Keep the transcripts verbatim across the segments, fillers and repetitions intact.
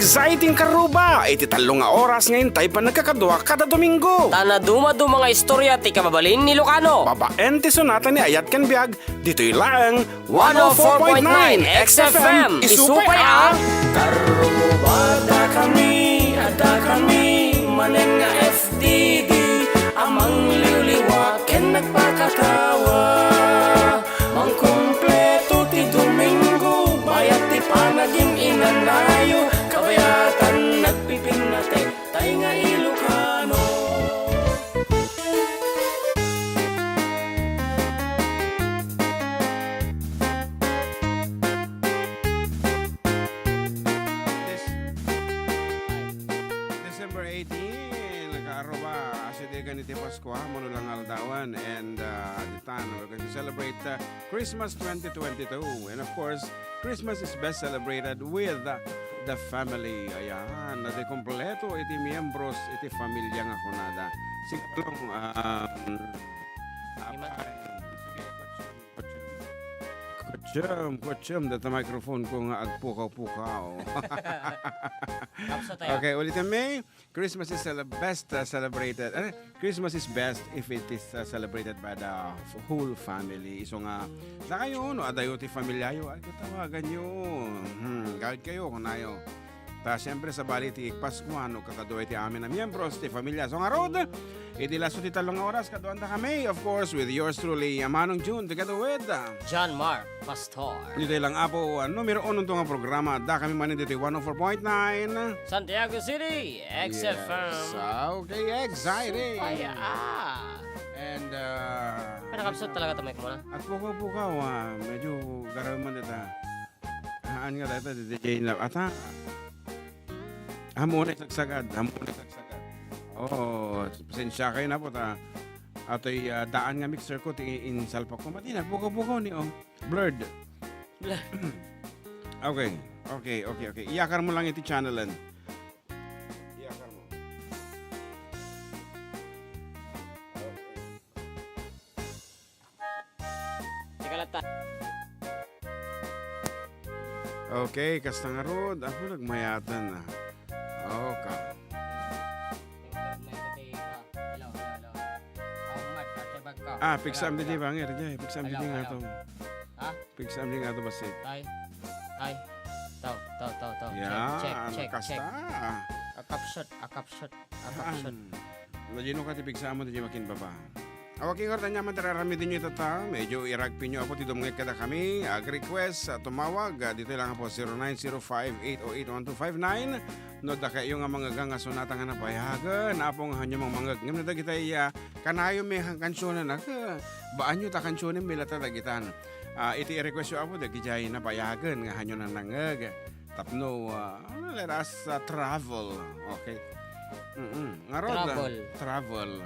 Exciting karuba! Iti tallo nga oras nga intay panagkakadua kada Domingo. Ta nadumaduma nga istorya ti kababalin ni Ilocano. Babaen ti sonata ni Ayat ken Biag, ditoy laeng one oh four point nine X F M. Isupay a Karuba, dakami, adda kami, manen nga F T D, a mangliwliwa ken nagpakatawa. Mangkumpleto ti Domingo, bayat ti panagin-inanayo, kabayatan nagpipinnatek, tay nga Ilocano. Des-, December eighteen, nagkaaruba, asidegen iti Paskua, mano lang aldawan, and, uh, the time we're going to celebrate, uh, Christmas twenty twenty-two. And of course, Christmas is best celebrated with, uh, the family. Ayan, na di kompleto iti miyembros iti familia nga kunada. Siguro, um, Ima- apay, sige, kutsum, kutsum, data microphone ko nga agpukaw-pukaw. Kapsat tayo. Okay, ulitin mi. Christmas is cele-, best, uh, celebrated. Eh, Christmas is best if it is, uh, celebrated by the f-, whole family. Isu nga, dakayo, no, adayo ti familiayo, ay, katawagan yo. Hmm, gawid kayo, kunayo. Ta, siyempre, sabali ti Paskua, no, kakadua iti amin a miyembros ti familia. So, ngarud, iti laso ti tallo nga oras, kaduanda kami, of course, with yours truly, Manong June, together with, uh, John Mark Pastor. Ditoy lang, Apo, uh, numero uno to nga programa, adda kami manen ditoy one oh four point nine. Santiago City, X F M. Yes. Ah, okay, exciting. Supaya, ah. And, uh, Pero kapsat talaga to, Mike, muna. At pukaw-pukaw, ah, medyo garaw man dita. Haan nga dayta, di, di, di, na, ata. Amo na sagsagad, amo na sagsagad. Oo, pasensya kayo na po, ta. Atoy, ah, daan nga mixer ko, ti insalpak ko. Mati na, bukaw-bukaw ni, oh. Blurred. Blurred. Okay, okay, okay, okay. Iyakar mo lang iti channel-en. Iyakar mo. Teka lang, ta- Okay, kasta ngarud. Ako nagmayatan, ah. Okay. Hello, hello, hello. Ah, Mark, ate bag ka. Ah, pigsam di bangir, jay. Pigsam di nga to. Ha? Pigsam di nga to, basit. Tay. Tay. Taw, taw, taw, taw. Check, check, check, check. Yan, kasta. Akapsot, akapsot. Akapsot. Haan. Nadino ka ti pigsamon ti makinbaba. Awaking ordan yaman ti raramidin nyo itata. Medyo iragpin nyo apo ti dumngeg kada kami. Ag-request, ah, tumawag. Ah, dito lang po, zero nine zero five eight oh eight one two five nine. No, dakayo nga mangaga nga sonata nga napayagen. Apo nga hanyo mang mangag. Ngem no dagitay, ah, kanayo mi han kansionen, ag, ah, baan yo ta kansionen mi lata dagitan. Ah, iti i-request yo apo, dagijay napayagen nga hanyo nang nangeg. Tapno, ah, let us, ah, travel. Okay. Mm-mm. Ngarud, ah, travel. Travel.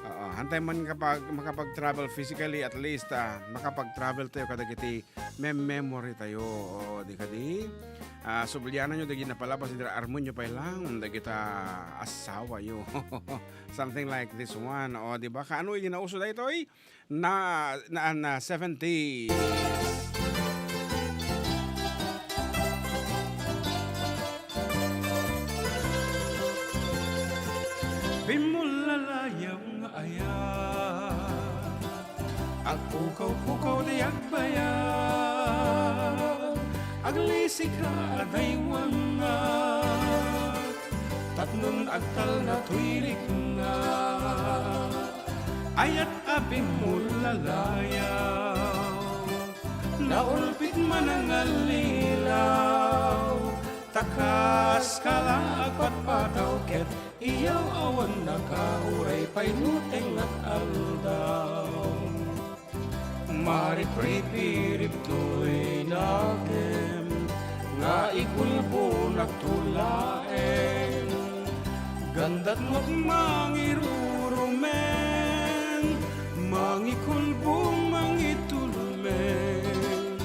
Oo, hantay man kapag makapag-travel physically, at least, ah, makapag-travel tayo kadagiti mem-, memory tayo. Oo, di kadi? Ah, sublianan nyo dagiti napalabas, dira armen nyo pay lang dagita asawa yo. Something like this one. O, di ba? Kaano iti nauso daytoy? Na, na, na seventies. Bimmulalayaw nga ayat, agpukaw-pukaw ti agbayag, aglisika a daywanna, tapnon agtalna toy rikna. Ayat a bimmulalayaw, naulpit manangallilaw, ta kas kala agpatpataw ket iyaw awan nakauray pay no tengngat aldaw. Maripripirip toy nakem nga ikulbonak to laeng. Gandat nok mangirurumen, mangikulbong, mangitulmen.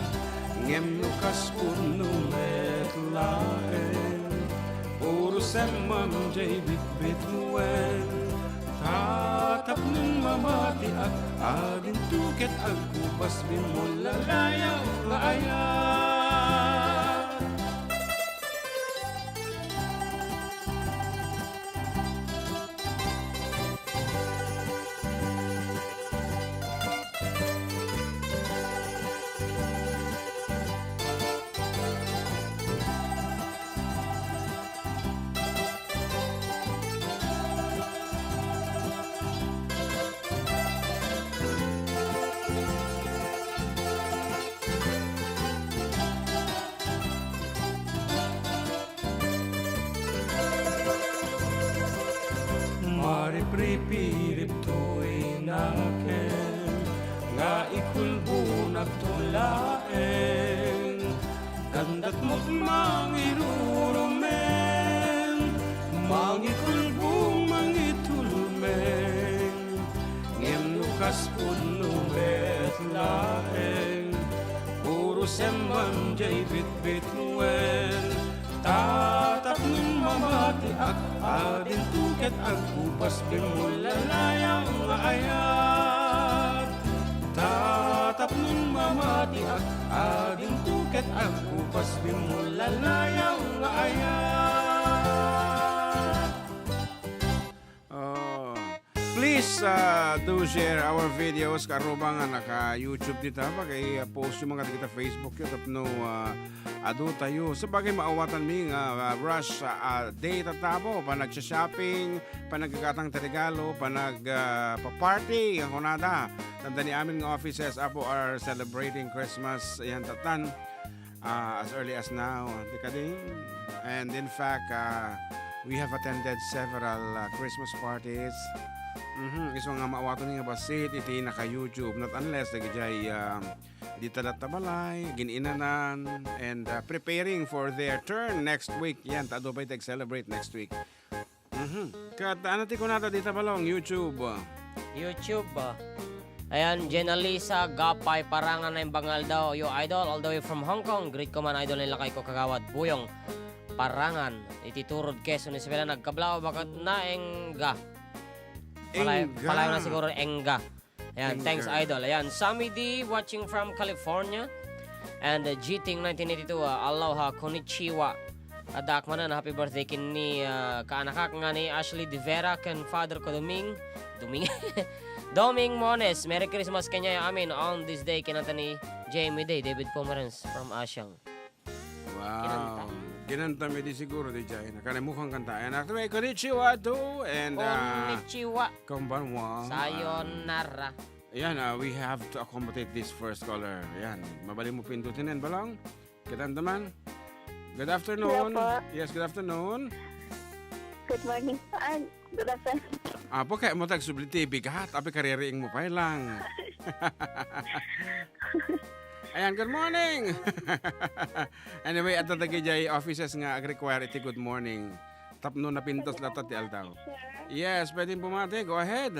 Ngem no kas punno met laeng, urusem man jay bitbituen. Tatapnong mamatiak, adinto ket agkubas, bimmulalayaw nga ayat. Ripiriptoy naken nga ikulbonakto laeng. Kandatmot mangirurumen, mangikulbong, mangitulmeng. Ngem no kas pudno met laeng, urosem man jay bitbituen. Tatapnon mamatiak, adinto ket agkupas bimmulalayaw nga ayat. Tatapnon mamatiak, adinto ket agkupas bimmulalayaw nga ayat. Oh. Please, uh, do share our videos, karubang nga naka-YouTube dita, pag-i-post yung mga dagita Facebook yun, tapno, uh, adu tayo. Sabagay, maawatan mi nga, uh, rush, uh, uh, day tatapo, panagsa-shopping, panagkakatang ti regalo, panag, uh, pa-party, ang kunada. Tanda ni amin nga offices, apo, are celebrating Christmas, yan, tatan. Ah, as early as now, di kadi? And in fact, ah, we have attended several, ah, Christmas parties. Mhm, isu nga maawatan nga bassit iti naka-YouTube, not unless dagijay, ah, dita latta balay, gin-inanan, and, ah, preparing for their turn next week. Yan, ta adu pay ti ag-celebrate next week. Mhm. Ket ano ti kunada dita, Balong? YouTube. YouTube, ah. Ayan, Jenalisa Gapay Parangan na yung bangal daw. Yo, idol, all the way from Hong Kong. Greet ko man, idol, nila kay ko kagawad Buyong Parangan. Iti Turod, Quezon, Isabela, nagkablaw, bakat na engga. Palay-, Engga. Palayo na siguro engga. Ayan, thanks, idol. Ayan, Sammy D watching from California. And, uh, G T nineteen eighty-two, uh, aloha, konnichiwa. Adda manen, happy birthday ken ni, uh, kaanakak nga ni Ashley De Vera ken Father ko Doming, Doming, Doming Mones. Merry Christmas kaniayo amin on this day, kinanta ni Jamie Day, David Pomeranz from Asiang. Wow. Kinanta. Kinanta mi di siguro di jay. Nakanimukang kanta. And actually, konnichiwa too. And, uh, konnichiwa. Konbanwa. Sayonara. Ayan, uh, we have to accommodate this first caller. Ayan. Mabalin mo pindutin yan, Balong? Kitanta man. Good afternoon. Hello po. Yes, good afternoon. Good morning. Ah, good afternoon. Apo, kaya mo tagsubli ti bigat. Api kaririing mo pay lang. Ayan, good morning. Anyway, adda dagijay offices nga ag-require iti good morning. Tapno napintas latta ti aldaw. Sir? Yes, pwedeng bumati. Go ahead.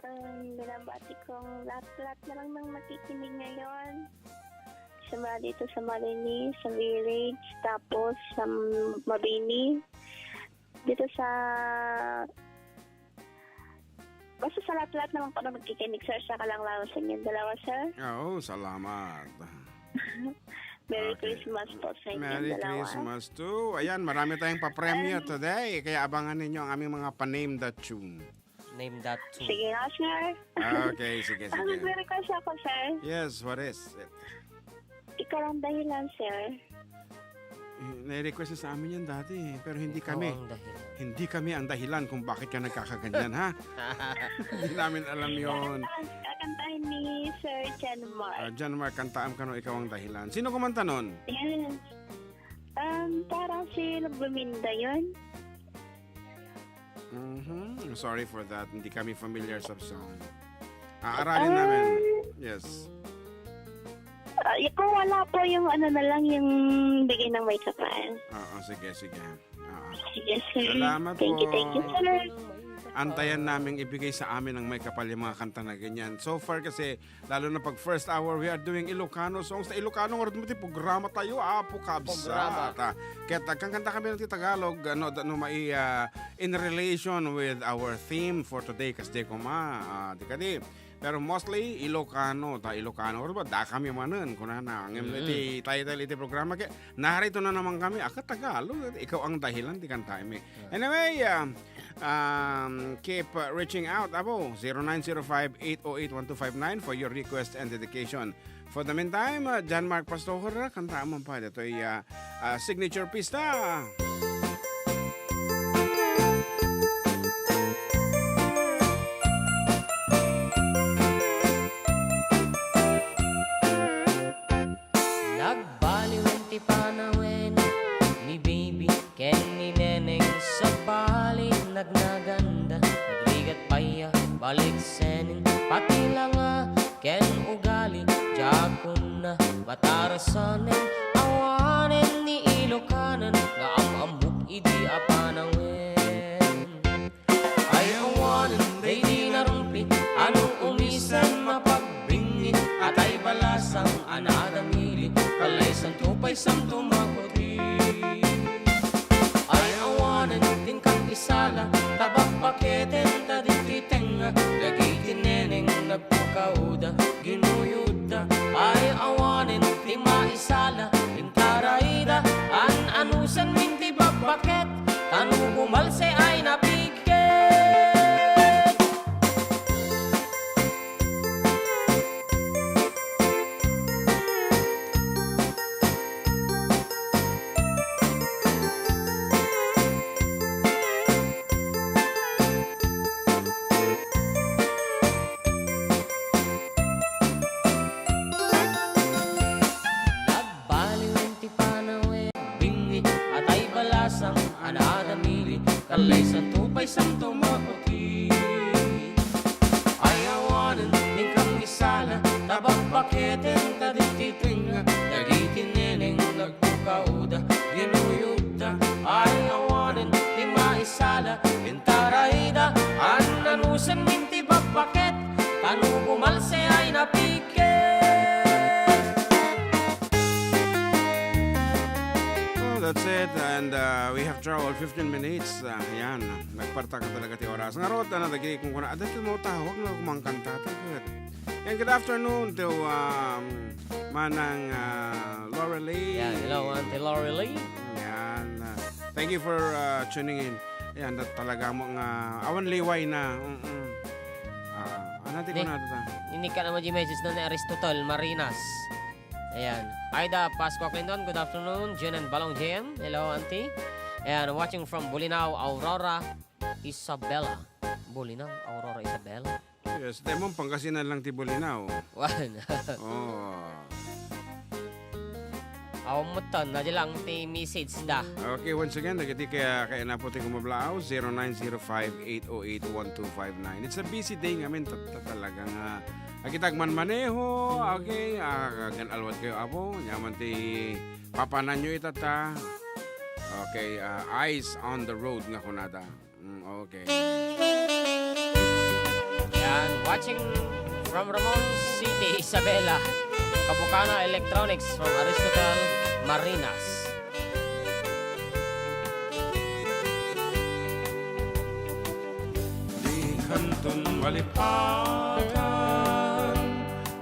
Um, binabati kong lahat-lahat na lang ng nakikinig ngayon. Sa mga dito sa Marinis, sa Village, tapos sa Mabini. Dito sa, basta sa lahat-lahat naman po na magkikinig, sir, sa Kalanglawan sa inyong dalawa, sir. Oo, salamat. Merry Okay. Christmas po sa inyong Merry dalawa. Christmas too. Ayan, marami tayong papremyo Ayan. today. Kaya abangan ninyo ang aming mga pa-name the tune. Name that tune. Sige nga, sir. Okay, sige, Ang sige. Nagre-request ako, sir. Yes, what is it? Ikaw ang dahilan, sir. Eh, nai-request na sa amin yan dati eh, pero hindi Ikaw kami. ang dahilan. Hindi kami ang dahilan kung bakit ka nagkakaganyan, ha? Hindi namin alam yon. Kakantahan, kakantahan ni Sir John Mark. Ah, John Mark, kantaam kano Ikaw ang Dahilan. Sino kumanta nun? Yes. Um, parang si Love Luminda yun. Mhm. Sorry for that. Hindi kami familiar sa song. Aaralin namin. Um, Yes. Ah, y-, kung wala po yung ano na lang, yung Bigay ng May Kapal. Oo, sige, sige. Oo. Sige, sir. Salamat Thank you, po. thank you, sir. Antayan naming ibigay sa amin ng May Kapal yung mga kanta na ganyan. So far kasi, lalo na pag first hour, we are doing Ilocano songs. Sa Ilocano, nga rin ti programa tayo, Apo Kabsat. Programa. Ah, kaya tagkang kanta kami ng Tagalog, ano, da-, no, mai-, ah, in relation with our theme for today, kasdi koma, ah, di kadi. Pero mostly, Ilocano, ta Ilocano. Pero ba, da kami manen, kunana. Ngem Mm. iti title iti programa, kaya narito na naman kami, aka Tagalog, Ikaw ang Dahilan, ti kanta mi. Yeah. Anyway, ah, um, keep, uh, reaching out, abo, zero nine zero five, eight oh eight, one two five nine for your request and dedication. For the meantime, uh, John Mark Pastor, uh, kanta man pa ditoy, uh, uh, signature pista. Nagbaliwen ti panawen ni baby ken ni neneng, sabali nagnaganda. Baliksen pati langa ken ugali, diakon matarasanen, awanen ni Ilokanen nga am-ammok idi a panawen. Ay awanen daydi narungpi, ano umisen mapagbingi, atay balasang a nadamili, kalaysanto pay santo makuti. Ay awanen ti inkam isala, ta bakbaketen ta ditoy tengnga, dagiti neneng nagpukawda, ginuyodda. Ay awanen ti maisala, intarayda, an-anusen min ti bakbaket, ta no bumalse ay napiket. Nagbaliwen ti panawen, bingi, atay balasang a nadamili, kalaysanto pay santo makuti. Ay awanen ti inkam isala, ta bakbaketen ta ditoy tengnga, dagiti neneng nagpukawda, ginuyodda. Ay awanen ti maisala, intarayda, an-anusen min ti bakbaket, ta no bumalse ay napiket. Oh, that's it. And, uh, we have traveled fifteen minutes. Uh, ayan, nagpartak na talaga ti oras. Ngarud, ano, dagiti kunkuna, adda ti mautawag nga kumangkanta, ta ket. Yan, good afternoon to, um, Manang, uh, Lorelie. Yan, hello, Auntie Lorelie. Yan, uh, thank you for, uh, tuning in. Yan, ta-, talaga mo nga, awan liway na. Mm-mm. Ah, ano ti Ni-, kunada ta? Inikka naman di message na ni Aristotle Marinas. Ayan. Aida Pascua Clinton, good afternoon. Jen and Balong J M, hello, Auntie. Ayan, watching from Bolinao, Aurora, Isabela. Bolinao, Aurora, Isabela. Yes, dayta Pangasinan lang ti Bolinao. Wan. Oh. Awan mo ton, na lang ti message da. Okay, once again, dagiti kaya, kaya na po ti kumablaaw, zero nine zero five eight oh eight one two five nine. It's a busy day ngamin, ta-, ta-, talagang, ah, Agitag man maneho, okay, ah, gan alwad kayo, apo, nyaman ti papananyo itata. Okay, ah, eyes on the road nga kunada. Mm, okay. Yan, watching from Ramon City, Isabela. Kabukana Electronics from Aristotle Marinas. Dikanton malipatan,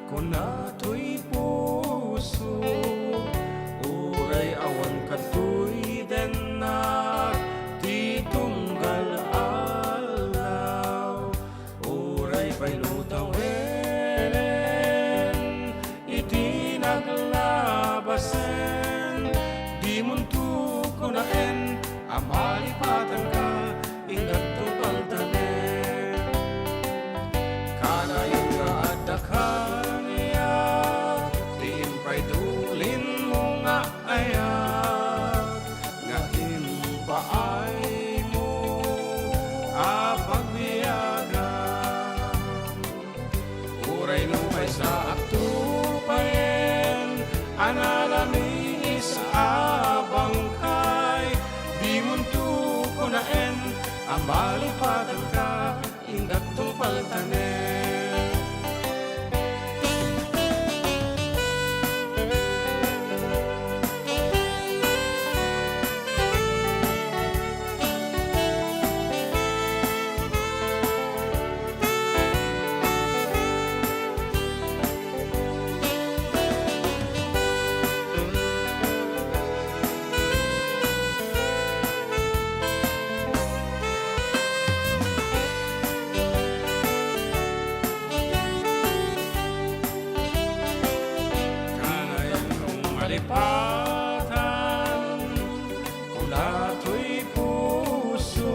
kuna toy puso, uray awan kadtoy dennak ti tunggal aldaw. Uray pay no tawenen iti naglabasen, dimonto kunaen a malipatanka, inggatto paltanen. Kanayon nga adda kaniak ti impay dulinmo nga ayat nga impaaymo a pagbiagan. Uray no maysa a tupayen a nalamiis a bangkay, dimonto kunaen a malipatanka, inggatto paltanen. Kanayon malipatan, kuna toy puso,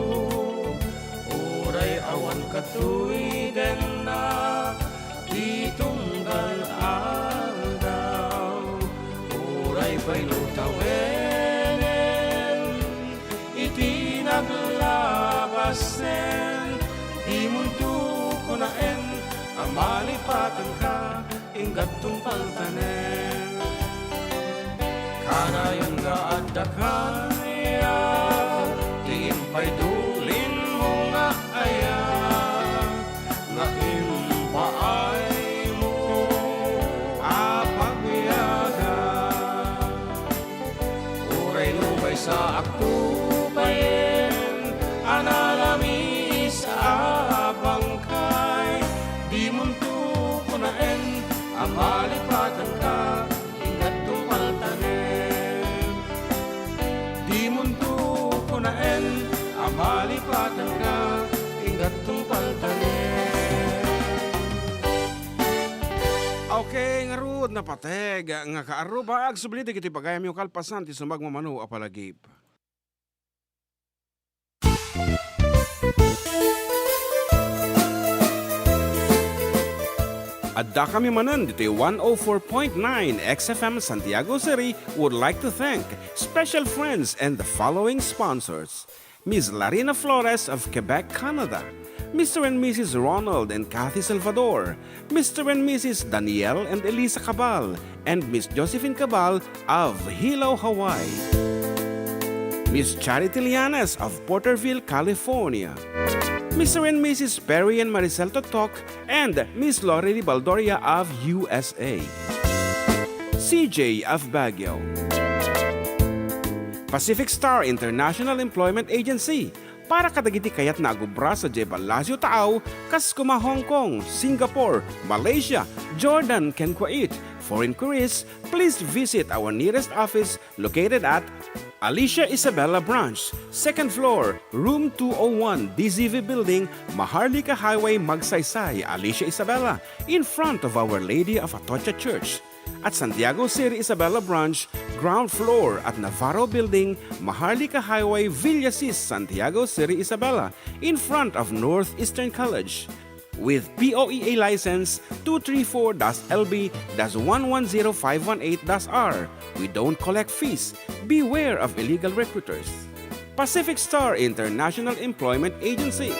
uray awan kadtoy dennak ti tunggal aldaw, uray pay no tawenen iti naglabasen, dimonto kuna Malipatanka, inggattong paltanem. Kanayon nga adda kaya, ti impay dulinmo nga aya, nga impaaymo a pagbiagan. Uray no maysa a tupayen a nalamis a bangkay, dimonto kunaen a malipatanka, inggattong paltanem. Dimonto kunaen a malipatanka, inggattong paltanem. Okay, ngarud, napateg nga kaarruba, agsubli dagiti pagayamyo kalpasan ti sumagmamano a palagip. Addakami manen ditoy one oh four point nine X F M Santiago City would like to thank special friends and the following sponsors. Miss Larina Flores of Quebec, Canada, Mister and Missus Ronald and Kathy Salvador, Mister and Missus Daniel and Elisa Cabal, and Miss Josephine Cabal of Hilo, Hawaii, Miss Charity Lianes of Porterville, California, Mister and Missus Perry and Maricel Totok, and Miss Lori Baldoria of U S A, C J of Baguio, Pacific Star International Employment Agency, para kadagiti kayatna a agubra sadiay Palacio Taaw, kas kuma Hong Kong, Singapore, Malaysia, Jordan, ken Kuwait. For inquiries, please visit our nearest office located at Alicia Isabela Branch, second floor, room two oh one, D Z V Building, Maharlika Highway, Magsaysay, Alicia Isabela, in front of Our Lady of Atocha Church. At Santiago City Isabela Branch, ground floor at Navarro Building, Maharlika Highway, Villasis, Santiago City Isabela, in front of Northeastern College. With P O E A license two three four dash L B dash one one zero five one eight dash R, we don't collect fees. Beware of illegal recruiters. Pacific Star International Employment Agency.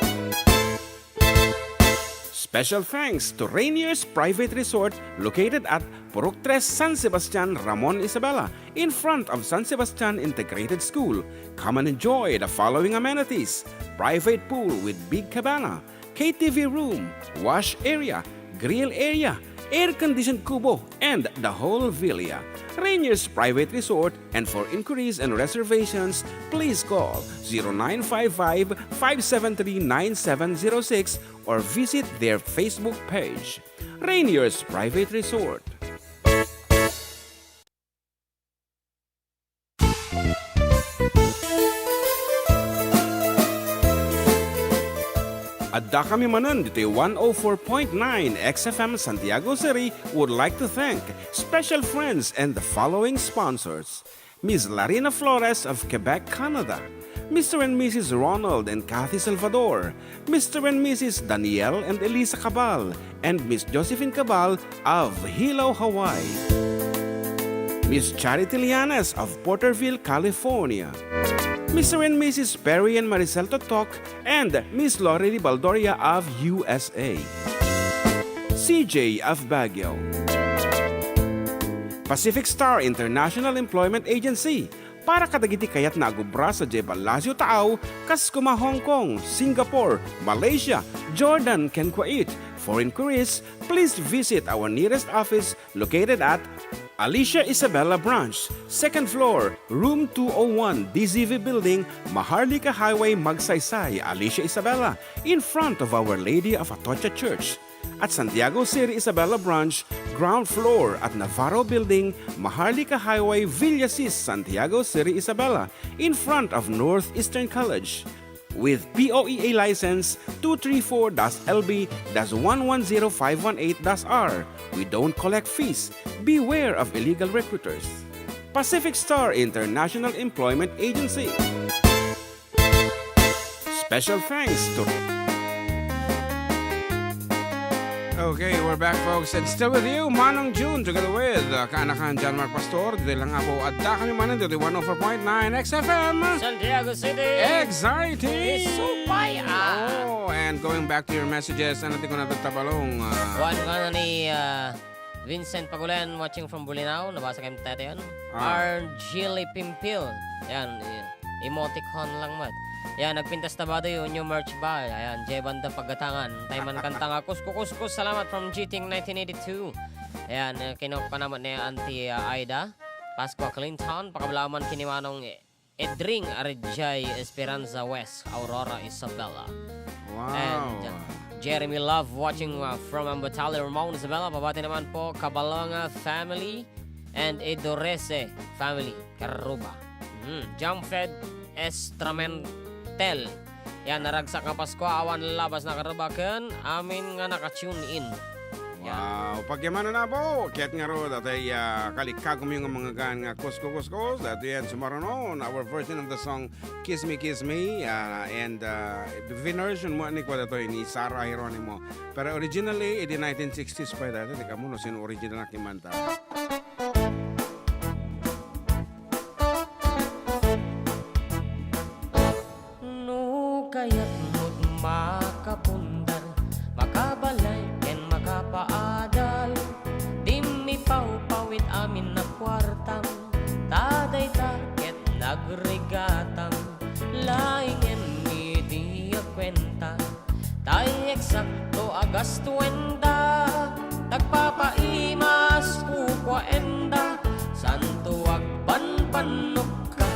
Special thanks to Rainier's Private Resort located at Purok Tres, San Sebastian, Ramon Isabela, in front of San Sebastian Integrated School. Come and enjoy the following amenities: private pool with big cabana, K T V room, wash area, grill area, air-conditioned kubo, and the whole villa. Rainier's Private Resort, and for inquiries and reservations, please call zero nine five five, five seven three, nine seven zero six or visit their Facebook page. Rainier's Private Resort. Addakami manen ditoy one oh four point nine X F M Santiago City would like to thank special friends and the following sponsors: Miss Larina Flores of Quebec, Canada, Mister and Missus Ronald and Kathy Salvador, Mister and Missus Daniel and Elisa Cabal, and Miss Josephine Cabal of Hilo, Hawaii, Miss Charity Lianes of Porterville, California, Mister and Missus Perry and Maricel Totok, and Miss Lori Baldoria of U S A, C J of Baguio, Pacific Star International Employment Agency, para kadagiti kayatna a agubra sadiay Palacio Taaw, kas kuma Hong Kong, Singapore, Malaysia, Jordan, ken Kuwait. For inquiries, please visit our nearest office located at Alicia Isabela Branch, second floor, room two oh one, D Z V Building, Maharlika Highway, Magsaysay, Alicia Isabela, in front of Our Lady of Atocha Church. At Santiago City Isabela Branch, ground floor at Navarro Building, Maharlika Highway, Villasis, Santiago City Isabela, in front of Northeastern College. With P O E A license two three four dash L B dash one one zero five one eight dash R, we don't collect fees. Beware of illegal recruiters. Pacific Star International Employment Agency. Special thanks to Okay, we're back, folks, and still with you, Manong June, together with, uh, kaanakan John Mark Pastor. Ditoy lang nga po, adda kami manen ditoy one oh four point nine X F M. San Diego City. Exciting! Isupay, ah! Oh, and going back to your messages, ano ti kunada tabalong, ah? Kuan, kuan ni, ah, Vincent Pagulen, watching from Bolinao. Nabasa kayo, tete, yan? Ah. Argili Pimpil. Yan, y-, emoticon lang, mat. Yan, nagpintas ta ba, do you new merch ba? Ayan, Jebanda Paggatangan. Tay man kanta nga, Kusko Kusko, salamat from G T nineteen eighty-two. Ayan, eh, kinukpa naman ni Auntie, ah, Aida. Pascua Clinton, pakabalaman kini Manong, eh, Edring Arjay Esperanza West, Aurora, Isabela. Wow. And, uh, Jeremy Love watching, uh, from Ambatali, Ramon, Isabela. Pabati naman po, Kabalanga family and Idorese family, Karuba. Mm, John Fred Estramentel. Yan, naragsak nga Pasko, awan labas na Karuba ken amin nga naka-tune in. Yan. Wow, pagyamanan na po. Ket ngarud, atay, ah, kalikagom yung mga gaan nga Kusko Kusko. That yan, sumarunon, our version of the song Kiss Me, Kiss Me. Ah, and, ah, version mo ni kuan datoy ni Sarah Geronimo. Pero originally, idi nineteen sixties pa dati, di ka mo no sino original na kimanta. No kayatmo't makapundar, makabalay ken makapaadal, dimmi pawpawid amin a kuartam, ta dayta ket nagrigatam, laingen iti a kuenta, tay eksakto a gastuenda, tagpapaimas kukuaenda, santo agbanbannokka,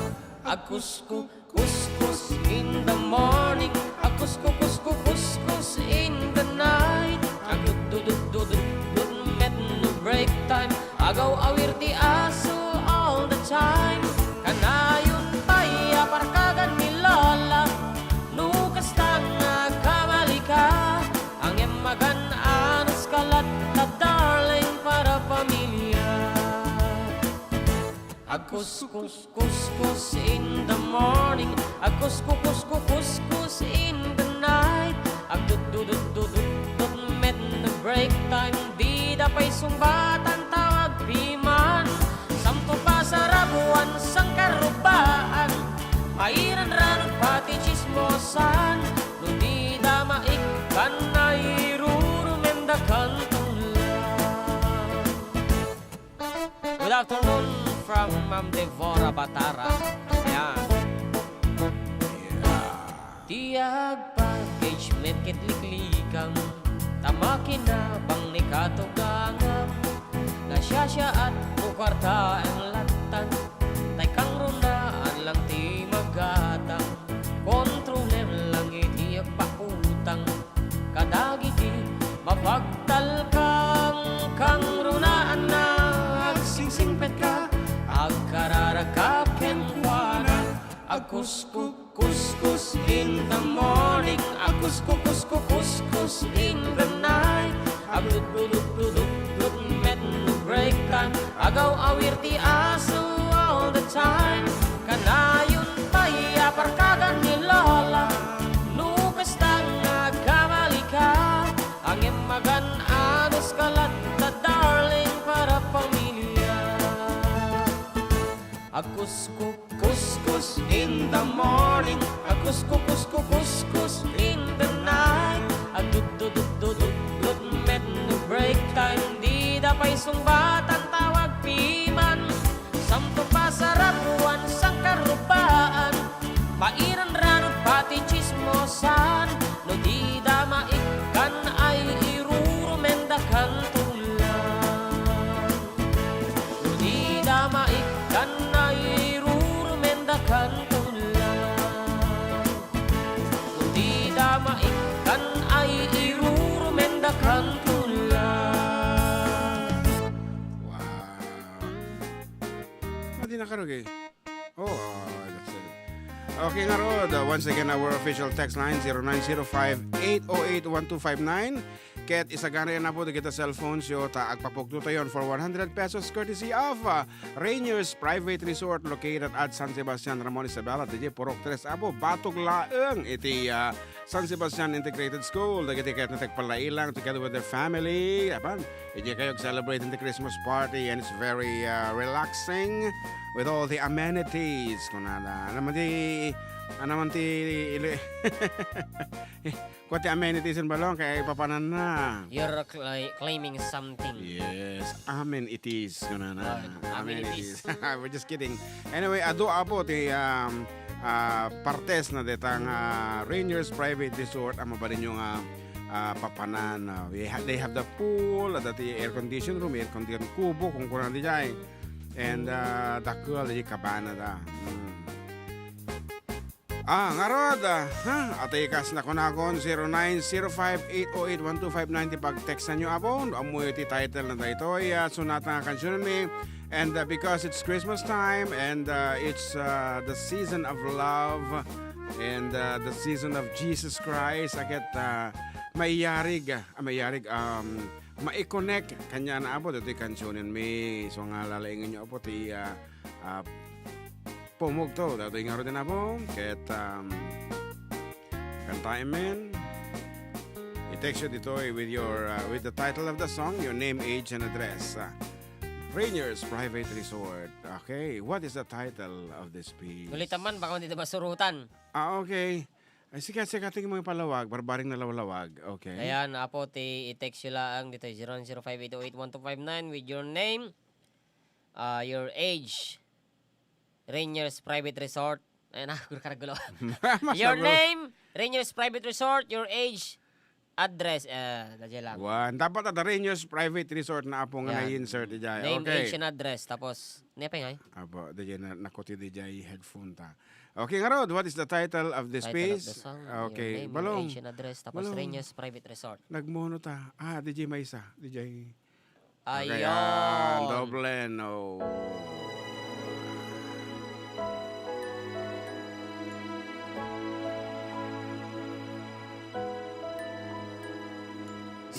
agkusko, kuskus in the morning, agkusko, kusko, kuskus in the night, agdudududududut met no break time, agaw-awir ti aso all the time. Kanayon pay a parkagan ni Lola, no kasta nga kabalika, ngem magan-anos ka latta, darling, para pamilya. Agkuskus, kuskus in the morning, agkuskukuskukuskus in the night, agdudududududut met no break time, dida pay sungbatan tawag piman, samto pasarabuan sangkarubaan, mairanranon pati chismosan, no dida maikkan ay irurumendakan tulang. Good afternoon from Ma'am Devora Batara. Ayan. Yeah. Ti agpackage met ket liklikam, ta makinabang ni katugangam. Nasiasiaat no kuarta ang lattan, tay kangrunaan lang ti magatang. Kontrolem lang iti agpautang kadagiti mapagtalkam. Kangrunaanna agsingsingpetka, agkararaka kenkuana, agkusko, kuskus in the morning, agkusko, kusko, kuskus in the night, agdudududududut met no break time, agaw-awir ti aso all the time. Kanayon pay a parkagan ni Lola, no kasta nga agkabalika, ngem magan-anos ka latta, darling, para pamilya. Agkusko, kuskus in the morning, agkusko, kusko, kuskus in the night, agdudududududut met no break time, dida pay sungbatan tawag piman, samto pasarabuan sangkarubaan, mairanranon pati chismosan, no dida maikkan ay irurumendakan tulang. No dida maikkan ay irurumendakan tulang. No dida maikkan ay irurumendakan tulang. Wow. Madi na karog eh. Oh, ah, that's it. Okay, ngarud, uh, once again, our official text line, zero nine zero five, eight oh eight, one two five nine. Ket isagana yan, Apo, dagiti cellphones yo, ta agpapukdotayon for one hundred pesos courtesy of, uh, Rainier's Private Resort located at San Sebastian, Ramon Isabela, diay Purok Tres, Apo, batog laeng iti, uh, San Sebastian Integrated School. Dagiti ket nagpalailang together with their family. Apan, idiay kayo ag-celebrate in the Christmas party and it's very, uh, relaxing with all the amenities. Kunana, ano man ti, ano man ti, ili-, Kua ti amenities in Balong, kay papananna. You're cla-, claiming something. Yes, amenities, kunana. Ah, amenities. Amenities. We're just kidding. Anyway, adu, Apo, ti, um, ah, partes na detang, ah, Rainier's Private Resort, ang mabalin nyo nga, ah, papanan. Ah, we ha-, they have the pool, adda ti air condition room, air condition kubo, kung kunana diay. And, ah, dakkel, di kabana da. Hmm. Ah, ngarud, ah, ha? Ati kas nakunakon, zero nine zero five eight oh eight one two five nine ti pagtekstan nyo, Apo. Ammoyo ti title na daytoy, ah, sonata nga kansionenmi. And, ah, because it's Christmas time and, ah, it's, ah, the season of love and, ah, the season of Jesus Christ, a ket, ah, maiyarig, ah, maiyarig, um, mai-connect kaniana, Apo, ditoy kansionenmi. So nga lalaingenyo, Apo, ti, ah, ah, pumugto, datoy ngarud, Apo, ket, um, kantaenmin. I-text yo ditoy with your, uh, with the title of the song, your name, age, and address. Uh, Rainier's Private Resort. Okay, what is the title of this piece? Ulit naman, baka hindi na masurutan. Ah, okay. Ay, sige, sige, ating mga palawag, barbaring nalawlawag. Okay. Ayan, Apo, ti i-text yo laang ditoy zero nine zero five eight oh eight one two five nine with your name, ah, your age, Rainier's Private Resort. Ay, na, guro ka nagulo. Mas Your nagulo. Name, Rainier's Private Resort, your age, address, eh, daydiay lang. Wan, dapat adda Rainier's Private Resort na, Apo, nga Yan. Na-insert diay. Name, Okay. Age, and address. Tapos, ni apa ngay? Apo, diay na, nakuti diay headphone ta. Okay, ngarud, what is the title of this Title of piece? The song, your Okay, name, your Balong. Age, and address. Tapos, Balong. Rainier's Private Resort. Nagmono ta. Ah, diay maysa. Diay. Ayan, Ayan. Doble, no.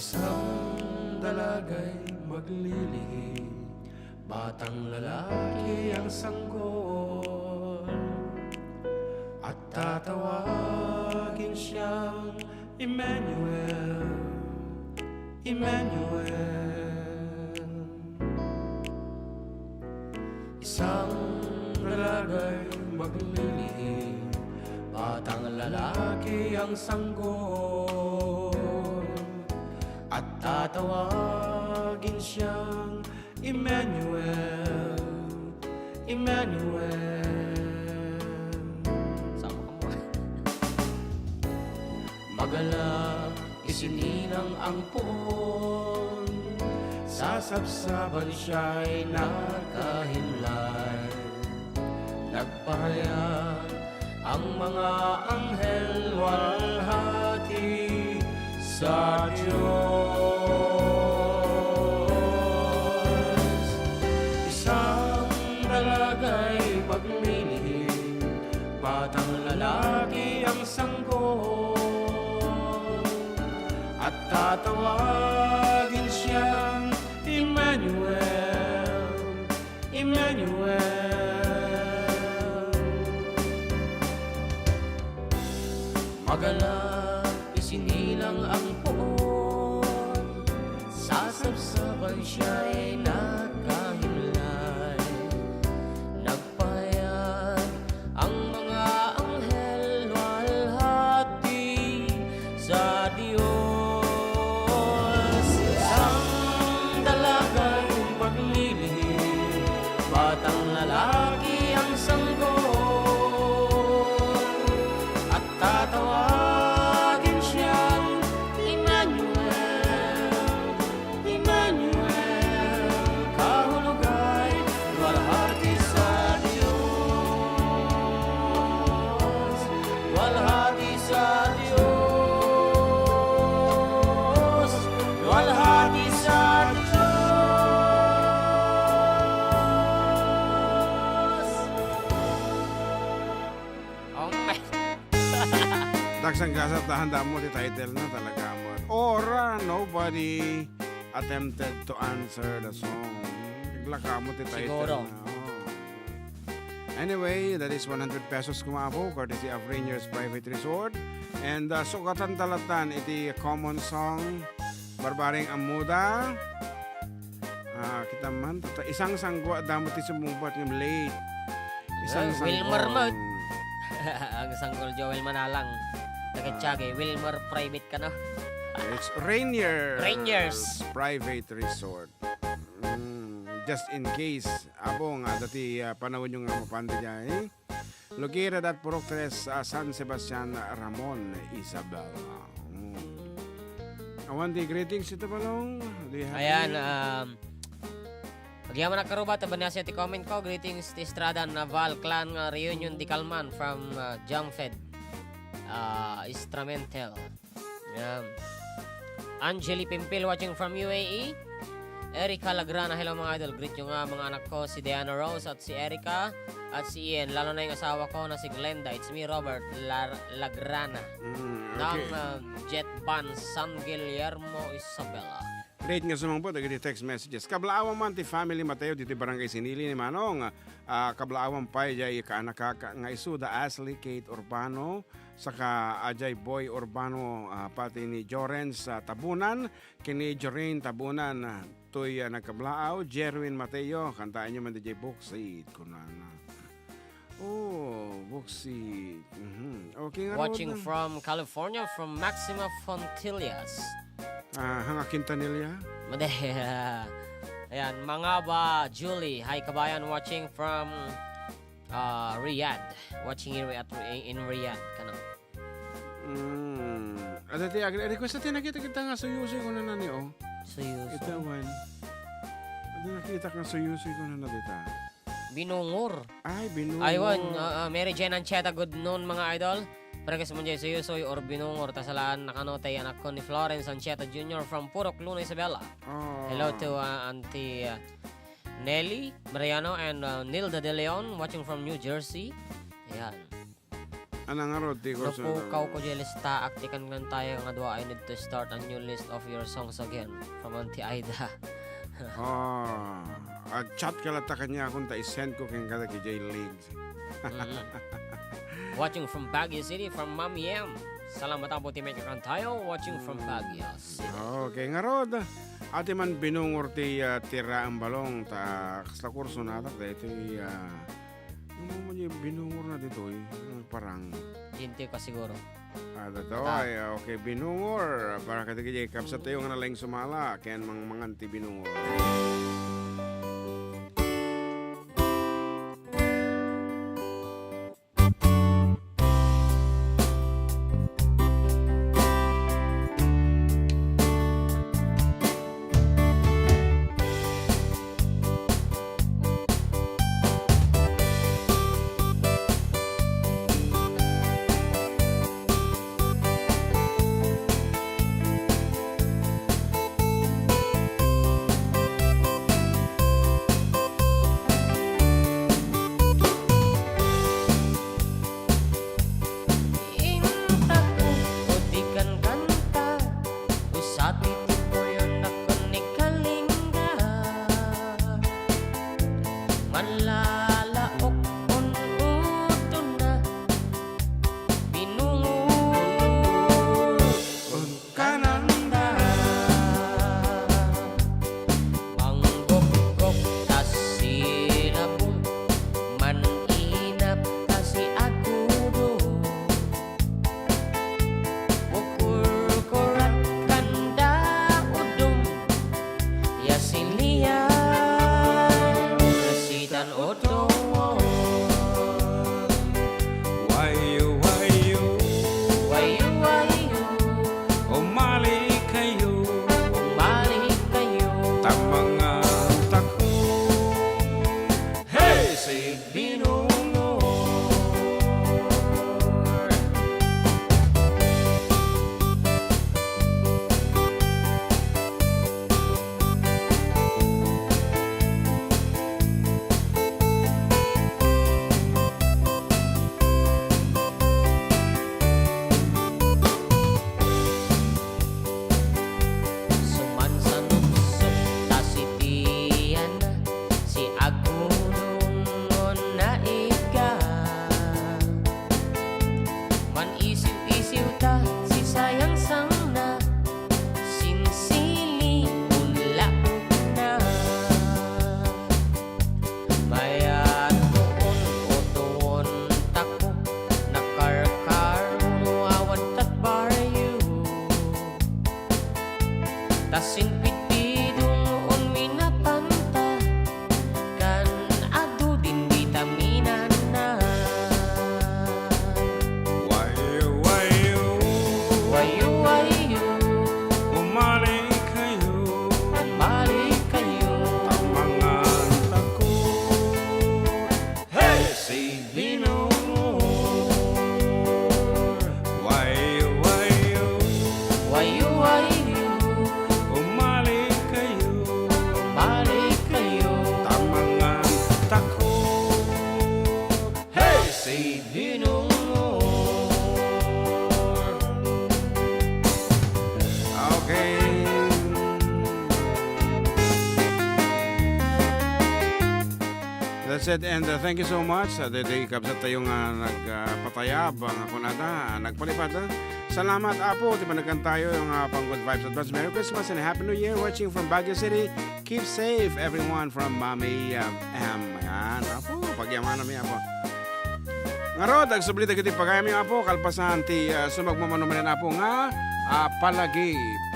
Isang dalagay maglilihim, batang lalaki ang sanggol, at tatawagin siyang Emmanuel, Emmanuel. Isang dalagay maglilihim, batang lalaki ang sanggol, at tatawagin siyang Emmanuel, Emmanuel. Sama ka mo. Magalak, isinilang ang puon, sasabsaban siya'y nakahimlay. Nagpahayag ang mga anghel, walhati sa Diyos. Isang dalagay maglilihim, batang lalaki ang sanggol, at tatawagin siyang Emmanuel, Emmanuel. Magalak, isinilang ang puon, sasabsaban siya'y nakahimlay. Nagpahayag ang mga anghel, walhati sa Diyos. Isang dalagay maglilihim, batang lalaki ang sanggol, at tatawagin siyang Emmanuel. Emmanuel, kahulugan, luwalhati sa Dios. Luwalhati sa Dios. Luwalhati sa Dios. Oh my. Daksang gasat, ta handa mo ti title na talaga mo. or, uh, nobody attempted to answer the song. Naglaka mo ti title Siguro. na, oh. Anyway, that is one hundred pesos, kumapo, courtesy of Rainier's Private Resort. And, uh, sukatan ta latta iti common song, Barbaring Amuda. Ah, kita man, tata-, isang sanggua damo ti sumungbat ngem late. Isang Eh, Wilmer sanggua. Mag. Ang sanggol Joel Manalang. Taga Ah. Tiago, Wilmer Private ka, no? It's Rainier's Rainier's. Private Resort. Mm, just in case, apo nga, dati, ah, panawon nyo nga mapanda dyan, eh? Located at Purok Tres, ah, San Sebastian, Ramon, Isabela. Mm. Awan di greetings ita, Balong? Do you have Ayan, any? um, agyamanak karuba, ta banias ti comment ko. Greetings ti Estrada Naval Clan nga reunion di Kalman from, uh, Jangfed, uh, Instrumental. Yan. Angeli Pimpil watching from U A E. Erica Lagrana, hello mga idol. Greet nyo nga mga anak ko, si Diana Rose at si Erica at si Ian. Lalo na yung asawa ko na si Glenda. It's me, Robert Lar-, Lagrana. Mm, Ng, okay. uh, Jet Van San Guillermo, Isabela. Late nga sumangpot, dagiti text messages. Kablaawan man ti family Mateo ditoy Barangay Sinili ni Manong. Ah, kablaawan pay jay kaanakak nga isu da Ashley Kate Urbano, saka ajay Boy Urbano, ah, pati ni Jorens, ah, Tabunan, kini Jorain Tabunan, ah, toy, ah, nagkablaaw, Jerwin Mateo, kantaanyo man dijay Buksit, kunana. Oh, Buksit. Mhm. Okay nga Watching raw na. From California, from Maxima Fontillas. Ah, hanga Quintanilla? Made-, ayan, Mangaba Julie. Hi, kabayan, watching from, uh, Riyadh. Watching here at, in Riyadh, kano. Mm. Ada ti agri-, request ti nakita kita nga suyusoy ko na nani, oh. Suyusoy. Ita, wan. Ada nakita nga suyusoy ko na nadita. Binungor. Ay, binungor. Aywan, uh, uh, Mary Jane Ancheta, good noon, mga idol. Pregas mo jay suyusoy or binungor, ta salaan na kano tay anak ko ni Florence Ancheta Junior from Purok Luna, Isabela. Oh. Hello to, uh, Auntie, uh, Nelly Mariano and, uh, Nilda De Leon, watching from New Jersey. Ayan. Anang ngarud ti kurso Napukaw na ko jay listaak ti kankantayo nga dua, I need to start a new list of your songs again, from Auntie Aida. Ah, ag-chat ka latta kaniakon ta i-send ko kenka dagiti leads. Mm. Watching from Baguio City, from Ma'am Yem. Salamat apo ti met nga kantayo. Watching from Mm. Baguio City. Okay, ngarud. Ati man binungor ti, ah, tira ang balong, ta kasla kurso na, ta, iti, ah, Ano mo niya binungor na ditoy? Ano, parang Hindi ka siguro. Ah, dito Ata. ay, ah, okay, binungor. Para ka dagiti, kabsat tayo nga nalaing sumala, ken mangmangan ti binungor. Intaku ti kankanta, usati ti puyon a kun ni Kalinga. Manlalaok un utona, binungor un kananda. Manggopgop ta sinabong, man-inap ta si agudo. Kukurkurat kanda Ta singpit ti dungngoon mi napanta, kan adu din dita minanna. Wayo, wayo. Wayo, wayo. Umalikayo. Umalikayo. Ta mangan tako. Hey! Si Binungot. Wayo, wayo. Wayo, wayo. Umalikayo. Umalikayo. Ta mangan tako. Hey! Si Binungot. Okay. That's it, and, uh, thank you so much. Uh, daytoy kabsat tayo nga nag, uh, patayab, uh, nga kunada, uh, nagpalipad, uh. Salamat, Apo, ti panagkan tayo nga pang good vibes. Advance Merry Christmas and a Happy New Year. Watching from Baguio City. Keep safe, everyone, from Mommy, uh, M. Ayan, Apo, pagyamanan mi, Apo. Ngarud, agsubli dagiti pagayam mi, Apo, kalpasan ti, uh, sumagmamano manen, Apo, nga, uh, palagip.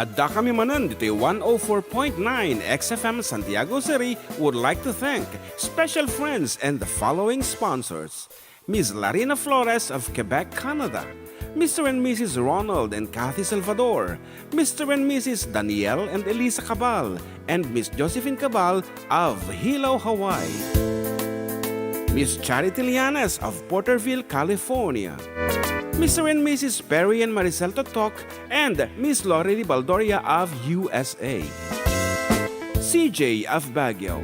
Addakami manen ditoy one oh four point nine X F M Santiago City would like to thank special friends and the following sponsors: Miss Larina Flores of Quebec, Canada, Mister and Missus Ronald and Kathy Salvador, Mister and Missus Daniel and Elisa Cabal, and Miss Josephine Cabal of Hilo, Hawaii. Miss Charity Lianes of Porterville, California. Mister and Missus Perry and Maricel Totok and Miss Lori Baldoria of U S A. C J of Baguio.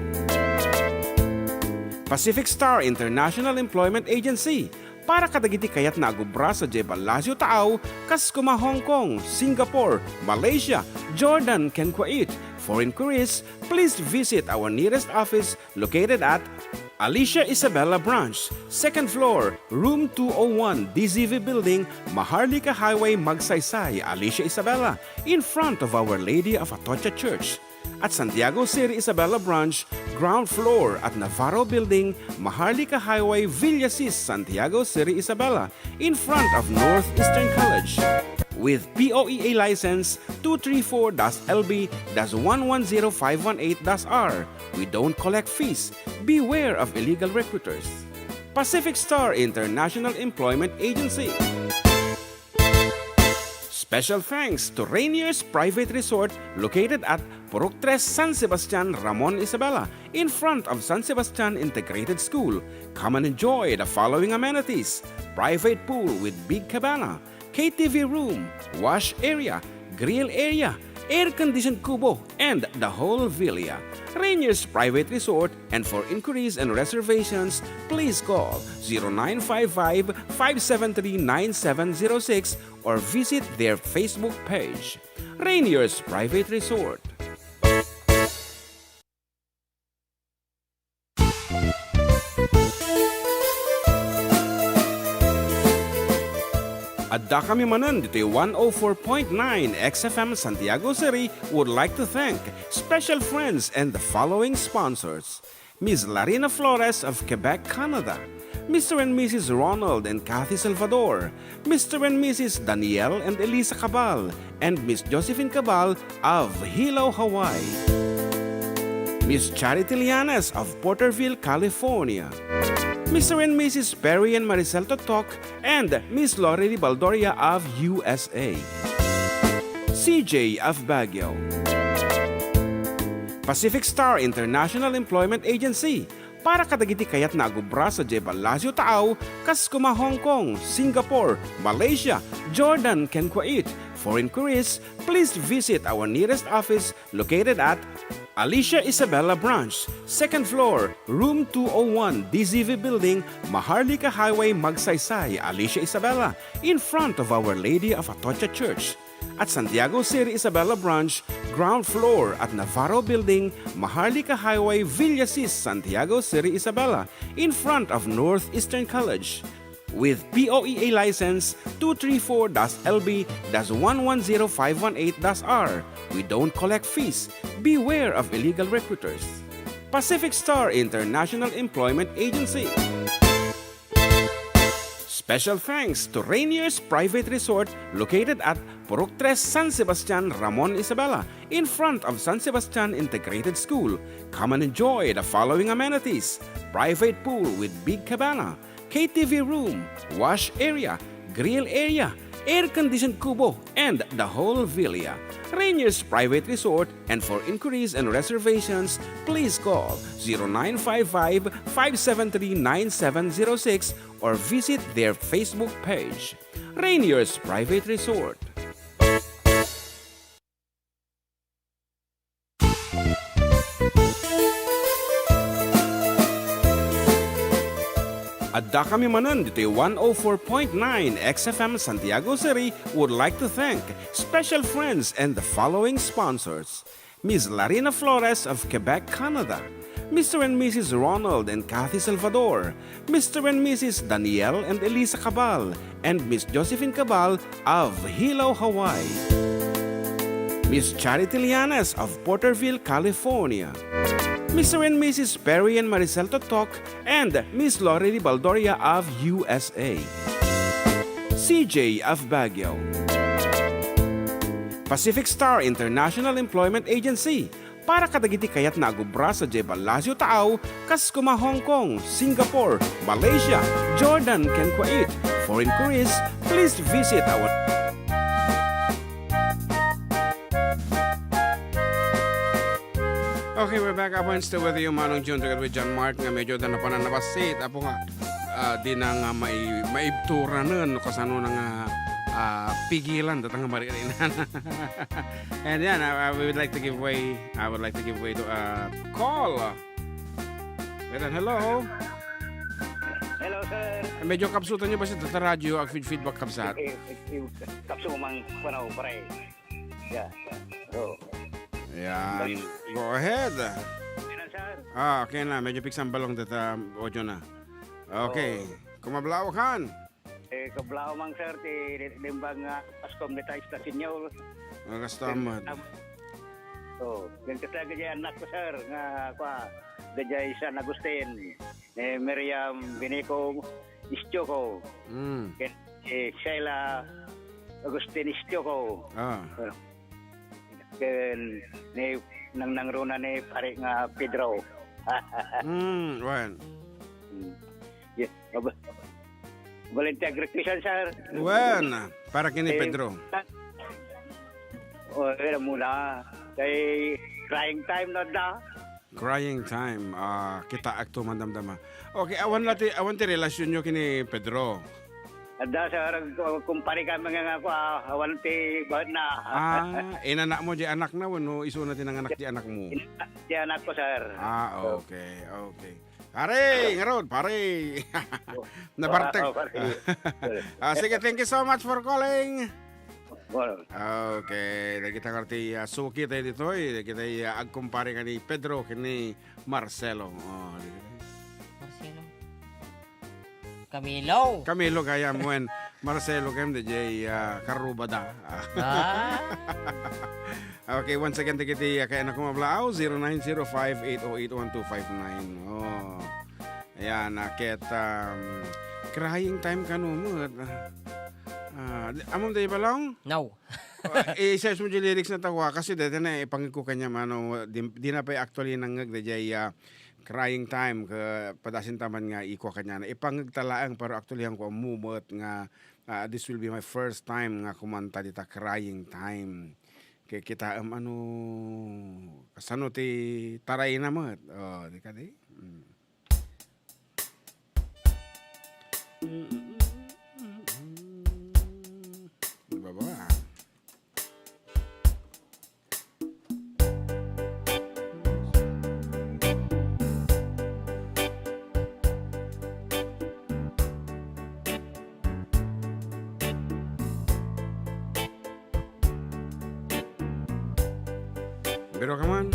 Pacific Star International Employment Agency, para kadagiti kayatna a gubra sadiay Palacio Taaw, kas koma Hong Kong, Singapore, Malaysia, Jordan, ken Kuwait. For inquiries, please visit our nearest office located at Alicia Isabela Branch, second floor, room two oh one, D Z V Building, Maharlika Highway, Magsaysay, Alicia Isabela, in front of Our Lady of Atocha Church. At Santiago City Isabela Branch, ground floor at Navarro Building, Maharlika Highway, Villasis, Santiago City Isabela, in front of Northeastern College. With P O E A license two three four dash L B dash one one zero five one eight dash R, we don't collect fees. Beware of illegal recruiters. Pacific Star International Employment Agency. Special thanks to Rainier's Private Resort located at Purok Tres, San Sebastian, Ramon Isabela, in front of San Sebastian Integrated School. Come and enjoy the following amenities: private pool with big cabana, K T V room, wash area, grill area, air-conditioned kubo, and the whole villa. Rainier's Private Resort, and for inquiries and reservations, please call zero nine five five, five seven three, nine seven zero six or visit their Facebook page, Rainier's Private Resort. Addakami manen ditoy one oh four point nine X F M Santiago City would like to thank special friends and the following sponsors: Miss Larina Flores of Quebec, Canada, Mister and Missus Ronald and Kathy Salvador, Mister and Missus Daniel and Elisa Cabal, and Miss Josephine Cabal of Hilo, Hawaii. Miss Charity Lianes of Porterville, California. Mister and Missus Perry and Maricel Totok and Miss Lori Baldoria of U S A. C J of Baguio. Pacific Star International Employment Agency, para kadagiti kayatna a gubra sadiay Palacio Taaw, kas koma Hong Kong, Singapore, Malaysia, Jordan, ken Kuwait. For inquiries, please visit our nearest office located at Alicia Isabela Branch, second floor, room two oh one, D Z V Building, Maharlika Highway, Magsaysay, Alicia Isabela, in front of Our Lady of Atocha Church. At Santiago City Isabela Branch, ground floor at Navarro Building, Maharlika Highway, Villasis, Santiago City Isabela, in front of Northeastern College. With P O E A license two three four dash L B dash one one zero five one eight dash R, we don't collect fees. Beware of illegal recruiters. Pacific Star International Employment Agency. Special thanks to Rainier's Private Resort located at Purok Tres, San Sebastian, Ramon Isabela, in front of San Sebastian Integrated School. Come and enjoy the following amenities: private pool with big cabana, K T V room, wash area, grill area, air-conditioned kubo, and the whole villa. Rainier's Private Resort, and for inquiries and reservations, please call zero nine five five, five seven three, nine seven zero six or visit their Facebook page. Rainier's Private Resort. Adda kami manen ditoy one oh four point nine X F M Santiago City would like to thank special friends and the following sponsors: Miss Larina Flores of Quebec, Canada, Mister and Missus Ronald and Kathy Salvador, Mister and Missus Daniel and Elisa Cabal, and Miss Josephine Cabal of Hilo, Hawaii. Miss Charity Lianes of Porterville, California. Mister and Missus Perry and Maricel Totok and Miss Lorely Baldoria of U S A. C J of Baguio. Pacific Star International Employment Agency, para kadagiti kayatna a agubra sadiay ballasiw taaw, kas kuma Hong Kong, Singapore, Malaysia, Jordan, ken Kuwait. For inquiries, please visit our... Okay, we're back up on still with you, Manong Jun, together with John Mark, nga medyo da napanan nabasit, apo nga, ah, di na nga mai-, maibturanen, no kasano na nga, ah, pigilan, datang nga maririnan. And yan, I, I would like to give way, I would like to give way to a call. Meron, hello? Hello, sir. Medyo kapsutan nyo ba siya? Data radyo, ag feed-, feedback kapsat. Eh, eh, eh, kapsumang panaw, pare. Yeah. So, yan. Go ahead. Okay na, sir. Ah, okay na. Medyo piksang balong data audio na. Okay. Oh. Kumablao kan. Eh, kablao man, sir, ti limbag nga Pascual Meta Estacion. Nga kastamad. Oh, yan kasi gajay anak ko, sir, nga, kwa, gajay San Agustin. Ni Miriam Binico Istioco. Mm. Ken ni Sheila Agustin Istioco. Ah. Ken ni nangnangruna ni pare nga Pedro. Mm, wen. Mm. Yeah, mab-, mabalin ti agrequistan, sir. Wen, para ken ni Pedro. Oh, wala muna. Kay crying time na da. Crying time. Ah, kitaak to mandamdama. Okay, awan la ti, awan ti relasyonyo ken ni Pedro. Adda, sir, kumpare kami nga, nga, kua, awan ti baetna. Ah, inanakmo di anakna wenno isuna ti nanganak ti anakmo? Di anakko, sir. Ah, okay, okay. Pare, ngarud, pare. Nabartek. Oh, pare. Ah, sige, thank you so much for calling. Well. Okay, dagita ngarud ti, ah, suki tayo ditoy, dagita, ah, agkumpare nga ni Pedro ken ni Marcelo. Oh, dagita. Marcelo. Camilo. Camilo gayam wen Marcelo gayam, daydiay, ah, karrubada. Ah. Okay, once again, dagiti, ah, kayatna kumablaaw, zero nine zero five eight oh eight one two five nine. Oh. Ayan, ah, ket, um, crying time kano met. Ah, di-, amom daydiay balong? No. Oh, i-search mo di lyrics na tawa, kasi daydiay na ipangegko kaniam, ano, di, di na pay actually nangngeg daydiay, ah, crying time, ket padasinta man nga ikua kaniana. Ipangegta laeng, pero actually, haanko ammo met nga, ah, this will be my first time nga kumanta dita crying time. Kay kitaem, ano, kasano ti tarayna met. Oh, di kadi? Mm. Baba. Biro ka man.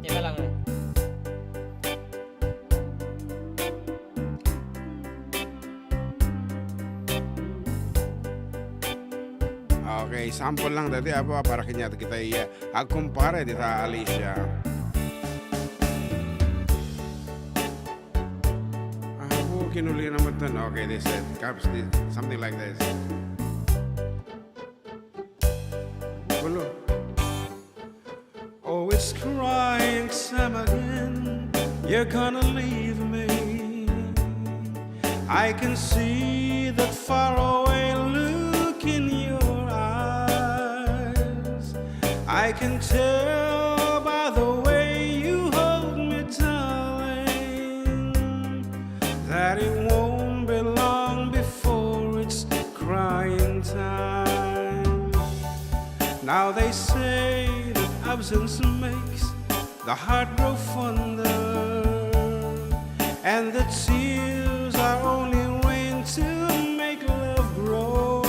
Di ba lang, eh? Okay, sample lang dati, apo, para kanya kita iya agkumpare dita, Alicia. Kinuli naman to, no? Okay, they said, Cubs did something like this. Gulo. Oh, it's crying time again. You're gonna leave me. I can see that faraway look in your eyes. I can tell by the way you hold me, darling, that it won't be long before it's crying time. Now they say that absence makes the heart grow fonder, and the tears are only rain to make love grow.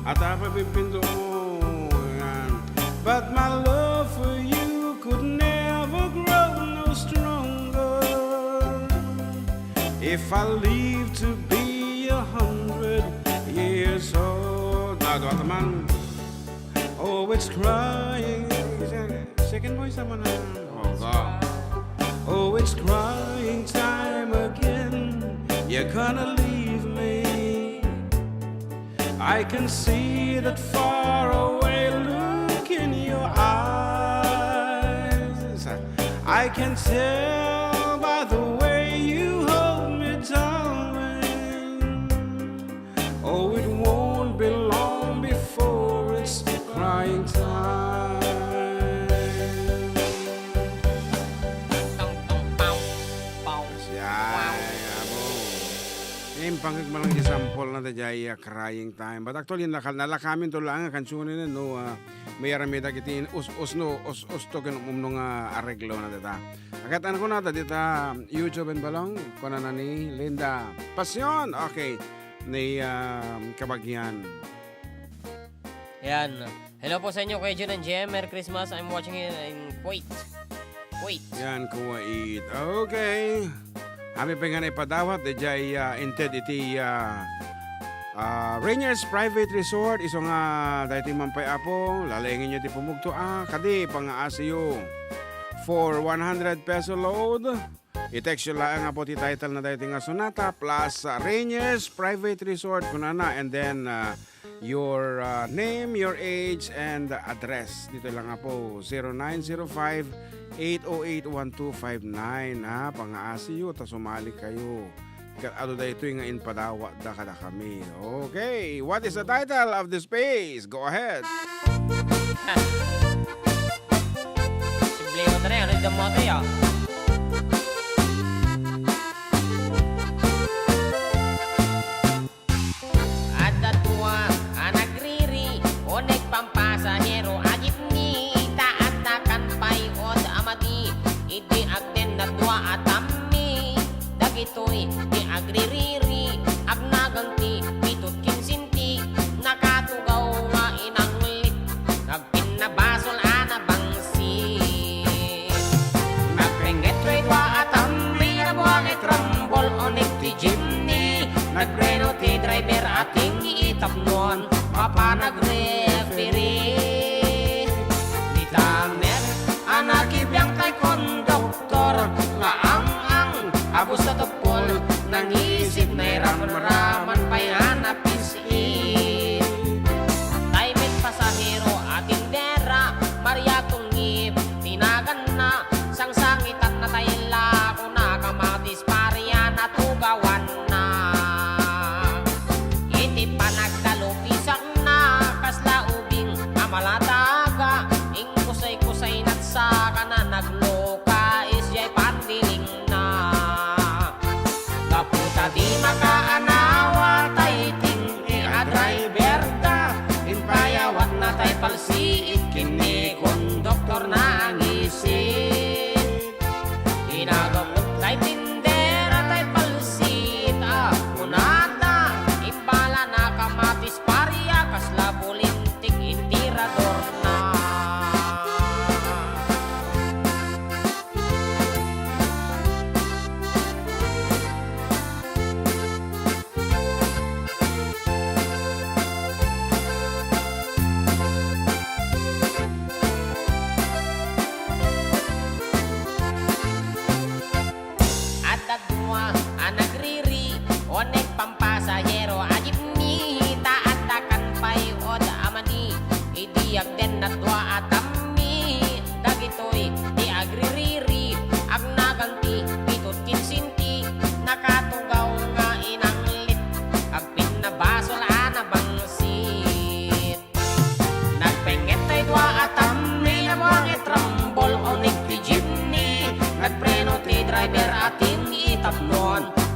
At apa pipinto mo yan? But my love for you could never grow no stronger if I live to be a hundred years old. Nado ataman. Oh, it's crying. Second voice naman na. Oh, go. Oh, it's crying time again. You're gonna leave me. I can see that faraway look in your eyes. I can tell by the way you hold me, darling. Oh, it won't be long before it's crying time. Tong, tong, pow, pow. Siya, amo. Impangig man lang example na daydiay, ah, crying time. But actually, naka-, nalakamin to lang a kansunen, no, ah, may aramid dagiti us-, usno, us-, usto ken umno nga areglo na dita. Akat ano ko na, ta dita YouTube and Balong, kuna na ni Linda Passion. Okay. Ni, ah, Kabagian. Yan. Hello po sa inyo, Kuya Jun and Jem. Merry Christmas. I'm watching it in Kuwait. Kuwait. Yan, Kuwait. Okay. Amin pay nga naipadawat, daydiay, ah, inted iti, ah, ah, Rainier's Private Resort. Isu nga, daytoy man pay, Apo, lalengen yo ti pumugto, ah, kadi, pangaasiyo. For one hundred peso load, i-text yo laeng, Apo, ti title na daytoy nga sonata, plus, ah, Rainier's Private Resort, kunana, and then, ah, your, ah, name, your age, and address. Ditoy lang, Apo, zero nine zero five, eight oh eight, one two five nine, ha? Pangaasiyo, ta sumali kayo. Ket adu daytoy nga impadawatda kadakami. Okay, what is the title of this piece? Go ahead. Simple mo na yan, ano yung damo ito, ya? Adda dua a nagriri, uneg pampasahero a jeepney, ta adda kan pay-od a madi, idi agdennad dua a tammi. Dagitoy ti agririri, agnagan ti pito't kinsinti, nakatugaw nga inanglit. Pinnabasol a nabangsit. Nagpengget toy dua a tammi a buangit rambol, uneg ti jeepney. Nagpreno ti driver a ting-i tapnon mapan agreferee. Dita met a nakibiang tay konduktor nga ang-ang a busta teppol, nangisit nairamraman pay a napis-, Tay met pasahero a tindera, Maria Tungib ti naganna, sangsangitanna tay la, kuna kamatis Maria natugawanna. Iti panagdalupisakna, kasla ubing a malataga, ingkusay-kusay nagsakana, nagluka, isdiay pandiling na. Gapu ta di makaanawan,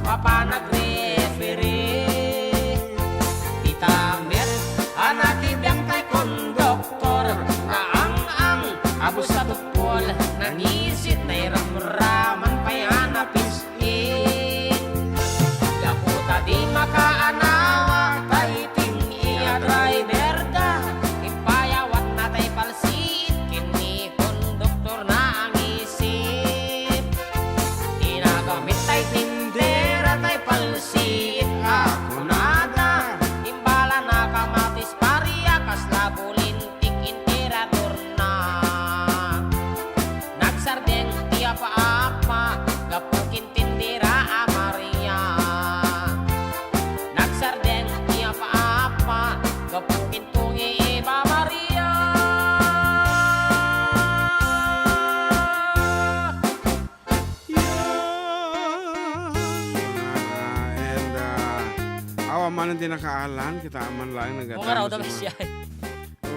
Mapan nagreferee. Ita met a nakibiang tay konduktor, naang-ang a bus a tukpol, nangisit, nairamraman pay a napis-it. Gapu ta di makaanawa tay ting-i a driver da, impayawatna tay palsiit ken ni konduktor na a ngisit. Inagamit tay tindera tay palsiit a kunada, imbala na kamatis paria kasla bulintik intiradorna. Nagsardeng ti apa-apa gapu ken tindera a Maria. Nagsardeng ti apa-apa gapu ken tungi Eva Maria. Yeah. And, uh, awan man ti nakaalan, kita man laeng nagdadamo. Kung araw daw siya.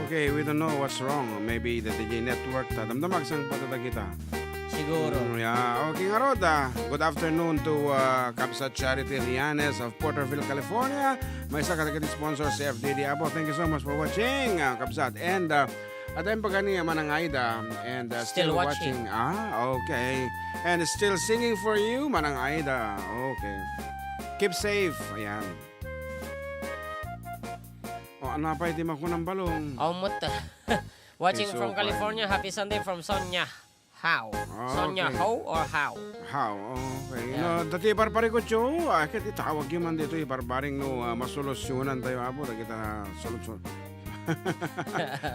Okay, we don't know what's wrong. Maybe the D J network, ta damdama sang pagkita kita. Siguro. Mm, yeah. Okay, ngarud, ah, good afternoon to, uh, Kabsat Charity Rianes of Porterville, California. Maysa kadagiti sponsor, C F D D Apo. Thank you so much for watching, uh, Kabsat. And, uh, At ayun pa gani, Manang Aida, and, uh, still watching. Ah, okay. And still singing for you, Manang Aida. Okay. Keep safe. Ayan. O, ano pa iti makunang balong? Aw, met. Watching from California. Happy Sunday from Sonia. How? Ah, Sonia, okay. How or how? How? Oh, okay. Yeah. No, dati barbarikutyo, ah, ket itawag yu man dito, ibarbaring no, ah, masolusyonan tayo, Apo, dagita solusyon.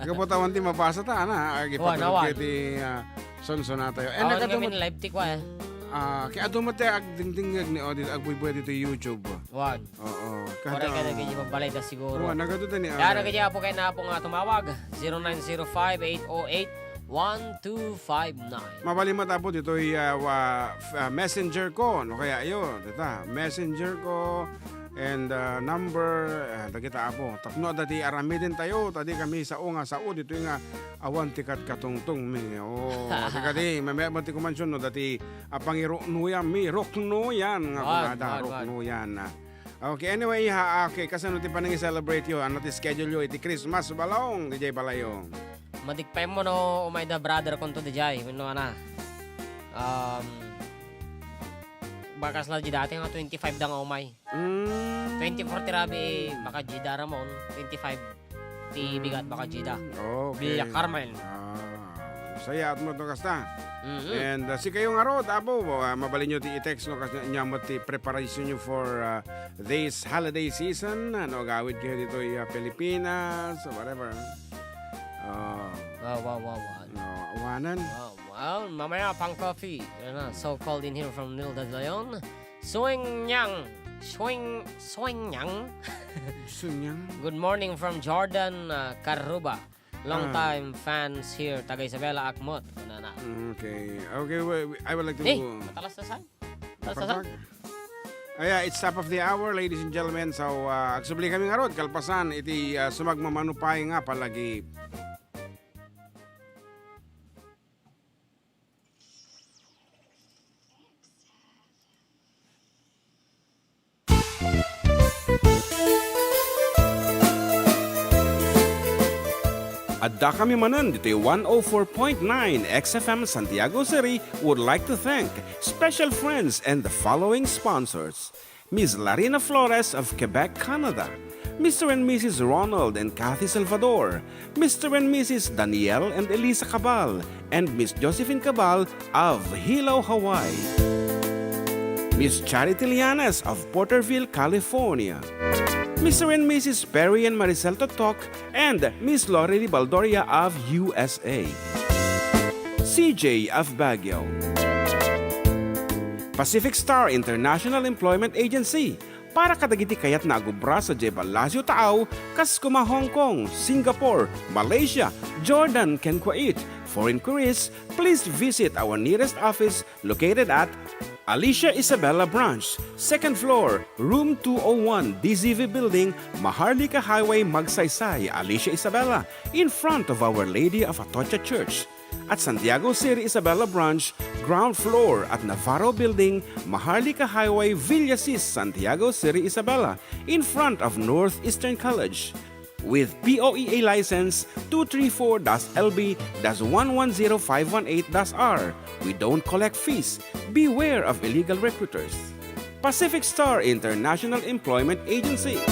Kaputawan ti mabasa ta, ana, agi Wa, pa nawan. Ti, ah, sonsona tayo. And Awan nagadu- ngamin live ti kwa, eh. Ah, kaya adu met ti agdingdingeg ni Odin, agbuybuy dito YouTube. Wan. Oo. Waray kada, kada kadi mabalay da siguro. Wa, nagadu ta ni, Kaya ah, kadi apo kay na apo nga tumawag, zero nine zero five eight oh eight one two five nine. Mabalin met, Apo, ditoy, ah, wa-, f-, ah, messenger ko, no kaya iyo, dita, messenger ko, and, ah, number, ah, dagita, Apo. Tapno adda ti aramiden tayo, ta di kami sao nga sao, ditoy nga awan ti katkatungtong mi. Oh, di kadi, mamaya mo ti kumansyon, no, dati, ah, pangiruknoyan mi, ruknoyan, nga Wan, kunada, wan, wan. Ruknoyan. Okay, anyway, ha, okay, kasano ti panangi-celebrate yo? Ano ti schedule yo iti Christmas, balong, D J Balayo? Madikpay mo no, umay da brother konto, D J, wenno ana. Um, bakas la di dati nga twenty-five da nga umay. Mm. Twenty-four ti rabii, makajida ramon, twenty-five ti bigat, makajida. Okay. Villa Carmen. Ah, sayat mo to kasta. Mhm. And, uh, sikayo ngarud, Apo, uh, mabalinyo ti i-text, no, kas-, nya met ti preparation nyo for, uh, this holiday season. Ano, agawid kayo dito, uh, Pilipinas, or whatever. Oh. Wow, wow, wow, wow. No, awanan. Wow, wow. Mamaya, pang coffee. Yan na, so called in here from Nilda de Leon. Suenyang. Sueng-, Suenyang. Suenyang. Good morning from Jordan, uh, Carruba. Long Ah. time fans here, taga Isabela, Akmot. Kunana. Mm, okay. Okay, well, I would like to Eh, matalas na san? Matalas na san? Pagpag-, ah, yeah, it's top of the hour, ladies and gentlemen. So, uh, agsubli kami ngarud, kalpasan, iti, uh, sumagmamano pay nga palagi. Adda kami manen ditoy one oh four point nine X F M Santiago City would like to thank special friends and the following sponsors. Miss Larina Flores of Quebec, Canada, Mister and Missus Ronald and Kathy Salvador, Mister and Missus Daniel and Elisa Cabal, and Miss Josephine Cabal of Hilo, Hawaii, Miss Charity Lianes of Porterville, California, Mister and Missus Perry and Maricel Totok, and Miss Lorely Baldoria of U S A, C J of Baguio, Pacific Star International Employment Agency, para kadagiti kayatna a gubra sadiay Palacio Taaw, kas kuma Hong Kong, Singapore, Malaysia, Jordan, ken Kuwait. For inquiries, please visit our nearest office located at Alicia Isabela Branch, second floor, room two oh one, D Z V Building, Maharlika Highway, Magsaysay, Alicia Isabela, in front of Our Lady of Atocha Church. At Santiago City Isabela Branch, ground floor at Navarro Building, Maharlika Highway, Villasis, Santiago City Isabela, in front of Northeastern College. With P O E A license two three four dash L B dash one one zero five one eight dash R. We don't collect fees. Beware of illegal recruiters. Pacific Star International Employment Agency.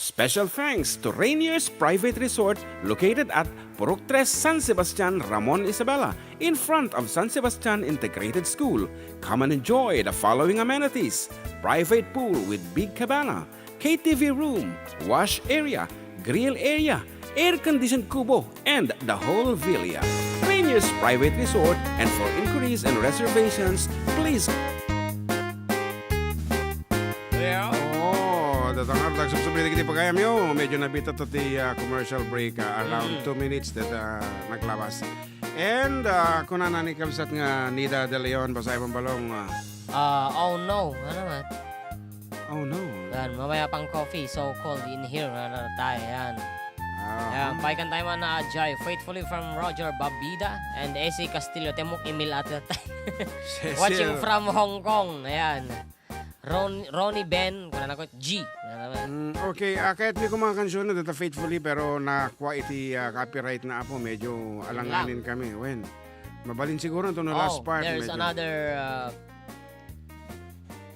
Special thanks to Rainier's Private Resort located at Purok Tres, San Sebastian, Ramon Isabela, in front of San Sebastian Integrated School. Come and enjoy the following amenities: private pool with big cabana, K T V room, wash area, grill area, air-conditioned kubo, and the whole villa. Rainier's Private Resort, and for inquiries and reservations, please. Oh, datang nga, tagsubsubli dagiti pagayamyo. Medyo nabitat ti, ah, commercial break, ah, around Mm. two minutes that, ah, naglabas. And, ah, kunana ni kabsat nga Nida De Leon, basaem, Balong, ah. Ah, oh no. Ano man? Oh no. Yan, mamaya pang coffee, so cold in here, ano tayo, yan. Ah. Yan, paikan tayo man na Ajay, faithfully from Roger Babida and S A Castillo, Temok Emil at Cecil. Watching from Hong Kong, ayan. Ron, Ronnie Ben, kuna na ko, G. Kuna na ko. Mm, okay, ah, kayatmi koma nga kansion, data faithfully, pero nakua iti, ah, copyright na, apo, medyo alanganin kami. Wen, mabalin siguro ito no last Oh, part, there's medyo another, uh,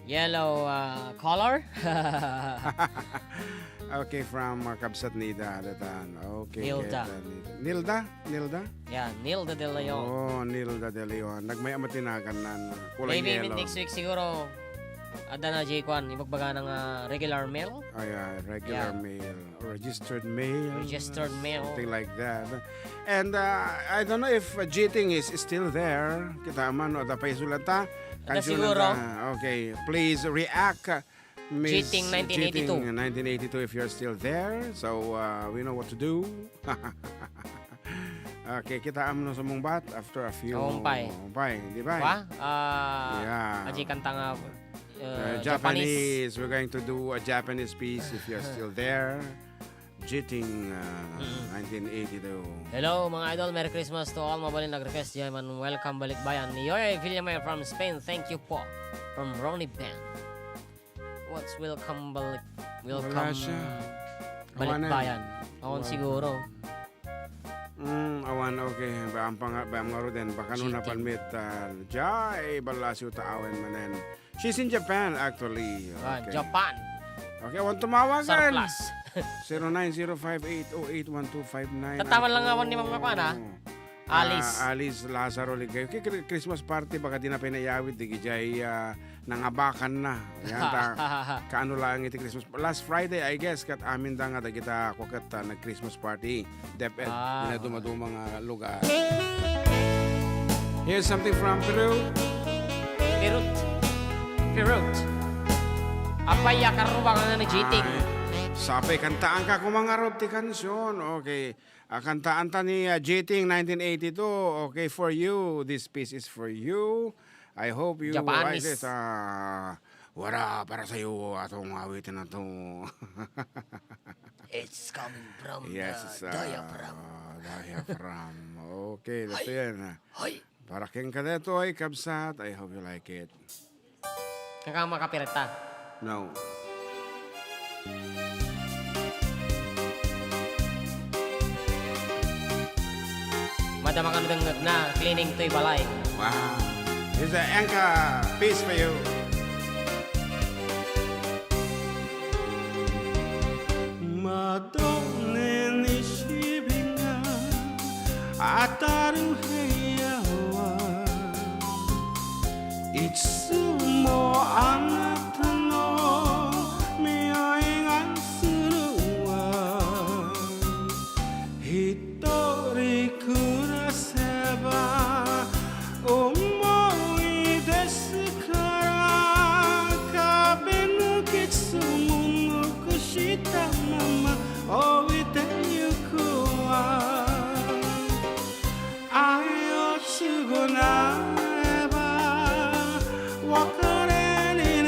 yellow, uh, color. Okay, from, uh, Kabsat Nida, datan. Okay, Nilda. Keta Nilda. Nilda? Nilda? Yeah, Nilda De Leon. Oh, Nilda De Leon. Nagmay-am a tinagan nan. Kulay Maybe yellow. Next week siguro, adda na, Jay, kwan, ibagbaga na nga regular mail. Oh, yeah, regular Yeah. mail. Registered mail. Registered mail. Something like that. And, uh, I don't know if, uh, Jiting is still there. Kita man, no, adda pay sulata. Adda kansion siguro. Ta. Okay, please react, uh, Miss Jiting nineteen eighty-two. Jiting nineteen eighty-two, if you're still there. So, uh, we know what to do. Okay, kitaem no sumungbat after a few. Umpay. Umpay, di ba? Wa? Ah, Yeah. Aji kanta nga, uh, Uh, Japanese. Japanese. We're going to do a Japanese piece if you're still there. Jiting, uh, Mm. nineteen eighty-two. Hello, mga idol. Merry Christmas to all. Mabalin nag-request diay man, welcome balikbayan. Ni Yoy Villame from Spain. Thank you po. From Ronnie Ben. What's welcome balik? Wala Welcome siya. Balikbayan. Awanan. Awan Awan. Siguro. Mm, awan, okay. Ba, ang panga-, ba, ang ngaruden, baka no Cheating. Napanmit, ah, jay, ballasiw ta awan manen. She's in Japan, actually. Ah, Okay. Japan. Okay, awan tumawagan. Surplus. Zero nine zero five eight oh eight one two five nine. Tataman lang awan ni Mama Kwan, ah. Oo. Alice. Ah, Alice Lazaro Ligay. Kay Kri-, Christmas party, baka di na pinayawid, di gijay, ah, nangabakan na. Yan, ta, kaano lang iti Christmas. Last Friday, I guess, ket amin da nga dagita, kua ket, ah, nag-Christmas party. DepEd, Ah. Ina dumaduma nga lugar. Here's something from Peru. Pirut. Pirut. Apay, ya, karubang nga ni Jiting. Ay, sapay, kantaanka koma ngarud ti kansion. Okay. Ah, kantaanta ni, ah, Jiting nineteen eighty-two. Okay, for you. This piece is for you. I hope you Japanese. Like this. Ah, wara para sa'yo, atong awitin na to. It's coming from Yes, the it's, uh, diaphragm. Diaphragm. Okay, that's Ay. Yan, ah. Hoy! Para kenka detoy, kabsat. I hope you like it. Kaka makapirta. No. Madama kan dengngegna, cleaning toy balay. Wow. This is the Enka piece for you. Madong ni sibingan, ataru heyawa. Itsumo anata no miyoingan suruan. Hitori kuraseba, omoy desu kara, kabenukit sumunuku shita mama, owite yukuan. Ayo suguneba, wakare ni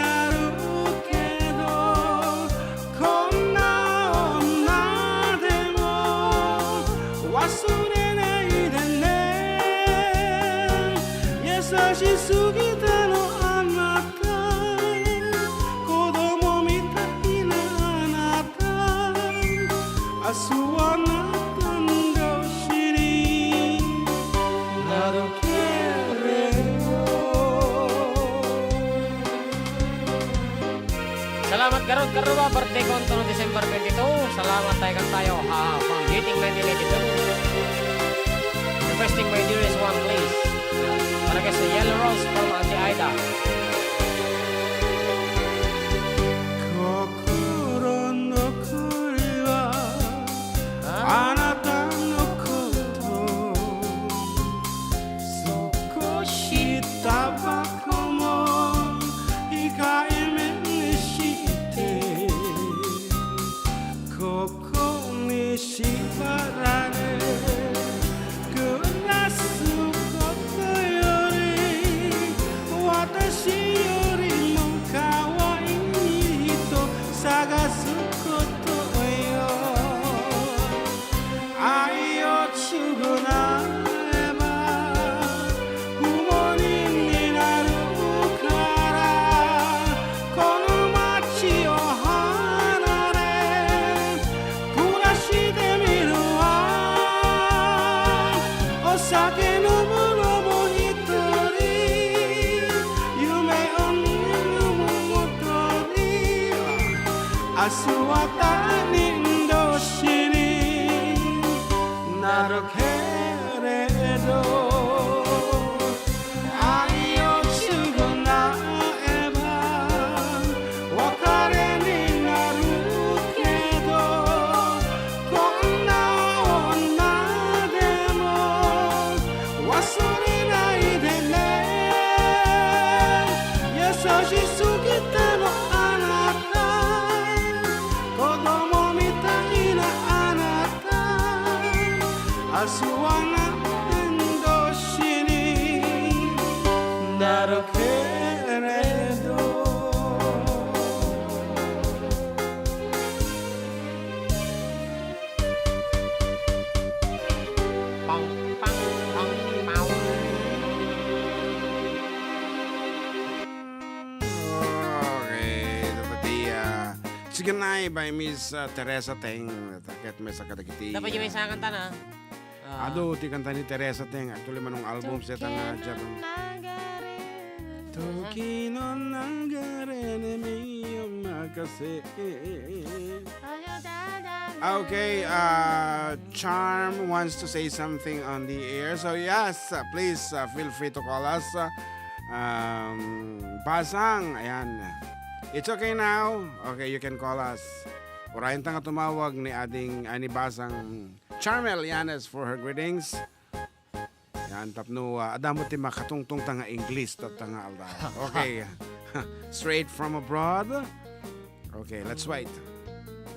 Salamat garud, karua, birthday ko on December twenty-two. Salamat tayo kan tayo, ha, from Dating nineteen eighty-two. Requesting my dearest one, please. Para kay sa Yellow Rose from Auntie Aida. 心残りは あなたのこと少しタバコも控えめにしてここに縛られ暮らすことより私よりも可愛い人探すことよ 愛を償えば不問になるからこの街を離れ暮らしてみるわお酒飲むのも一人夢を見るのも一人明日は他人同士になるけれど愛を償えば別れになるけどこんな女でも忘れないでね優しすぎてのあなた子供みたいなあなた明日は何年年になるけれどOkay, dapat iya. Siganay by Miss, uh, Teresa Teng. Ket maysa kadagiti, Dapat yung uh, may sakanta na. Ah. Adu ti kanta ni Teresa Teng. Actually, manong album siya ta nga Japan. Toki no nagare ne miyo makase. Ah, okay, uh, Charm wants to say something on the air. So yes, uh, please, uh, feel free to call us. Uh, um, Basang, ayan. It's okay now. Okay, you can call us. Urayan ta nga tumawag ni ading, ah, ni Basang Charmel Yanes for her greetings. Yan, tapno, ah, adda mo ti makatungtong ta nga English, tatta nga aldaw. Okay. Straight from abroad. Okay, let's wait.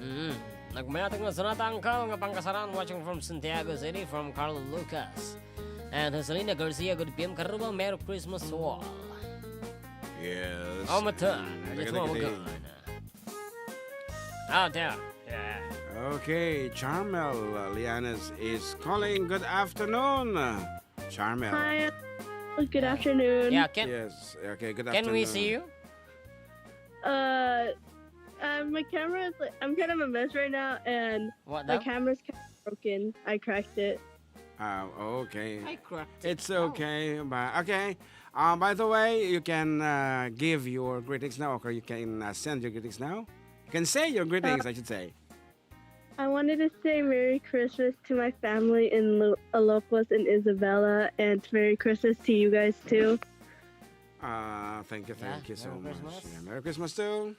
Mm. Nagmayat nga sanata, Uncle, nga pangkasaran, watching from Santiago City, from Carlo Lucas. And Joselina Garcia, good P M, Karuba, Merry Christmas to all. Yes. Oh, mata. Mm, That's what we're tagad-, going. Out there. Yeah. Okay, Charmel, uh, Lianes is calling. Good afternoon, Charmel. Hi. Good afternoon. Yeah, can, Yes, okay, good can we afternoon. see you? Uh, uh, my camera is like, I'm kind of a mess right now, and What my now? camera's kind of broken. I cracked it. Ah, okay. I cracked it. It's Oh. okay. Ba-, okay. Uh, by the way, you can, uh, give your greetings now, or you can, uh, send your greetings now. You can say your greetings, Uh, I should say. I wanted to say Merry Christmas to my family in Lo-, Ilocos and Isabela, and Merry Christmas to you guys too. Uh, thank you, Yeah, thank you so Merry much. Christmas. Yeah, Merry Christmas too.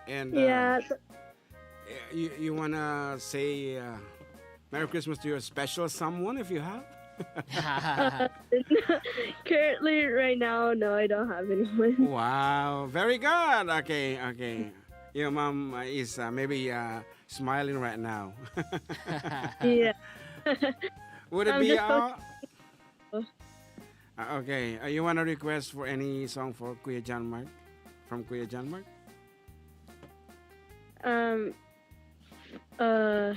And, uh, Yeah, th- you, you wanna say, uh, Merry Christmas to your special someone if you have? Uh, currently, right now, no, I don't have anyone. Wow, very good. Okay, okay. Your mom, uh, is, uh, maybe, uh, smiling right now. Yeah. Would it I'm be just so all? Uh, okay. Uh, you wanna request for any song for Kuya John Mark? From Kuya John Mark? Um, uh,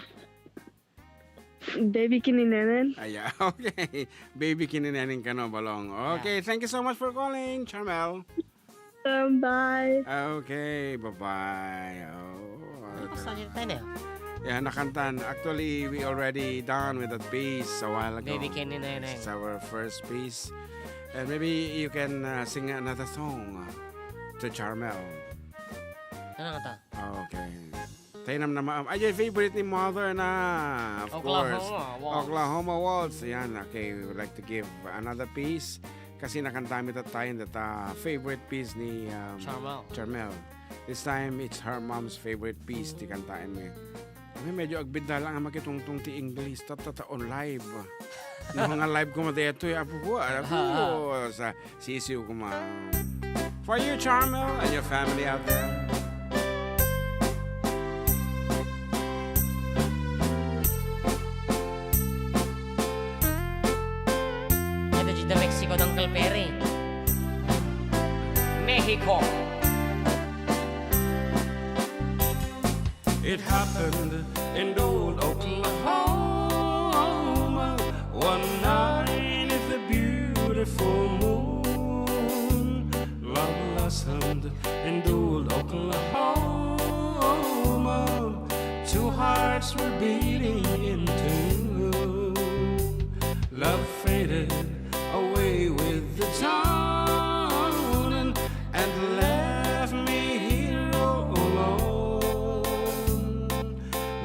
Baby Kininenen. Ah, yeah. Okay. Baby Kininenen kano, Balong. Okay, Yeah. thank you so much for calling, Charmel. Um, bye. Okay, bye-bye. Oh, Ano pa sa tayo na? Yeah, nakantan. Actually, we already done with that piece a while ago. Baby Kininenen. It's our first piece. And maybe you can, uh, sing another song, uh, to Charmel. Ano nga ta? Okay. Tayo nam naman. Ay, yung favorite ni mother na, of Oklahoma course. Waltz. Oklahoma Waltz. Yan, okay. We would like to give another piece. Kasi nakanta mi tayo that uh, favorite piece ni um, Charmel. Charmel. This time, it's her mom's favorite piece. Ti kantaan mi. Ay, medyo agbidda lang ang makitungtong ti English. Tatata on live. No, nga live ko mati ito. Apo ko, apo ko. Sa Sisiw ko man. For you, Charmel, and your family out there. Ito dito Mexico, Uncle Perry. Mexico. It happened in old Oklahoma. One night is a beautiful moon. Love blossomed in old Oklahoma. Two hearts were beating in tune. Love faded away with the town and, and left me here all alone.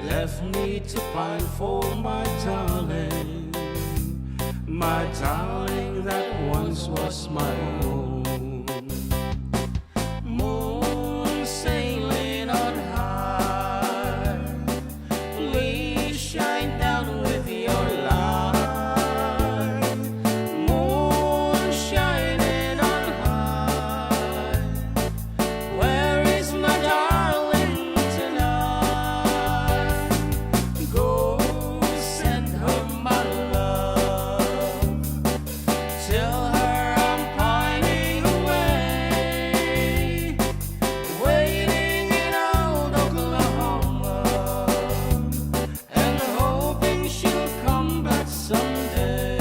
Left me to pine for my darling, my darling that once was my own. Moon sailing on high, please shine down with your light. Moon shining on high, where is my darling tonight? Go send her my love. Tell her I'm pining away, waiting in old Oklahoma, and hoping she'll come back someday.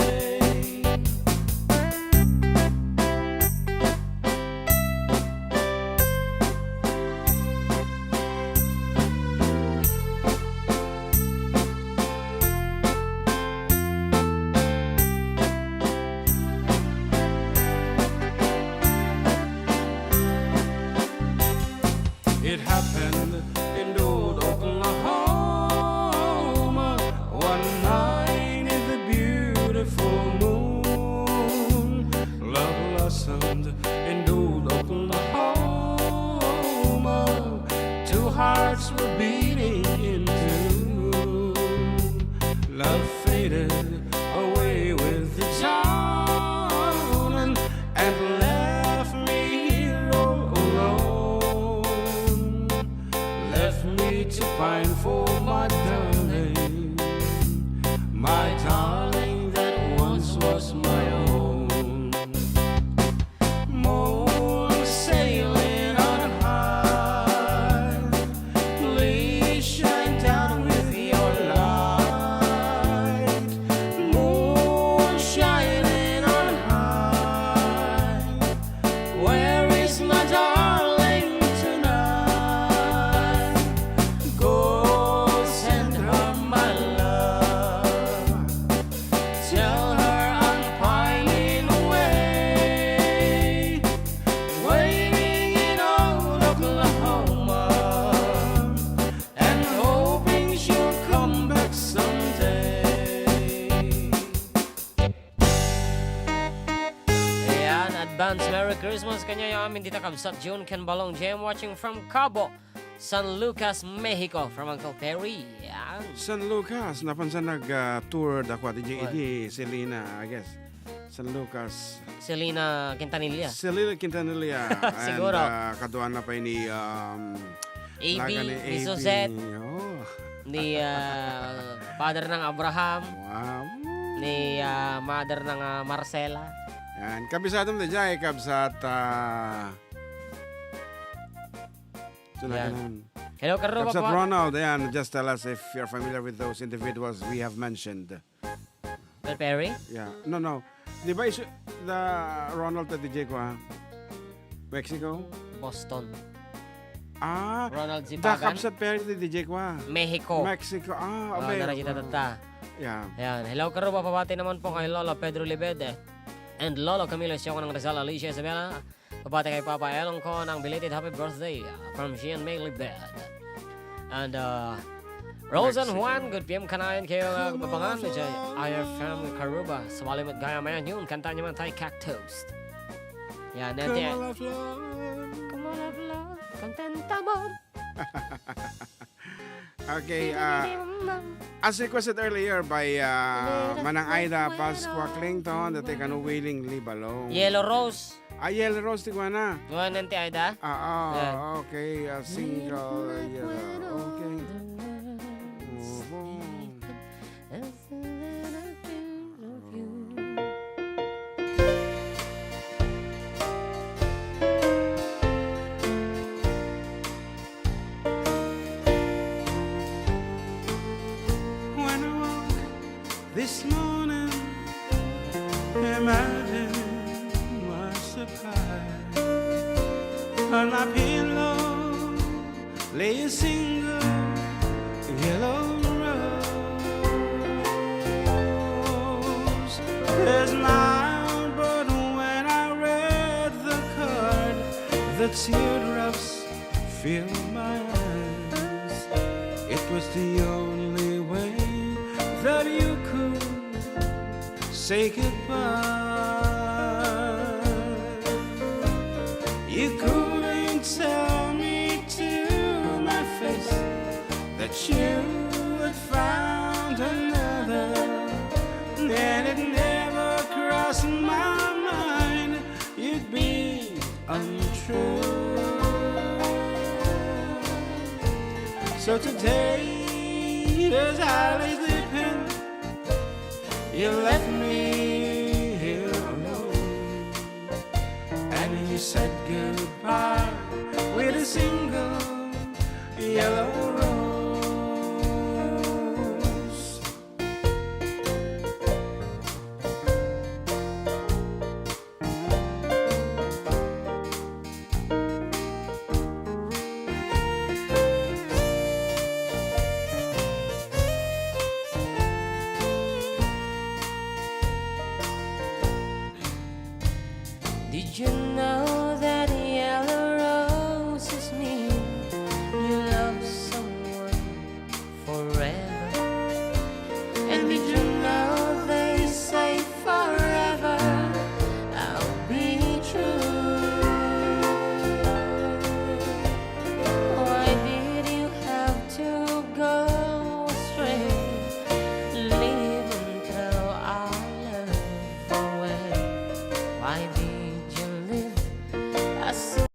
It happened in old Oklahoma. One night in the beautiful moon, love blossomed in old Oklahoma. Two hearts were beating in tune. Love faded away with the dawn and, and left me here all alone. Left me to pine for my darling, my darling that once was my own. Moon sailing on high, please shine down with your light. Moon shining on high, where is my darling tonight? Go send her my love. Tell her I'm pining away, waiting in old Oklahoma, and hoping she'll come back someday. Ayan, advance Merry Christmas kaniayo amin dita, kabsat June ken Balong J M, watching from Cabo, San Lucas, Mexico, from Uncle Perry. Yan. San Lucas, napansan nag, ah, tour da kwa, D J What? Idi, Selena, I guess. San Lucas. Selena Quintanilla. Selena Quintanilla. Siguro. And, ah, kaduana pa ni, um, A B, laga ni ni A B. Suzette. Oh. Ni, ah, Father ng Abraham. Wow. Ni, ah, Mother ng, ah, Marcela. Yan. Kabisado mo na dyan, eh, kabsat, ah, Sino Yan. Ka nun? Hello, Karuba Kabsat po. Ronald, ayan, just tell us if you're familiar with those individuals we have mentioned. Sir Perry? Yeah. No, no. Di ba isu-, the Ronald ta D J ko, ha? Mexico? Boston. Ah, Ronald the Zipagan? Kabsat Perry ti D J ko, ha? Mexico. Mexico. Ah, Oh, okay. Nara kita tatta. Yeah. Ayan. Hello, Karuba. Pabati naman po kay Lolo Pedro Libede and Lolo Camilo Sioko ng Rizal, Alicia Isabela. Pabati kay Papa Elong ko ng belated happy birthday, uh, from Gian May Libed. And, uh, Rose and Mexico. Juan, good P M kanayon kayo, uh, babangan, medyo I F M Karuba, sa Walimut Gaya Mayan yun, kanta niyo man tayo, Cactus. Yan, yan, yan. Come on, love, love. Come on, love, love. Contenta mo. Okay, uh, as requested earlier by, uh, Manang Aida Pascua Clinton, that they can willingly balong. Yellow Rose. Ah, Yellow Rose, ti kuana. Kuana ti Aida? Ah, ah, okay, uh, single, uh, Yellow. Okay. Oho. When I woke this morning, imagine my surprise. On my pillow lay a single yellow rose. There's mine, but when I read the card, the teardrops fill my eyes. It was the only way that you could say goodbye. You couldn't tell me to my face that you had found another, and it never crossed my mind you'd be untrue. So today, as I lay sleeping, you left me here alone, and you said goodbye with a single yellow rose. Did you know that yellow roses mean you love someone forever? And did you know they say forever I'll be true? Why did you have to go astray, leaving through our love away? Why did you leave us so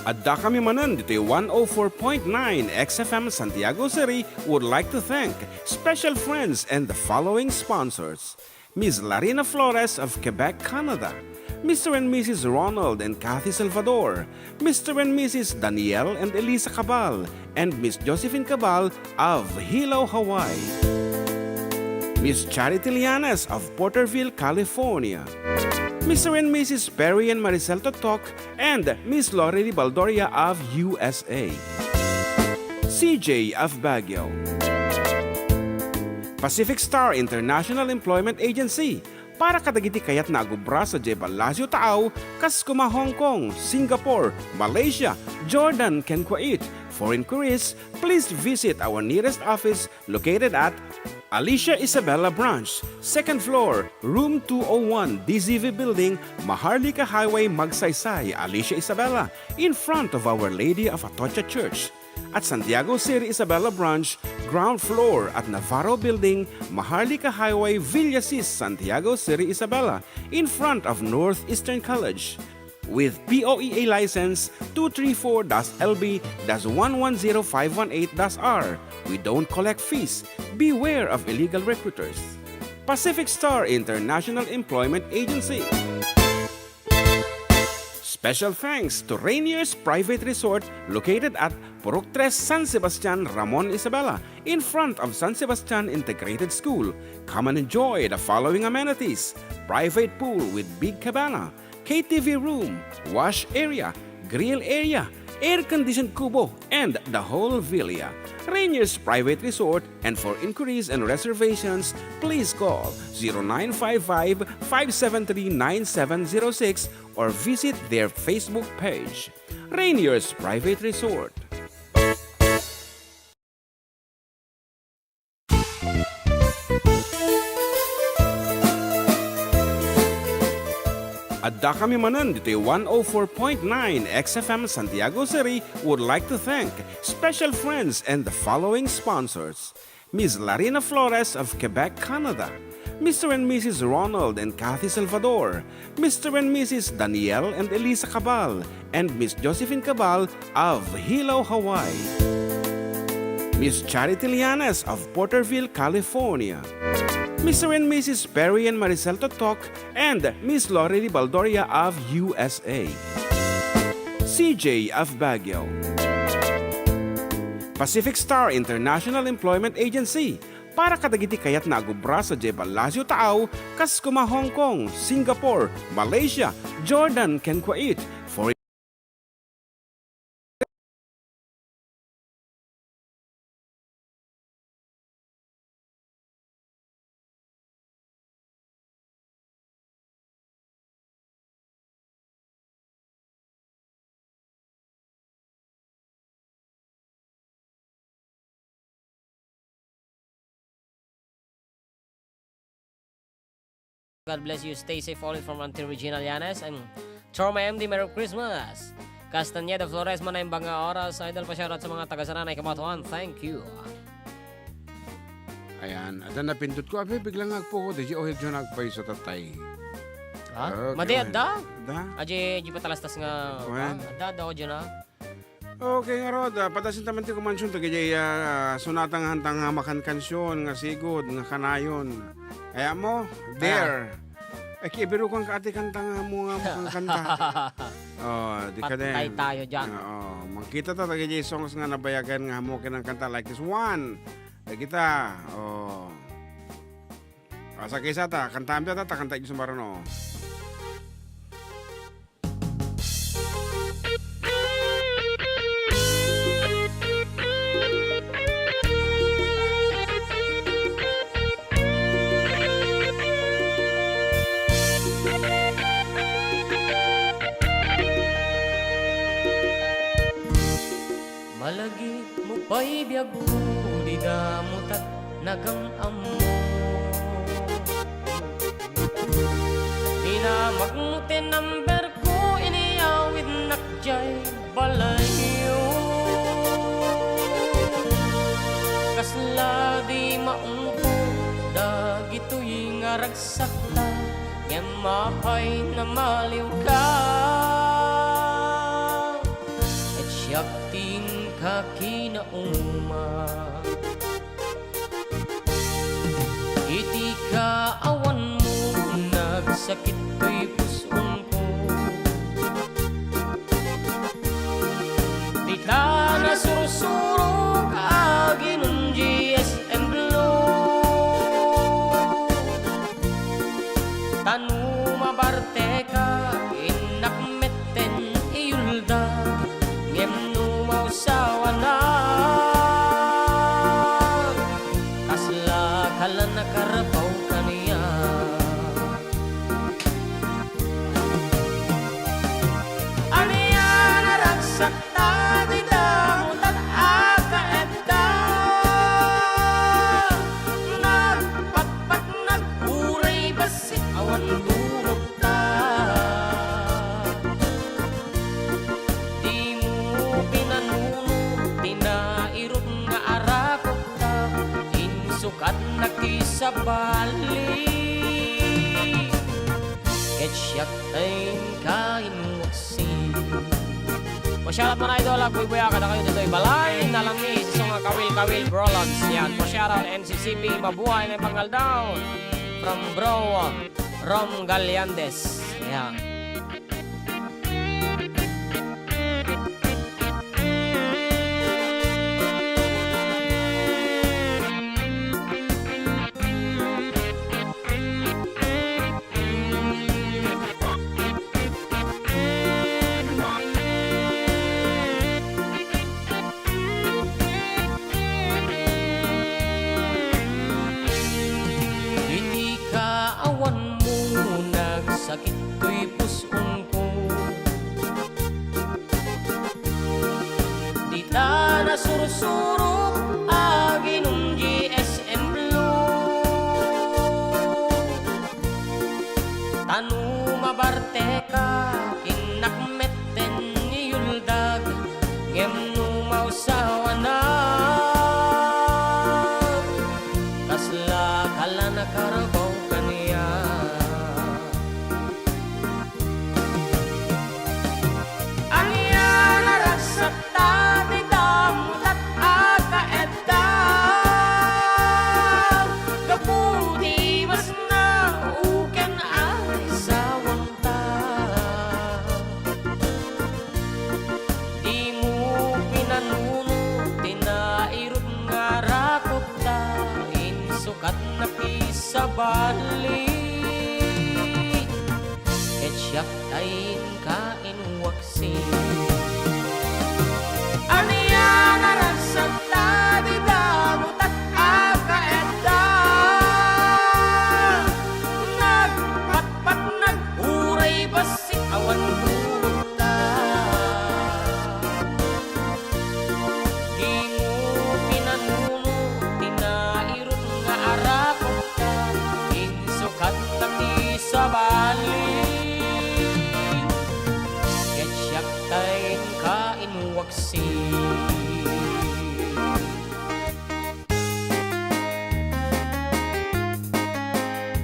Addakami manen ditoy one oh four point nine X F M Santiago City would like to thank special friends and the following sponsors: Miss Larina Flores of Quebec, Canada, Mister and Missus Ronald and Kathy Salvador, Mister and Missus Daniel and Elisa Cabal, and Miss Josephine Cabal of Hilo, Hawaii. Miss Charity Lianes of Porterville, California. Mister and Missus Perry and Maricel Totok and Miss Lori Baldoria of U S A. C J of Baguio. Pacific Star International Employment Agency, para kadagiti kayatna a gubra sadiay Palacio Taaw, kas koma Hong Kong, Singapore, Malaysia, Jordan, ken Kuwait. For inquiries, please visit our nearest office located at Alicia Isabela Branch, second floor, room two oh one, D Z V Building, Maharlika Highway, Magsaysay, Alicia Isabela, in front of Our Lady of Atocha Church. At Santiago Seri Isabela Branch, ground floor at Navarro Building, Maharlika Highway, Villasis, Santiago Seri Isabela, in front of Northeastern College. With P O E A license two three four dash L B dash one one zero five one eight dash R. We don't collect fees. Beware of illegal recruiters. Pacific Star International Employment Agency. Special thanks to Rainier's Private Resort, located at Purok Tres, San Sebastian, Ramon Isabela, in front of San Sebastian Integrated School. Come and enjoy the following amenities: private pool with big cabana, K T V room, wash area, grill area, air-conditioned kubo, and the whole villa. Rainier's Private Resort, and for inquiries and reservations, please call zero nine five five, five seven three, nine seven zero six or visit their Facebook page. Rainier's Private Resort. Adda kami manen ditoy one oh four point nine X F M Santiago City would like to thank special friends and the following sponsors: Miss Larina Flores of Quebec, Canada, Mister and Missus Ronald and Kathy Salvador, Mister and Missus Daniel and Elisa Cabal, and Miss Josephine Cabal of Hilo, Hawaii. Miss Charity Lianes of Porterville, California. Mister and Missus Perry and Maricel Totok and Miss Lorely Baldoria of U S A. C J of Baguio. Pacific Star International Employment Agency, para kadagiti kayatna a agubra sadiay Palacio Taaw, kas kuma Hong Kong, Singapore, Malaysia, Jordan, ken Kuwait. For God bless you. Stay safe always from Auntie Regina Llanes and Trauma M D. Merry Christmas. Castañeda Flores, manaimbag nga oras, idol, pa-shoutout sa mga taga-Saranay, Cabanatuan. Thank you. Ayan, adda napindot ko. Abi, bigla nga agpukot. Di, oh, medyo nagpayso tatay. Ha? Okay, madi, okay. Adda? Adda? Aji, di patalastas nga, wen, ha? Adda, adda, oh, dyan, ha? Okay, ngarud, ah, padasin taman ti kumansion, tagidiay, ah, sonata nga hantang nga makankansion, nga sigud, nga kanayon. Kaya mo, there. Ay, kibirukan ka ati kanta nga mo nga makankanta. Oh, di ka din. Patay tayo dyan. Oo, magkita ta, tagidiay songs nga nabayagan nga mo kinangkanta like this one. Ay, kita, oh. Asa kaysa ta, kantaam ta, ta, kanta idiay sumaruno. Malagip mo pay biagko, di damo tat nagam-ammo. Dinamagmo ti number ko, iniyawidnak diay balayyo. Kasla di maungko dagitoy nga ragsakta, ngem apay namaliwka? Et siak ti inka kinauma. Iti kaawanmo, nagsakit toy pusongko. Dika nasursurok aginom G S M Blue. Ta no mabarteka, innak metten iyulda. Ngem no mausawanak, kasla kalan a karpaw kaniak. Ania naragsak ta ti damo tat akaedda. Na Awan turogta. Dimo pinanuno ti nairut nga arakupta, insukat nakisabali. Ket siak ta inka inwaksi. Pasyarat man, idol, agbuybuya kadakayo ditoy balay. Nalami, isu nga kawil-kawil, bro, Lance. Yan, pasyarat, N C C P, mabuhay na pangaldaw. From bro, Rom Gallandes. Yan. Iti kaawanmo, nagsakit toy pus-ongko. Dita nasursurok aginom G S M Blue. Tano mabarteka, innak metten iyuldag, ngem no mausawanak, kasla kala nakarbaw kaniak. Ania naragsak ta ti damutak a kaedda. Gapu ti masna uken a isawangta. Dimo pinanuno ti nairut nga rakupta, insukat nakisabali. Ket siak ta inka inwaksi. Ania naragsak ta ti damutak a kaedda. Nagpatpat, nag-uray bassit, awan turogta. Dimo pinanuno ti nairut nga arakupta, insukat nakisabali. Ket siak ta inka inwaksi.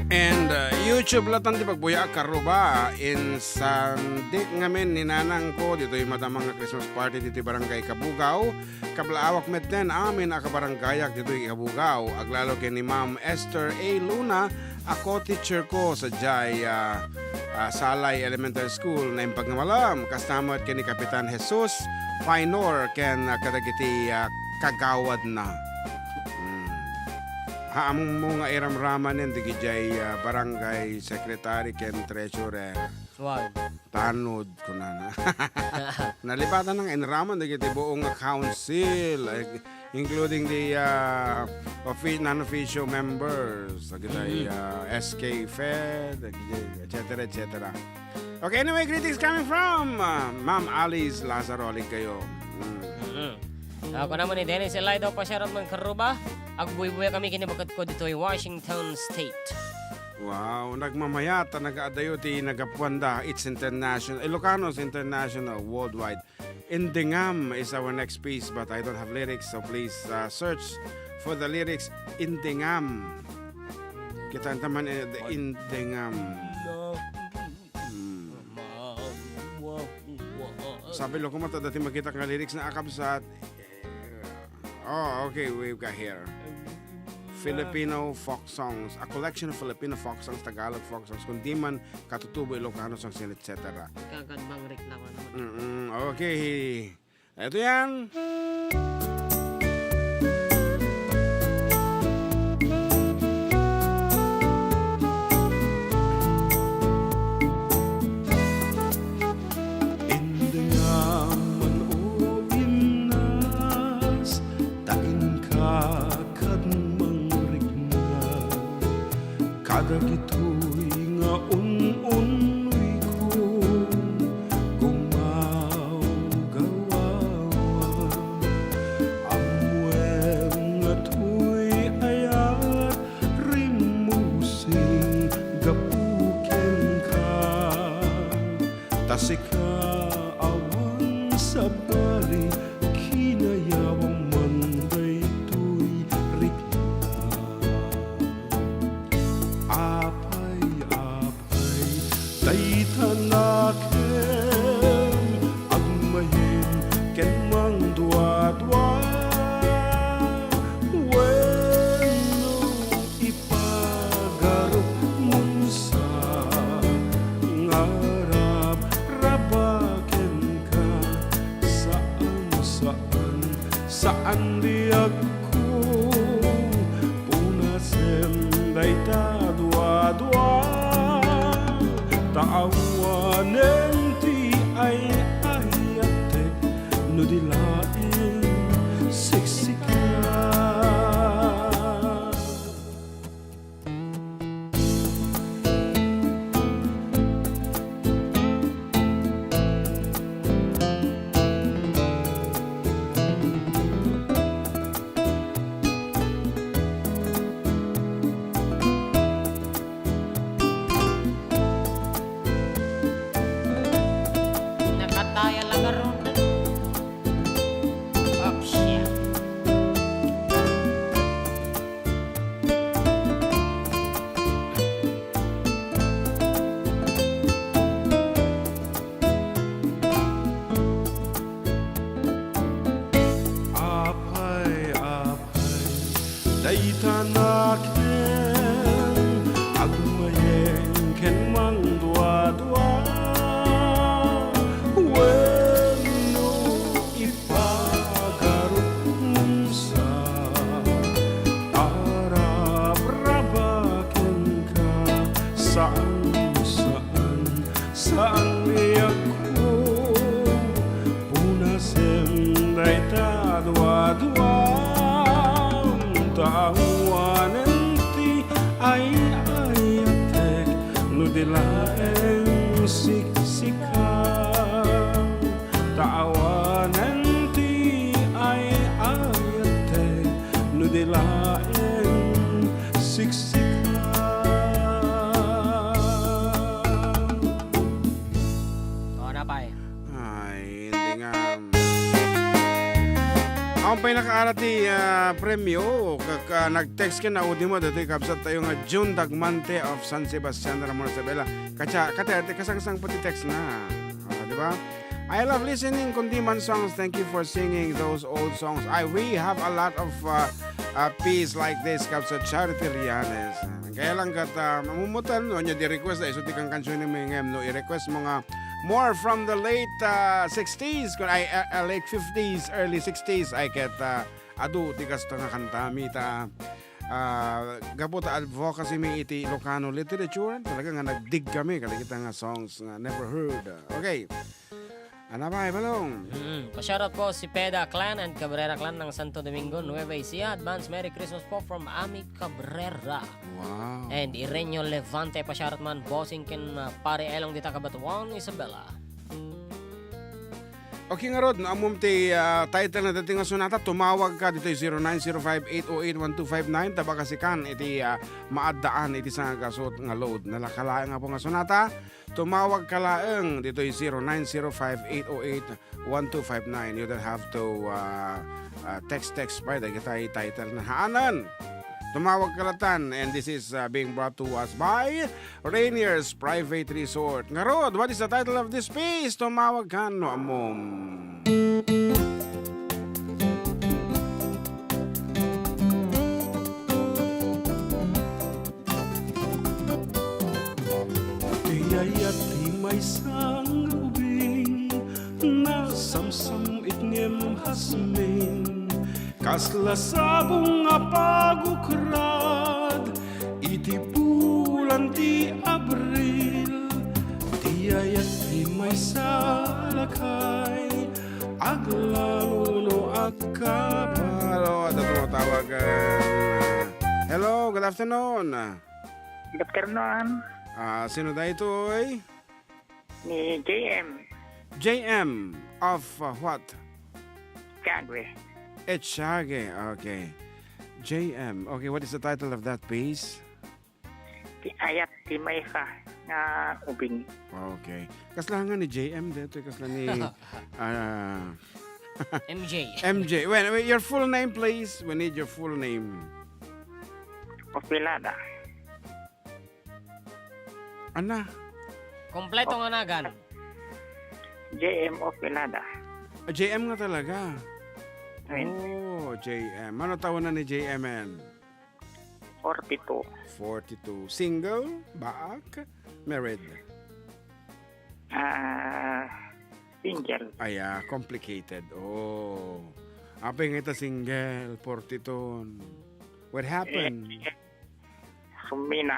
And, uh, YouTube latan ti pagbuyaak, karruba, insan di ngamin ni nanangko ditoy madama nga Christmas party ditoy Barangay Kabugao. Kablaawak metten amin a kabarangayak ditoy Kabugao. Aglalo ken ni Ma'am Esther A Luna, a co-teacher ko sadiay, ah, ah, Salay Elementary School, naimbag nga malem. Kasta met ken ni Kapitan Jesus Painor ken, ah, kadagiti, ah, kagawadna. Hmm. Haammo nga iramramanen dagiti, ah, barangay secretary ken treasurer. Wow. Tanod, kunana. Nalipatan nga inraman dagiti buong nga council, eh, including the, ah, offi-, non-official members, dagiti, Mm. ah, S K Fed, dagiti, et cetera, et cetera. Okay, anyway, greetings coming from, ah, Ma'am Alice Lazaro, alig kayo. Mm. Mm. Ako naman ni Dennis Elido, pasyarat man karruba, agbuybuya kami kinibakatko ditoy Washington State. Wow, nagmamayat ta nagaadayo ti nagapuanda. It's international. Ilocanos International Worldwide. Indengam is our next piece, but I don't have lyrics, so please, uh, search for the lyrics, Indengam. Kita naman, eh, the Indengam. Hmm. Sabi lo, kumata dati makita nga lyrics na akabsat. Oh, okay, we've got here Filipino folk songs, a collection of Filipino folk songs, Tagalog folk songs, kundi man katutubo, Ilocano songs, and et cetera. Kagad bang rik na ko naman. Mm-mm. Okay. Ito yan. Indengam man, o Pinas, ta inka kad mangrikna kadagitoy nga un-unnoyko, gumawgawawa. Sika awan sabali, kinayawam man daytoy rikna. Apay, apay, dayta nakem, agmayem ken mangduadua. Wenno ipagarupmon sa nga rabraba kenka, saan, saan, saan, biagko, punasem dayta duadua, ta awanen ti ay-ayatek no di laeng siksika. Nakataya la garud. Opsya. Apay, apay, dayta nakem, agmayem ken mangduadua. Wenno ipagarupmon sa a rabraba kenka, saan, saan, saan, biagko, punasem dayta duadua, ta awanen ti ay-ayatek no di laeng siksika. Ta awanen ti ay-ayatek no di laeng siksika. O, napay. Ay, hindi nga. Ang pinakaara ti, ah, premyo, kag, ah, nag-text ken naudi mo, ditoy kabsat tayo nga June Dagmante of San Sebastian, Ramon Isabela. Katsa, kata, kasangsang pati text na. Ah, di ba? I love listening Kundiman songs. Thank you for singing those old songs. I, we have a lot of, uh, uh, piece like this, Kabsat Charity Rianes. Kaya lang kat, uh, mamumutan, no, nya di request, ay, so di kang kansyonenmi ngem, no, i-request mo nga more from the late, uh, sixties, kun, ay, uh, uh, late fifties, early sixties, ay ket, uh, adu ti kasta nga kantami ta, ah, gapu ta advocacy mi iti Ilocano literature, talaga nga nagdig kami kadagita nga songs nga never heard. Okay. Ano ba, Balong? Mm, pa-shoutout po si Peda Clan and Cabrera Clan ng Santo Domingo, Nueva Ecija. Advance Merry Christmas po from Ami Cabrera. Wow. And Irenio Levante, pa-shoutout man, Bossing ken, uh, Pare Elong dita Cabatuan, Isabela. Okay ngarud, no ammom ti, ah, title na dati nga sonata, tumawag ka ditoy zero nine zero five eight oh eight one two five nine, ta baka sikan iti, ah, maaddaan iti sangagasut nga load. Nalaka laeng nga po nga sonata, tumawag ka laeng ditoy zero nine zero five eight oh eight one two five nine. You don't have to, ah, ah, text, text pa, dagitay title na haanan. Tumawag ka latan, and this is, ah, being brought to us by Rainier's Private Resort. Ngarud, what is the title of this piece? Tumawag ka no ammom. Ti ayat ti maysa nga ubing, nasamsam-it ngem hasmin. Kasla sabong a pagukrad iti bulan ti Abril, ti ayat ti maysa a lakay, aglalo no agkabalo. Adda tumatawagan. Hello, good afternoon. Good afternoon. Ah, sino daytoy? Ni J M. J M of, uh, what? Chagre. Echage, okay. J M. Okay, what is the title of that piece? Ti ayat ti maysa. nga ubing. Okay. Kasla nga ni J M dito, kasla ni, ah, M J. M J. Well, well, your full name, please. We need your full name. Opilada. Ana? Kompleto nga nagan. J M Opilada. Ah, J M nga talaga. Ayun. Oh, J M. Ano taon na ni J M N? Forty-two. Forty-two. Single? Baak? Married? Ah, single. Ay, ah, complicated. Oh. Apay nga ita single, forty-two. What happened? Eh, sumina.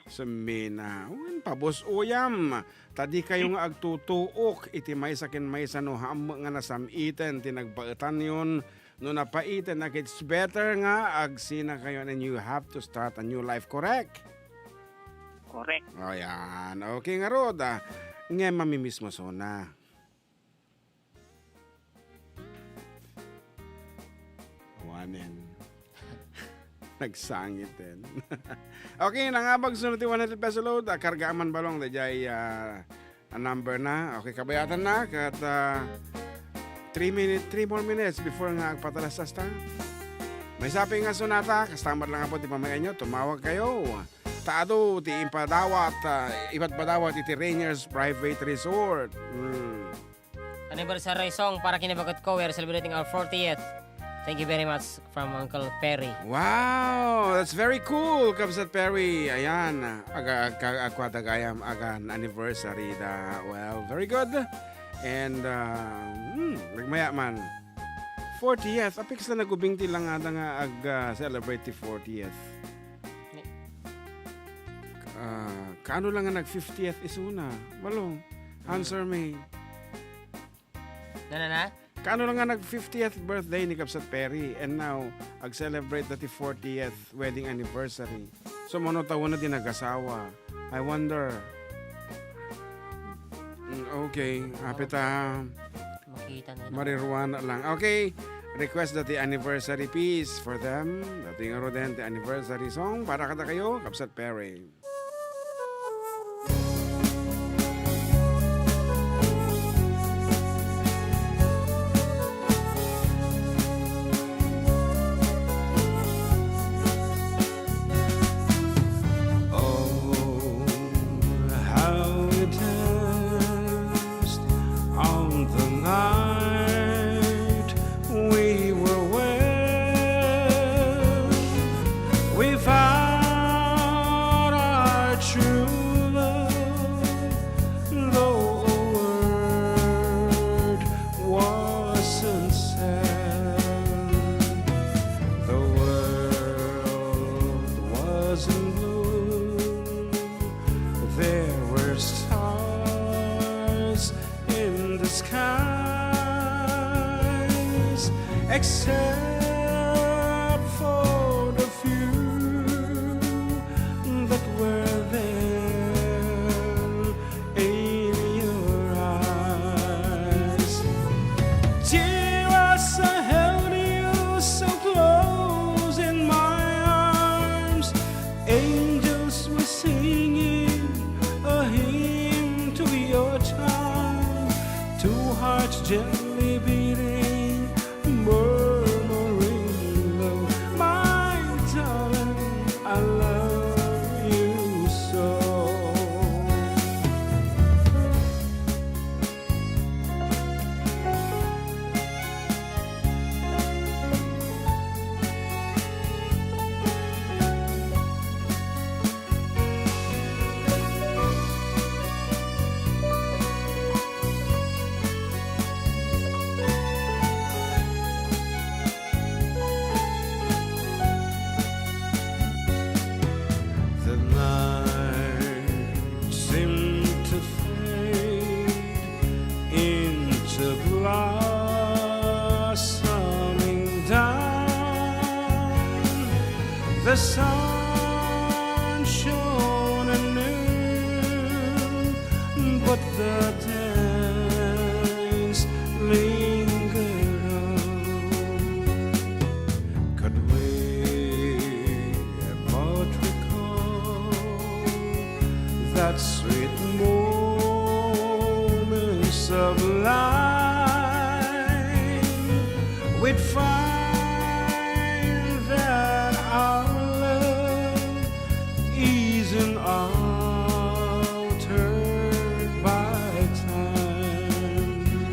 Sumina. Wen, pabus-uyam. Ta dikayo nga agtutuok iti maysa ken maysa no haam nga nasam-iten ti nagbaetanyon. No napaiten, it's better nga agsinakayo and you have to start a new life, correct? Correct. O, yan. Okay ngarud, ah. Ngem mamimismo sona. Awanen. Nagsangiten. Okay, nangabag sunod ti one hundred peso load. Ah, karga man balong, dayjay, ah, a number na. Okay, kabayatanna. Ket, ah, three minute, three more minutes before nga agpatalastas ta. Maysa pay nga sonata, kasta met laeng a pay ti pammayanyo, tumawag kayo. Ta adu ti impadawat, ah, ipadpadawat iti Rainier's Private Resort. Hmm. Anniversary song para ken ni bagotko. We are celebrating our fortieth. Thank you very much from Uncle Perry. Wow, that's very cool, Kabsat Perry. Ayan, aga, aga, agkuada gayam, agan anniversary da. Well, very good. And, uh, hmm, nagmaya man. Fortieth, apay kasla nagubing ti langada nga ag, uh, celebrate ti fortieth. Ni- Ah, kaano lang nga nag fiftieth isuna? Malo, Hmm. answer me. Na, na, na? Kaano lang nga nag fiftieth birthday ni Kabsat Perry and now ag-celebrate na ti fortieth wedding anniversary. So, mano taon na di nag-asawa? I wonder. Mm, okay, apay ta Makita nila. Mariruana lang. Okay, request da ti anniversary piece for them. Daytoy ngaruden ti anniversary song para kadakayo, Kabsat Perry. Oh, how we danced on the night we were wed. We found our true love, though a word wasn't said. The world was in bloom. There were stars in the skies, except for the few that were there in your eyes. Dear, as I held you so close in my arms, angels were singing a hymn to your charm. Two hearts gently beating, murmuring low, "My darling, I love you so." The night seemed to fade into blossoming dawn. The sun shone anew, but the days lingered on. Could we but recall that Sweet moments of life, we'd find that our love isn't altered by time.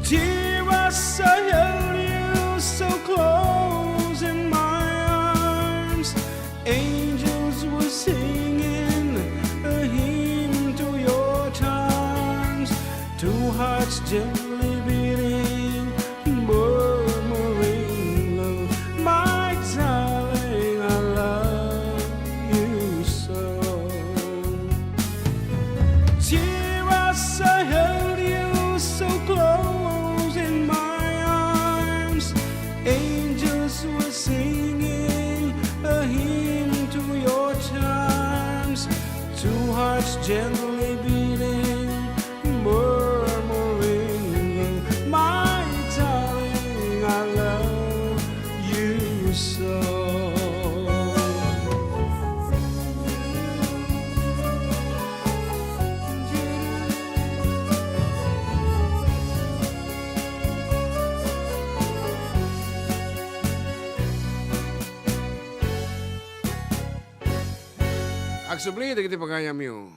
Dear, as I held you so close in my arms, angels were singing a hymn to your charms. Two hearts gently beating, murmuring low, my darling, I love you so. Dear, as I held you so close in my arms, angels were singing a hymn to your charms. Two hearts gently beating, murmuring, my darling, I love you so. Agsubli dagiti pagayamyo.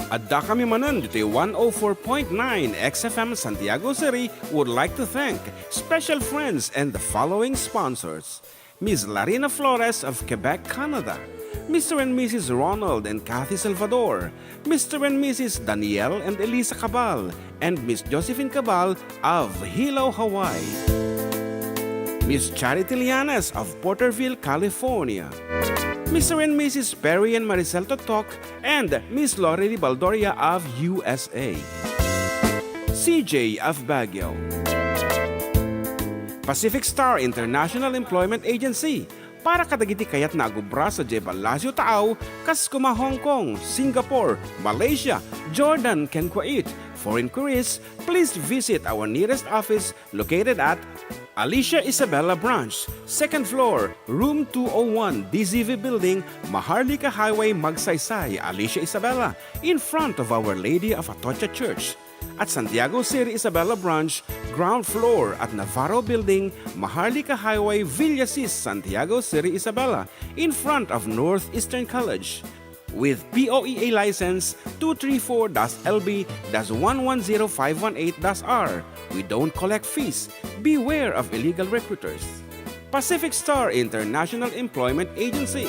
Addakami manen ditoy one oh four point nine X F M Santiago City would like to thank special friends and the following sponsors: Miss Larina Flores of Quebec, Canada, Mister and Missus Ronald and Kathy Salvador, Mister and Missus Daniel and Elisa Cabal, and Miss Josephine Cabal of Hilo, Hawaii. Miss Charity Lianes of Porterville, California. Mister and Missus Perry and Maricel Totok and Miss Lori Baldoria of U S A. C J of Baguio. Pacific Star International Employment Agency, para kadagiti kayatna a agubra sadiay Palacio Taaw, kas koma Hong Kong, Singapore, Malaysia, Jordan, ken Kuwait. For inquiries, please visit our nearest office located at Alicia Isabela Branch, second floor, room two oh one, D Z V Building, Maharlika Highway, Magsaysay, Alicia Isabela, in front of Our Lady of Atocha Church. At Santiago City Isabela Branch, ground floor at Navarro Building, Maharlika Highway, Villasis, Santiago City Isabela, in front of Northeastern College. With P O E A license two three four dash L B dash one one zero five one eight dash R. We don't collect fees. Beware of illegal recruiters. Pacific Star International Employment Agency.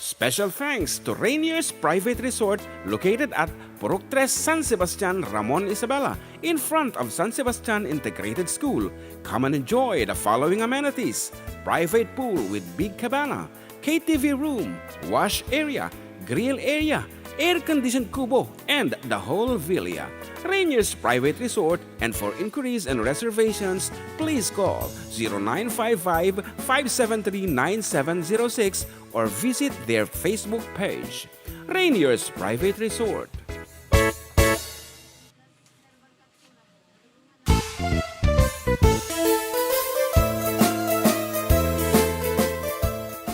Special thanks to Rainier's Private Resort, located at Purok Tres, San Sebastian, Ramon Isabela, in front of San Sebastian Integrated School. Come and enjoy the following amenities: private pool with big cabana, K T V room, wash area, grill area, air-conditioned kubo, and the whole villa. Rainier's Private Resort, and for inquiries and reservations, please call zero nine five five, five seven three, nine seven zero six or visit their Facebook page. Rainier's Private Resort.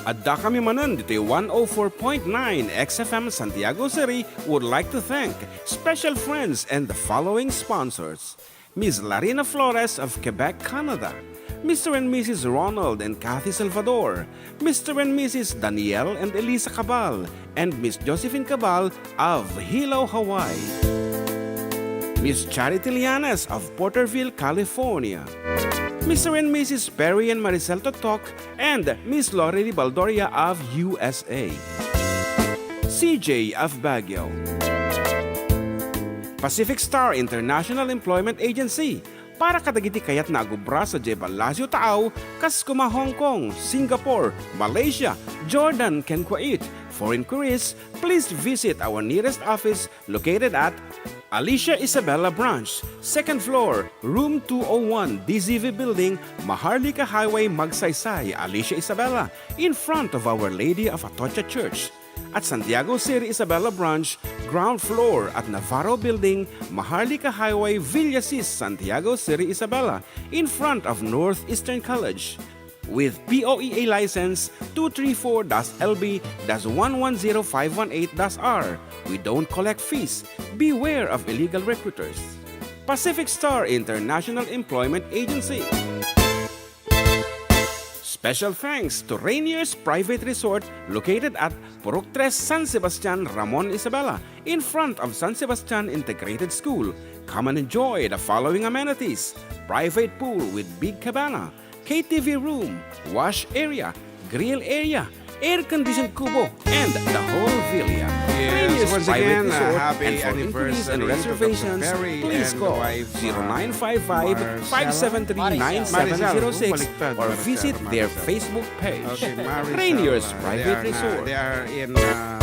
Addakami manen ditoy one oh four point nine X F M Santiago City would like to thank special friends and the following sponsors: Miss Larina Flores of Quebec, Canada, Mister and Missus Ronald and Kathy Salvador, Mister and Missus Daniel and Elisa Cabal, and Miss Josephine Cabal of Hilo, Hawaii, Miss Charity Lianes of Porterville, California, Mister and Missus Perry and Maricel Totok, and Miss Lorely Baldoria of U S A, C J of Baguio, Pacific Star International Employment Agency, para kadagiti kayatna a gubra sadiay Palacio Taaw, kas koma Hong Kong, Singapore, Malaysia, Jordan, ken Kuwait. For inquiries, please visit our nearest office located at Alicia Isabela Branch, second floor, room two oh one, D Z V Building, Maharlika Highway, Magsaysay, Alicia Isabela, in front of Our Lady of Atocha Church. at Santiago City Isabela Branch, ground floor at Navarro Building, Maharlika Highway, Villasis, Santiago City Isabela, in front of Northeastern College. With P O E A license two three four dash L B dash one one zero five one eight dash R, we don't collect fees. Beware of illegal recruiters. Pacific Star International Employment Agency. Special thanks to Rainier's Private Resort located at Purok Tres, San Sebastian, Ramon Isabela, in front of San Sebastian Integrated School. Come and enjoy the following amenities: private pool with big cabana, K T V room, wash area, grill area, air-conditioned kubo, and the whole villa. Yes, Rainier's once Private again, uh, Resort, happy and for inquiries and anniversary to Doctor reservations, Perry please and call wife, uh, zero nine five five, five seven three, nine seven zero six Maricel. Maricel, oh, baliktad, or Maricel, visit their Maricel. Facebook page. Okay, Maricel, Rainier's uh, they Private are na-, Resort. They are in, uh,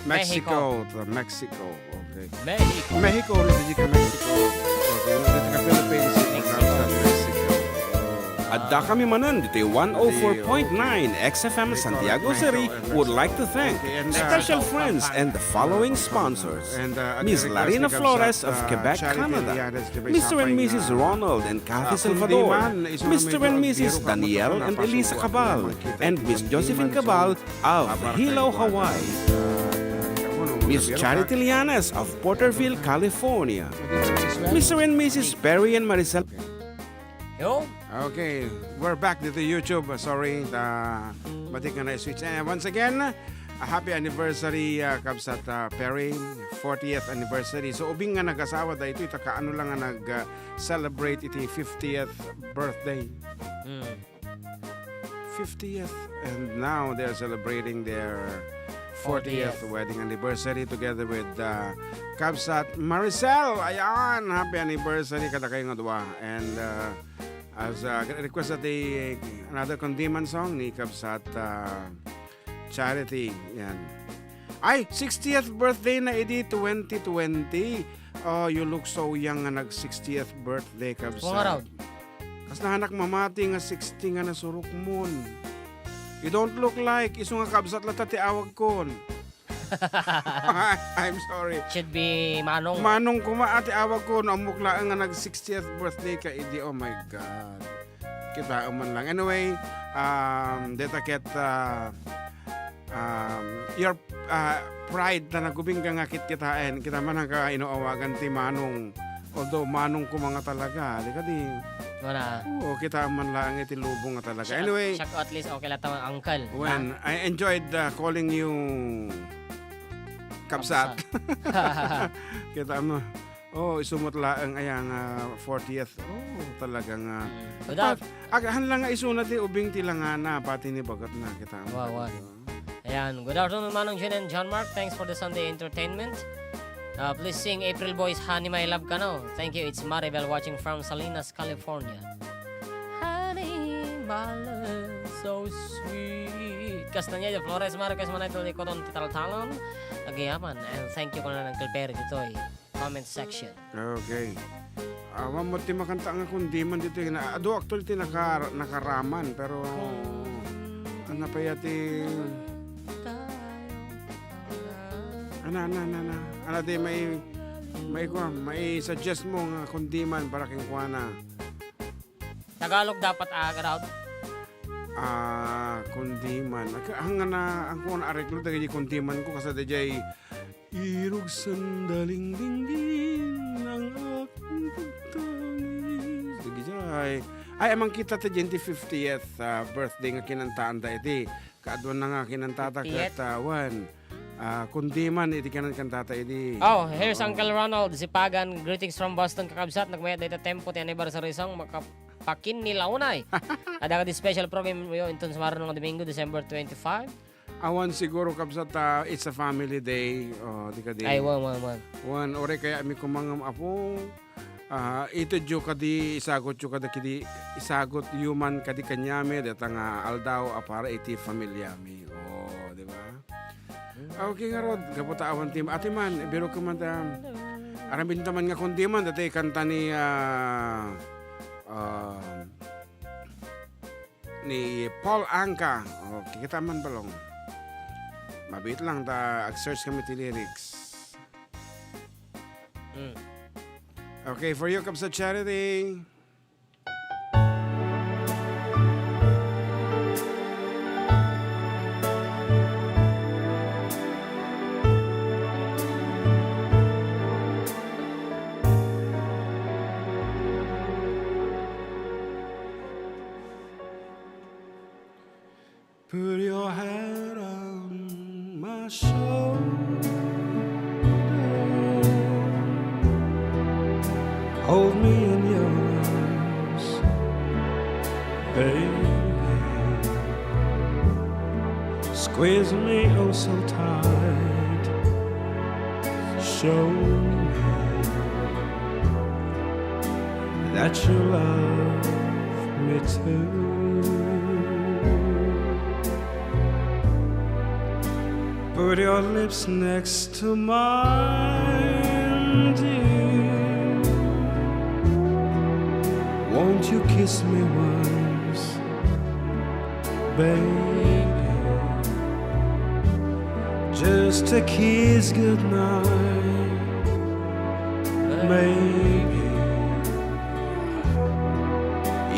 Mexico. Mexico. To Mexico. Okay. Mexico. Mexico, no, di ka Mexico. Okay, no, di ka Philippines, Mexico. Mexico. Adda kami manen ditoy one oh four point nine X F M Santiago City would like to thank special friends and the following sponsors: Miss Larina Flores of Quebec, Canada, Mister and Missus Ronald and Kathy Salvador, Mister and Missus Daniel and Elisa Cabal, and Miss Josephine Cabal of Hilo, Hawaii, Miss Charity Llanes of Porterville, California, Mister and Missus Perry and Maricel. Yo? Okay, we're back dito YouTube. Uh, sorry, ta, batik nga na-switch. And once again, a happy anniversary, uh, Kabsat, uh, Perry, fortieth anniversary. So, ubing nga nag-asawa daytoy, ta kaano lang nga nag, uh, celebrate iti fiftieth birthday. Mm. Fiftieth, and now they're celebrating their fortieth wedding anniversary together with, uh, Kabsat Maricel. Ayan, happy anniversary kadakayo nga dua. And, uh, as, uh, request that the another Kundiman song ni Kabsat, uh, Charity. Yan. Ay, sixtieth birthday na idi twenty twenty. Oh, you look so young nga nag sixtieth birthday, Kabsat. Kung araw. Kas nahanak mamati nga sixty nga nasurokmon. You don't look like, isu nga kabsat latta ti awagkon. I'm sorry. Should be Manong. Manong koma ti awagko, no ammok laeng nga nag sixtieth birthday ka idi. Oh my God. Kitaem man lang. Anyway, um, deta ket, uh, um, your, uh, pride ta nagubing ka nga kitkitaen. Kita man nga inuawagan ti Manong. Although Manong koma nga talaga, di kadi. Wala. Oo, kita man laeng iti lubong nga talaga. Siya, anyway, siya at least okay lang tama, uncle, when ha? I enjoyed, uh, calling you Kabsat. Kabsat. Kita mo. Oh, isu met laeng aya nga fortieth. Oh, talaga nga. Mm. Without ag-, han lang nga isuna ti ubing ti langana, pati ni bagat na, kita mo. Wow, wow. Ayan, good afternoon, Manong Jun and John Mark. Thanks for the Sunday entertainment. Uh, please sing April Boy's Honey My Love Kano. Thank you, it's Maribel watching from Salinas, California. Honey, my love, so sweet. Kasta niya, Flores Marquez, manay talikoton ti taltalon. Agyamanen, and thank you ko na ng Uncle Perry ditoy comment section. Okay. Awan mo ti makanta nga Kundiman dito. Na, adu actually ti naka-, nakaraman, pero ano pa ya ti, ana, ana, ana, ana. Ana ti may, may kuwan, may suggest mo nga Kundiman para kenkuana. Tagalog dapat, ah, Gerald? Ah, Kundiman. Ang, ang, ang kuwan areklo, dagiti Kundiman ko, kasi dagiti Irog sandaling dinggin ang aking pagtangis. Dagiti ay, ay, amang kita ta diay ti fiftieth, ah, birthday nga kinantaanta iti. Kaaduan na nga kinantata ket, ah, wen, ah, Kundiman iti kinan-, kantata idi. Oh, here's Uncle Ronald Zipagan. Greetings from Boston, kakabsat. Nagmayat dayta tempo ti anniversary song, makapakinnilaunay. Adda kadi special program yo inton sumaruno nga Domingo, December twenty-five. Awan siguro, kabsat, ah, it's a family day. Oh, di kadi. Ay, wan, wan, wan. Wan, uray kayatmi koma nga apo, ah, itedyo kadi, isagutyo kadi, kadi, isagutyo man kadi kaniami, deta nga aldaw a para iti familiami. Oh, di ba? Okay, ngarud, gapu ta awan ti, ati man, biro ka man ta, aramidenta man nga Kundiman, deta kanta ni, ah, ah, ni Paul Anka. Oh, kikita man balong. Mabiit lang ta ag-search kami ti lyrics. Mm. Okay, for you, Kabsat Charity. Put your head on my shoulder. Hold me in your arms, baby. Squeeze me oh so tight. Show me that you love me too. Put your lips next to mine, dear. Won't you kiss me once, baby? Just a kiss goodnight, maybe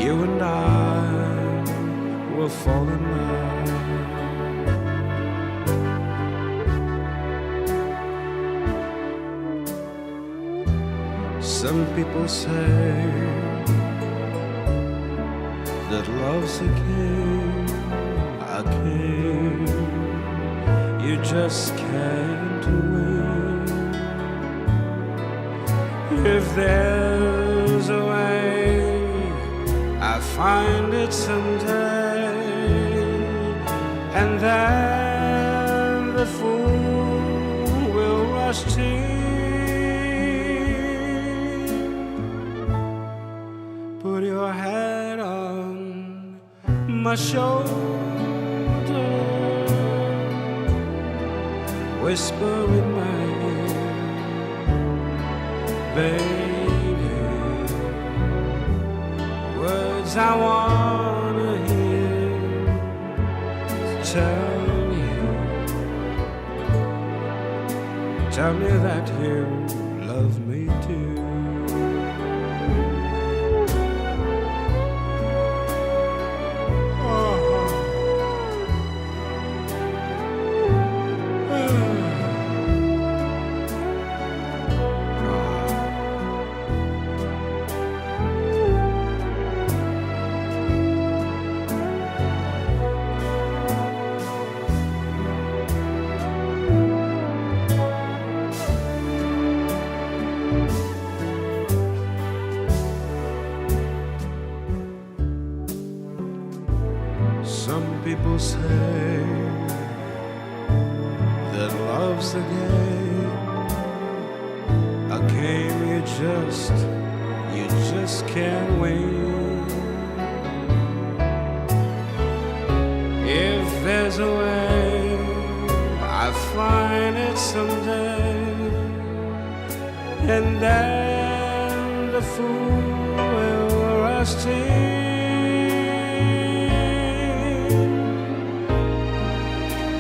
you and I will fall in love. Some people say that love's a game, a game you just can't win. If there's a way, I'll find it someday, and then the fool will rush in. Put your head on my shoulder, whisper in my ear, baby, words I wanna hear. Tell me, tell me that you love me too. Some people say that love's a game, a game you just, you just can't win. If there's a way, I'll find it someday. And then the fool will rush in.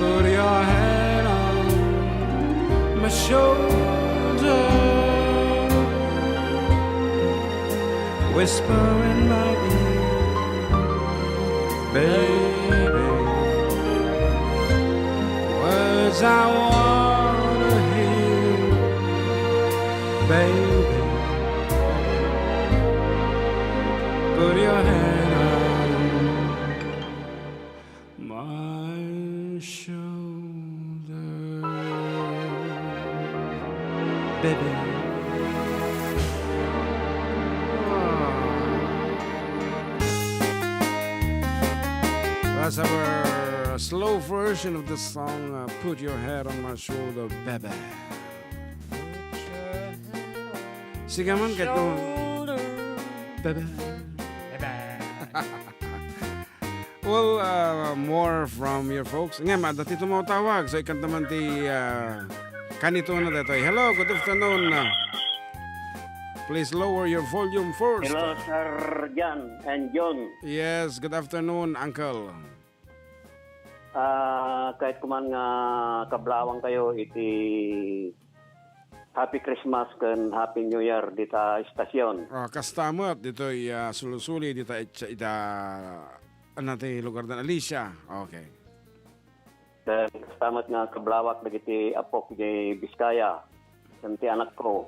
Put your head on my shoulder, whisper in my ear, baby, words I wanna hear. Baby, put your hand on my shoulder. Baby. That's our slow version of the song, uh, Put Your Head on My Shoulder, Baby. Sige man, kay to. Shoulder. Bebe. Bebe. Well, uh, more from your folks. Ngem, adda ti tumawtawag. So, ikanta man ti, uh, kanito na detoy. Hello, good afternoon. Uh, please lower your volume first. Hello, Sir John and John. Yes, good afternoon, Uncle. Ah, kayatko man nga kablawangkayo iti Happy Christmas ken Happy New Year dita estasion. Ah, kasta met ditoy, ah, sulusuli dita it-, ita, ano ti lugar na, Alicia. Okay. Ken kasta met nga kablawak dagiti apok di Biskaya ken ti anakko,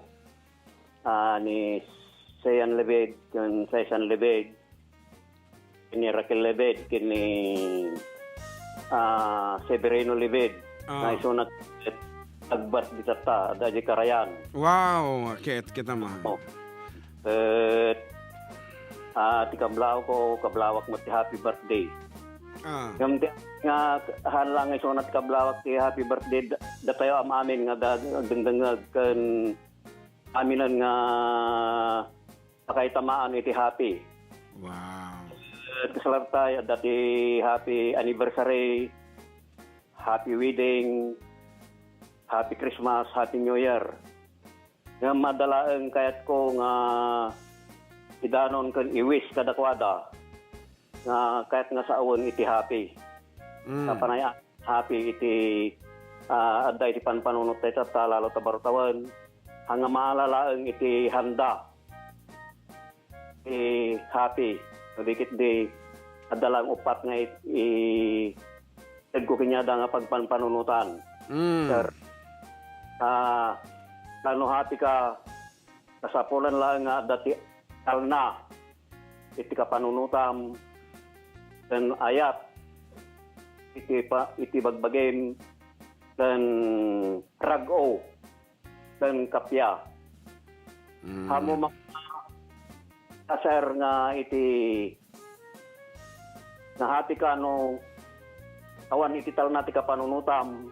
ah, ni Sean Lebed ken Sesan Lebed, ni Raquel Lebed, ken ni, ah, Severino Lebed, Ah. nga isuna ket agbas di tatta, adda di karayan. Wow, ket kita man. Oh. Ket, ah, ti kablawko, kablawak met ti happy birthday. Ah. Ngem ti, nga, haan lang isuna ti kablawak ti happy birthday, da-, datayo am-amin nga da-, dengdengngeg ken aminen nga pakaitamaan iti happy. Wow. Ket kasla tay, adda ti happy anniversary, happy wedding, happy Christmas, happy New Year. Ngem adda laeng kayatko nga idanon ken i-wish kadakuada nga kayat nga sawen iti happy. Mm. Nga panay happy iti, ah, adda iti panpanunot dayta ta lalo ta baro tawen. Haan nga maala laeng iti handa ti happy. No di ketdi, adda laeng uppat nga it-, i-, itedko kaniada nga pagpanpanunotan. Mm. Sir, ah, ta no happy ka, kasapulan laeng nga adda ti talna iti kapanunotam, ken ayat iti pa-, iti bagbagim, ken rag-o, ken kappia. Mm. Haan mo mak-, sir, nga iti, nga happy ka no awan iti talna ti kapanunotam,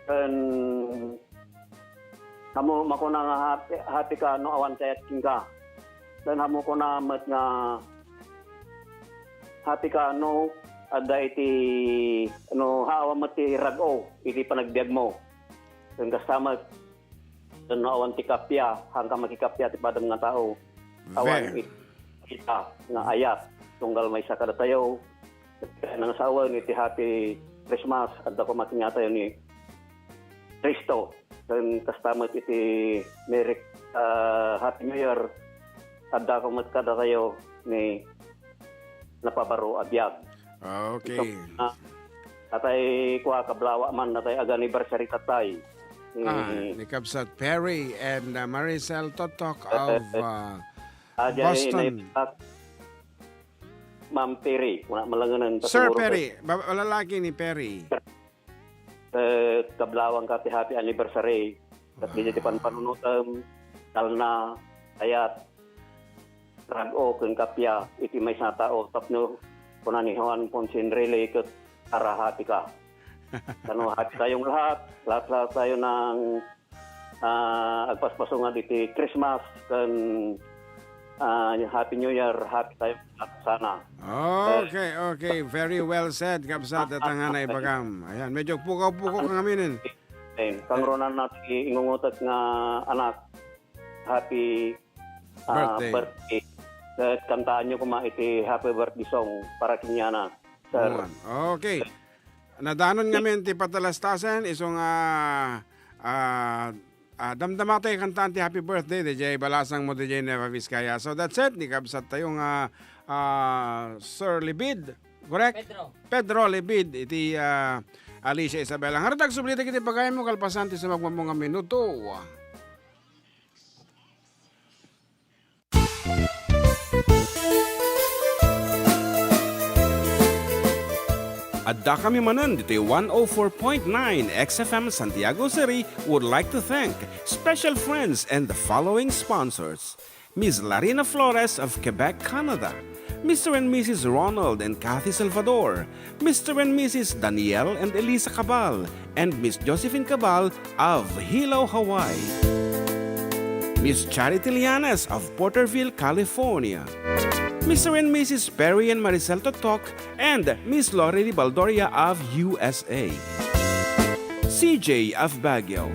ken haan mo makuna nga happy, happy ka no awan kayat kenka. Ken haan mo kuna met nga happy ka no adda iti, no awan met ti rag-o iti panagbiagmo. Ken kasta met, ken no awan ti kappia, haanka makikappia ti padam nga tao. Awan Ver- it-, ita nga ayat, tunggal maysa kadatayo. Ket nang sawen iti Happy Christmas, adda koma kaniatayo ni Cristo. Ken kasta met iti Merry, ah, Happy New Year, adda koma kadatayo ni napabaro a biag. Okay. Ito, ah, natay kua, kablawa man, natay ag-anniversary tatay. Ah, Mm. Ni Kabsat Perry and, uh, Maricel Totok of, uh, Ah, diay Boston. Naipatak, Ma'am Perry, wala malanganan Sir paturo Perry, ba-, lalaki ni Perry. Eh, kablawang ka ti happy anniversary. Ket diay ti Wow. panpanunotem, talna, ayat, rag-o, ken kappia, iti maysa a tao, tapno kuna ni Juan Ponce Enrile, ket arahati ka. Kano, hati tayong lahat, lahat-lahat tayo ng, ah, agpaspasungad iti Christmas, ken, ah, Happy New Year, hati tayo lahat sana. Okay, okay. Very well said, Kabsat, at ang hanay bagam. Ayan, medyo pukaw-pukaw kang aminin. Ayun, kangrunan natin ingungutak nga anak, happy, ah, Birthday. birthday. Ket kantaan nyo kuma iti happy birthday song para kaniana, sir. Ayan. Okay. Nadanon ngamin ti patalastasen, isu nga, ah, ah, damdama tayo kantaan ti happy birthday, D J Balasang mo, D J Nueva Vizcaya. So that's it, ni Kabsat tayo nga, ah, Sir Libid, correct? Pedro. Pedro Libid, iti, ah, Alicia Isabel. Ang haratag, subli dagiti pagayam mo, kalpasan ti sumagmammo nga minuto. Addakami manen ditoy one oh four point nine X F M Santiago City would like to thank special friends and the following sponsors: Miss Larina Flores of Quebec, Canada, Mister and Missus Ronald and Kathy Salvador, Mister and Missus Daniel and Elisa Cabal, and Miss Josephine Cabal of Hilo, Hawaii. Miss Charity Lianes of Porterville, California. Mister and Missus Perry and Maricel Totok and Miss Lorely Baldoria of U S A. C J of Baguio.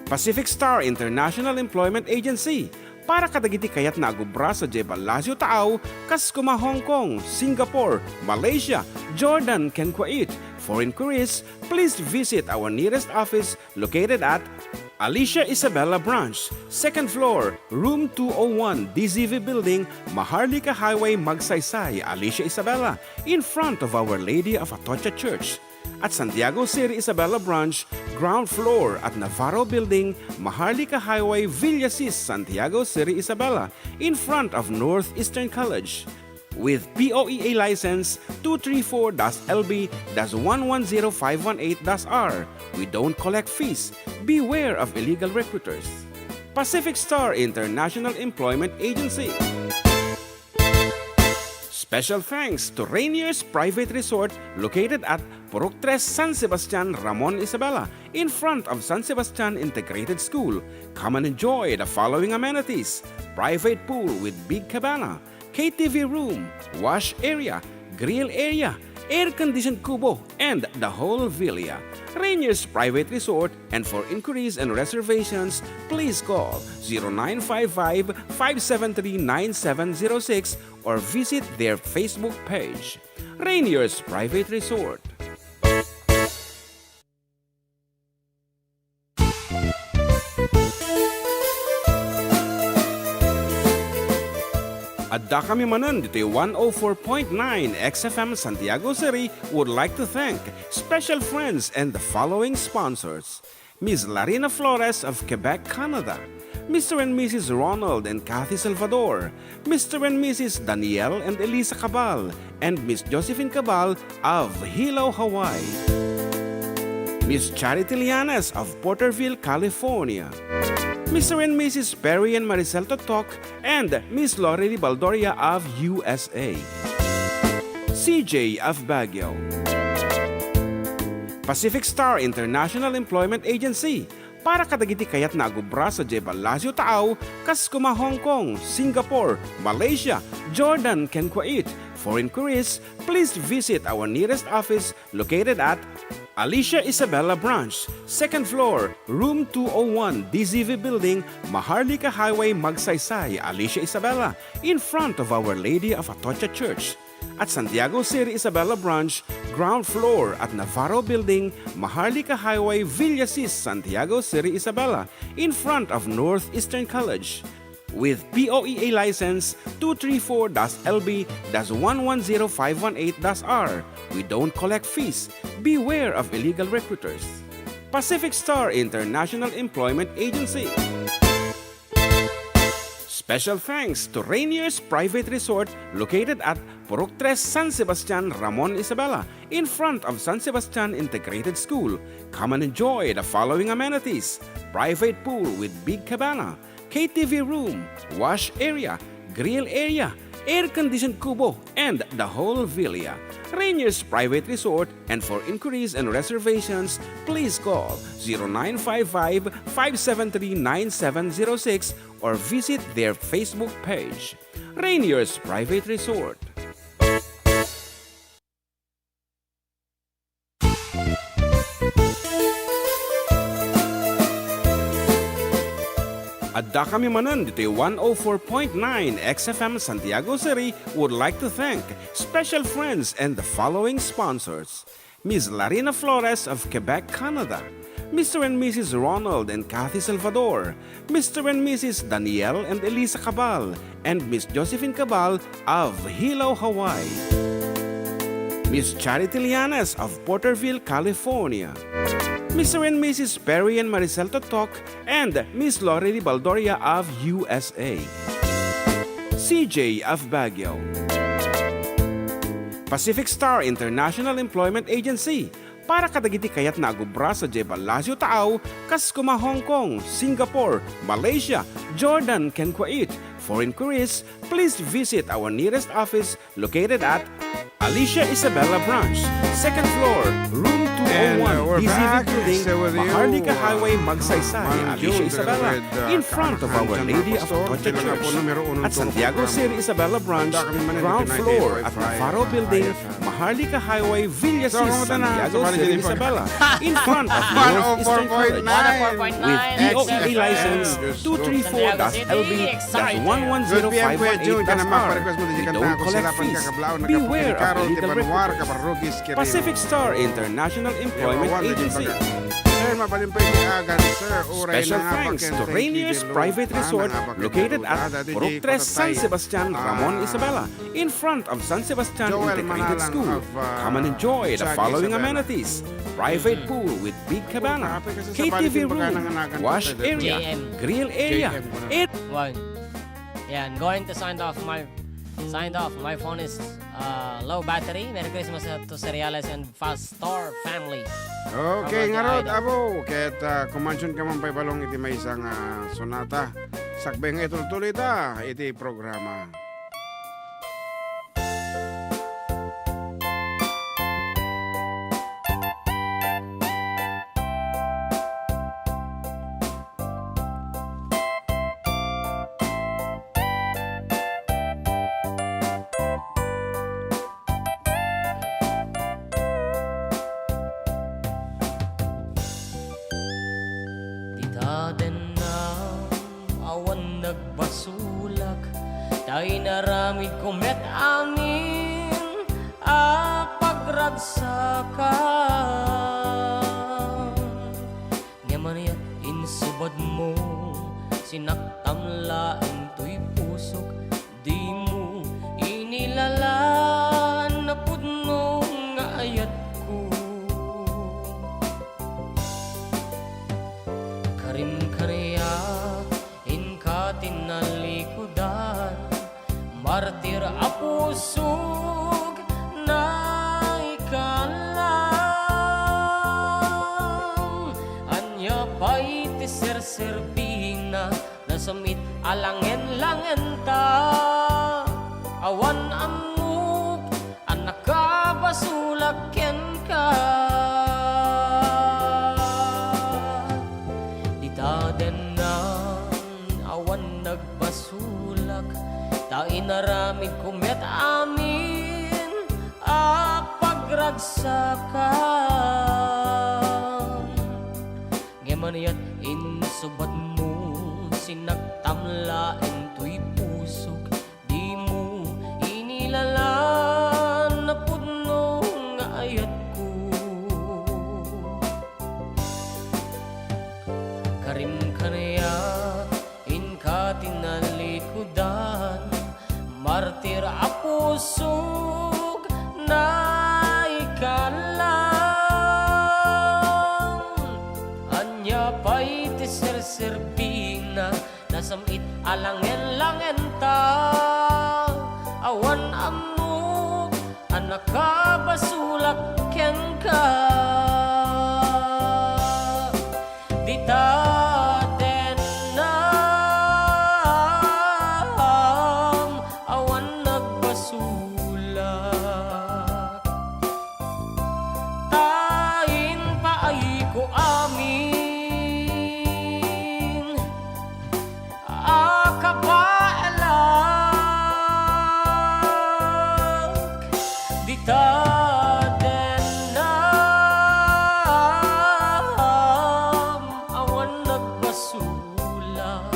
Pacific Star International Employment Agency, Para kadagiti kayatna a gubra sadiay Palacio Taaw, kas kuma Hong Kong, Singapore, Malaysia, Jordan, ken Kuwait. For inquiries, please visit our nearest office located at Alicia Isabela Branch, second floor, room two oh one, D Z V Building, Maharlika Highway, Magsaysay, Alicia Isabela, in front of Our Lady of Atocha Church. At Santiago City Isabela Branch, ground floor at Navarro Building, Maharlika Highway, Villasis, Santiago City Isabela, in front of Northeastern College. With P O E A license two three four dash L B dash one one zero five one eight dash R, we don't collect fees. Beware of illegal recruiters. Pacific Star International Employment Agency. Special thanks to Rainier's Private Resort located at Purok Tres, San Sebastian, Ramon Isabela, in front of San Sebastian Integrated School. Come and enjoy the following amenities: private pool with big cabana, K T V room, wash area, grill area, air-conditioned kubo, and the whole villa. Rainier's Private Resort, and for inquiries and reservations, please call zero nine five five, five seven three, nine seven zero six or visit their Facebook page. Rainier's Private Resort. Adda kami manen ditoy one oh four point nine X F M Santiago City would like to thank special friends and the following sponsors: Miss Larina Flores of Quebec, Canada, Mister and Missus Ronald and Kathy Salvador, Mister and Missus Daniel and Elisa Cabal, and Miss Josephine Cabal of Hilo, Hawaii. Miss Charity Lianes of Porterville, California. Mister and Missus Perry and Maricel Totok and Miss Lorely Baldoria of U S A. C J of Baguio. Pacific Star International Employment Agency, para kadagiti kayatna a gubra sadiay Palacio Taaw, kas kuma Hong Kong, Singapore, Malaysia, Jordan, ken Kuwait. For inquiries, please visit our nearest office located at Alicia Isabela Branch, second floor, room two oh one, D Z V Building, Maharlika Highway, Magsaysay, Alicia Isabela, in front of Our Lady of Atocha Church. At Santiago City Isabela Branch, ground floor at Navarro Building, Maharlika Highway, Villasis, Santiago City Isabela, in front of Northeastern College. With P O E A license two three four dash L B dash one one zero five one eight dash R, we don't collect fees. Beware of illegal recruiters. Pacific Star International Employment Agency. Special thanks to Rainier's Private Resort located at Purok Tres, San Sebastian, Ramon Isabela, in front of San Sebastian Integrated School. Come and enjoy the following amenities: private pool with big cabana, K T V room, wash area, grill area, air-conditioned kubo, and the whole villa. Rainier's Private Resort, and for inquiries and reservations, please call zero nine five five, five seven three, nine seven zero six or visit their Facebook page. Rainier's Private Resort. Adda kami manen ditoy one oh four point nine X F M Santiago City would like to thank special friends and the following sponsors: Miss Larina Flores of Quebec, Canada, Mister and Missus Ronald and Kathy Salvador, Mister and Missus Daniel and Elisa Cabal, and Miss Josephine Cabal of Hilo, Hawaii. Miss Charity Lianes of Porterville, California. Mister and Missus Perry and Maricel Totok and Miss Lorely Baldoria of U S A. C J of Baguio. Pacific Star International Employment Agency, para kadagiti kayatna a gubra sadiay Palacio Taaw, kas kuma Hong Kong, Singapore, Malaysia, Jordan, ken Kuwait. For inquiries, please visit our nearest office located at Alicia Isabela Branch, second floor, room And, uh, we're back. Still with you, uh, Maharlika Highway, Magsaysay, Ma'am Alicia June, Isabela, together with, uh, in front of Our Lady of Atocha Church. At Santiago City Isabela Branch, ground floor at Navarro Building, Maharlika Highway, Villasis, Santiago City Isabela, in front of Northeastern College, with P O E A license two three four dash L B dash one one zero five one eight dash R. We don't collect fees. Beware of illegal recruiters. Pacific Star International Employment Agency. Special thanks to Rainier's Private Resort, located at Purok Tres, San Sebastian, Ramon Isabela, in front of San Sebastian Integrated School. Come and enjoy the following amenities: private pool with big cabana, K T V room, wash area, grill area, air. Well, yeah, I'm going to sign off my, sign off. My phone is, uh, low battery. Merry Christmas, uh, to Cereales and Fast Star family. Okay, ngarud, Idol. Apo, ket, ah, kumansion ka man pay balong iti maysa nga sonata. Sakbay nga itultuloy ta iti programa. Dita dennam, awan nagbasolak, ta inaramidko met amin a pagragsakam. Ngem aniat insubadmo, sinaktam laeng toy pusok, dimo inilalaan a pudno nga ayatko. Karim kaniak, inka ti nalikudan, martir a pusog naikalam. Ania pay ti serserbina, nasem-it a langen-langenta? Awan ammok a nakabasolak kenka. Dita dennam, awan nagbasolak, ta inaramidko met amin a pagragsakam. Ngem aniat insubadmo, sinaktam laeng toy pusok, dimo inilalaan a pudno nga ayatko. Karim kaniak, inka ti nalikudan, martir a pusog naikalam. Ania pay ti serserbina, nasem-it a langen-langenta? Awan ammok a nakabasolak kenka. Dita dennam, awan nagbasolak, ta impaayko amin a kabaelak. Dita dennam, awan nagbasolak.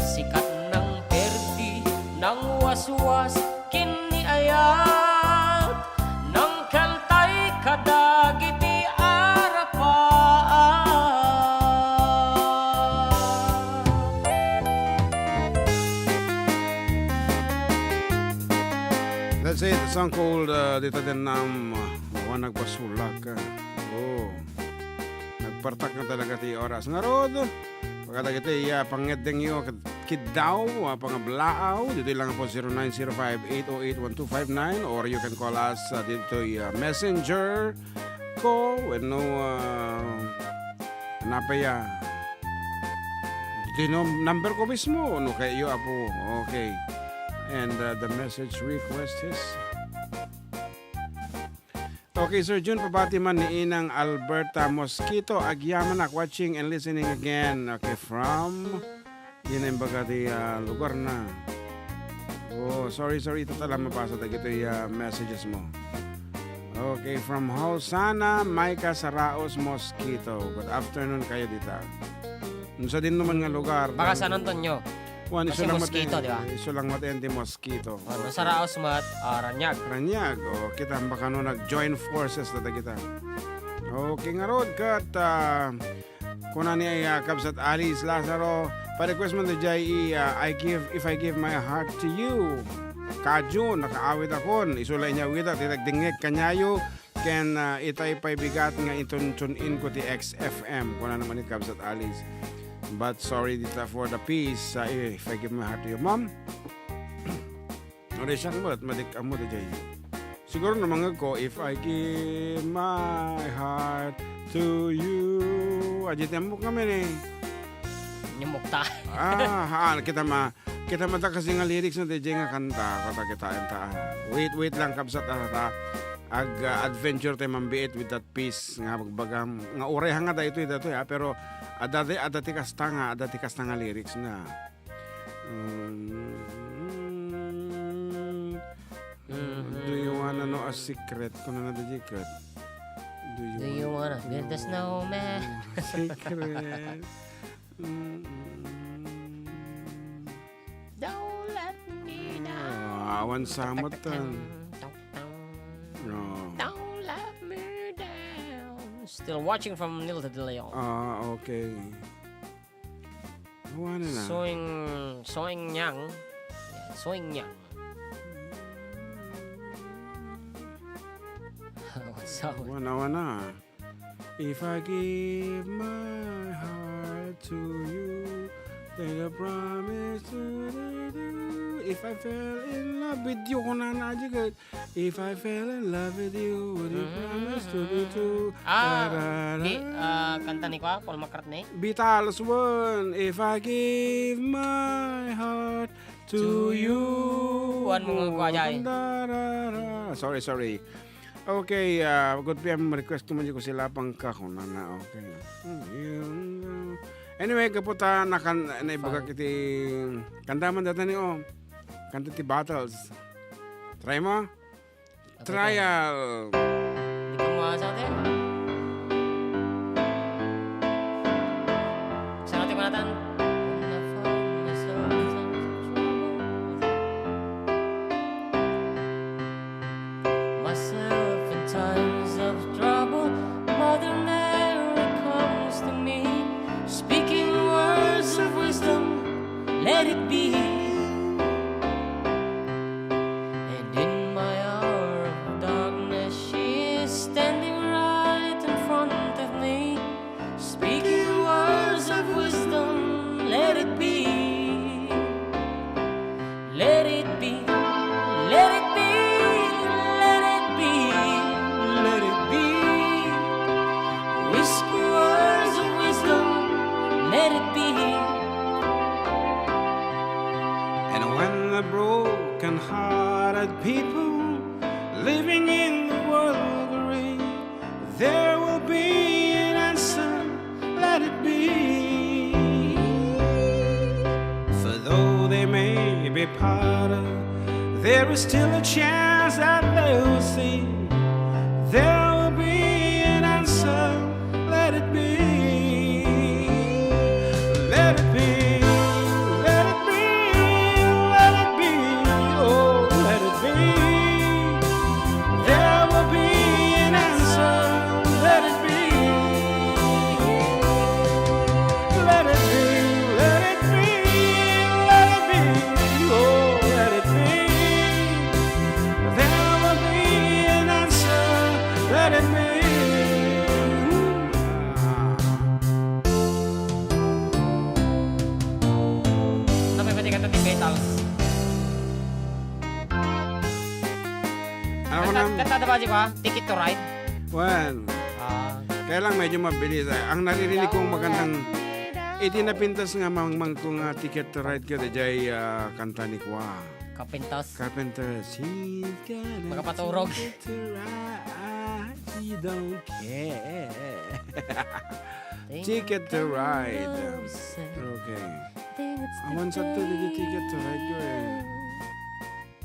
Sikat nang perdi, nang waswas ken ni ayat, nang kaltay kadagiti arapaak. That's it. The song called, uh, Dita Dennam, uh, Awan Nagbasolak. Oh. Nagpartak na talaga ti oras. Ngarud, kadagiti, ah, pangngeddengyo, ket-, kiddaw, ah, pangablaaw, ditoy lang po zero nine zero five eight oh eight one two five nine, or you can call us, ah, ditoy, ah, messenger ko, wenno, ah, napay, ah, ditoy num-, number ko mismo, no, kayo, apo. Okay. And, ah, the message request is Okay, Sir Jun, pabati man ni Inang Alberta Mosquito. Agyamanak, watching and listening again. Okay, from, di na imbaga ti, ah, lugar na. Oh, sorry, sorry. Ita ta lang mabasa dagitoy, ah, messages mo. Okay, from Hosanna, Micah Saraos Mosquito. Good afternoon kayo dita. Unsa din naman nga lugar? Baka San Antonio. Wan, kasi isu lang mosquito, mate-, di ba? Isu lang mate-, ti mosquito. Oh, no, Saraos met, ah, Raniag. Raniag. O, kita, baka no nag-join forces na kita. Okay, ngarud, ket, ah, kuna ni, ah, Kabsat Alice Lazaro, pa-request man to J E, ah, I give, if I give my heart to you. Kajun, nakaawit akon. Isu la inya awit, ti nagdingngeg kaniayo. Ken, ah, itay pay bigat nga itun-tune in ko ti X F M. Kuna naman ni Kabsat Alice. But sorry dita for the peace. Ah, if I give my heart to you, ma'am. Ano siya mo, madik amo di jay. Siguro na mangag ko, if I give my heart to you. Adi ti amok kami ni. Nyumok ta. Ah, haan, kita ma, kita mata kasi nga lyrics na di jay nga kanta, kata kita enta. Wait, wait lang, kabsat, ah, ta. Ag, ah, adventure tayo mambiit with that piece nga magbagam. Nga uray nga daytoy, daytoy, ah, pero adda ti, adda ti kasta nga, adda ti kasta nga lyrics na. Mm, do you wanna know a secret? Kuna na di ket. Do you Do you wanna wanna build a know snowman? Secret? Mm-mm. Don't let me down. Ah, awan samot tan. Tok, tok, tok. No. Don't let me down. Still watching from Nilda de Leon. Ah, okay. Awan na. Soing, Soing Nyang. Yeah, Soing Nyang. What's up? Awan, awan na. If I give my heart to you, then I promise to do. If I fell in love with you, kuna na di ket. If I fell in love with you, would you promise to be true? Ah, Tarara. Di, ah, kanta ni kwa, Paul McCartney? Beatles one, if I give my heart to To you. you. Wan mo nga kwa, Jay. Tarara. Sorry, sorry. Okay, ah, good P M request ko man di ko sila pangka, kuna na, okay. Hmm, yun, uh, anyway, kaputa, nakan-, naibaga Fine. kiti, kanta man data ni, oh. Kanta ti Battles. Try mo? Trial. Di ka mo sa atin. Sana ti manatan. Myself in times of trouble, Mother Mary comes to me, speaking words of wisdom, let it be. And in my hour of darkness, she is standing right in front of me, speaking words of wisdom, let it be. Let it be, let it be, let it be, let it be. Whisper words of wisdom, let it be. And when the broken-hearted people living in the world agree, there will be an answer, let it be. For though they may be parted, there is still a chance that they will see. There will be an answer, let it be. Let it be, let it be, let it be, oh, let it be. There will be an answer. Let it be. Let it be. Let it be. Let it be. Oh, let it be. There will be an answer. Let it be. Ano pa yung kanta ni Beatles? Ano ko Kanta, nang kanta na ba, di ba? Ticket to Ride? Well, Ah. kaya lang medyo mabilis, eh. Ang naririnig kong magandang, iti napintas nga mangmang ko nga Ticket to Ride ka, dayjay, ah, kanta ni Kwa. Kapintas. Carpenter, she's got a Makapaturog. ticket to ride. You don't care. Ticket to Ride. Okay. Awan sa to, didi Ticket to Ride ko eh.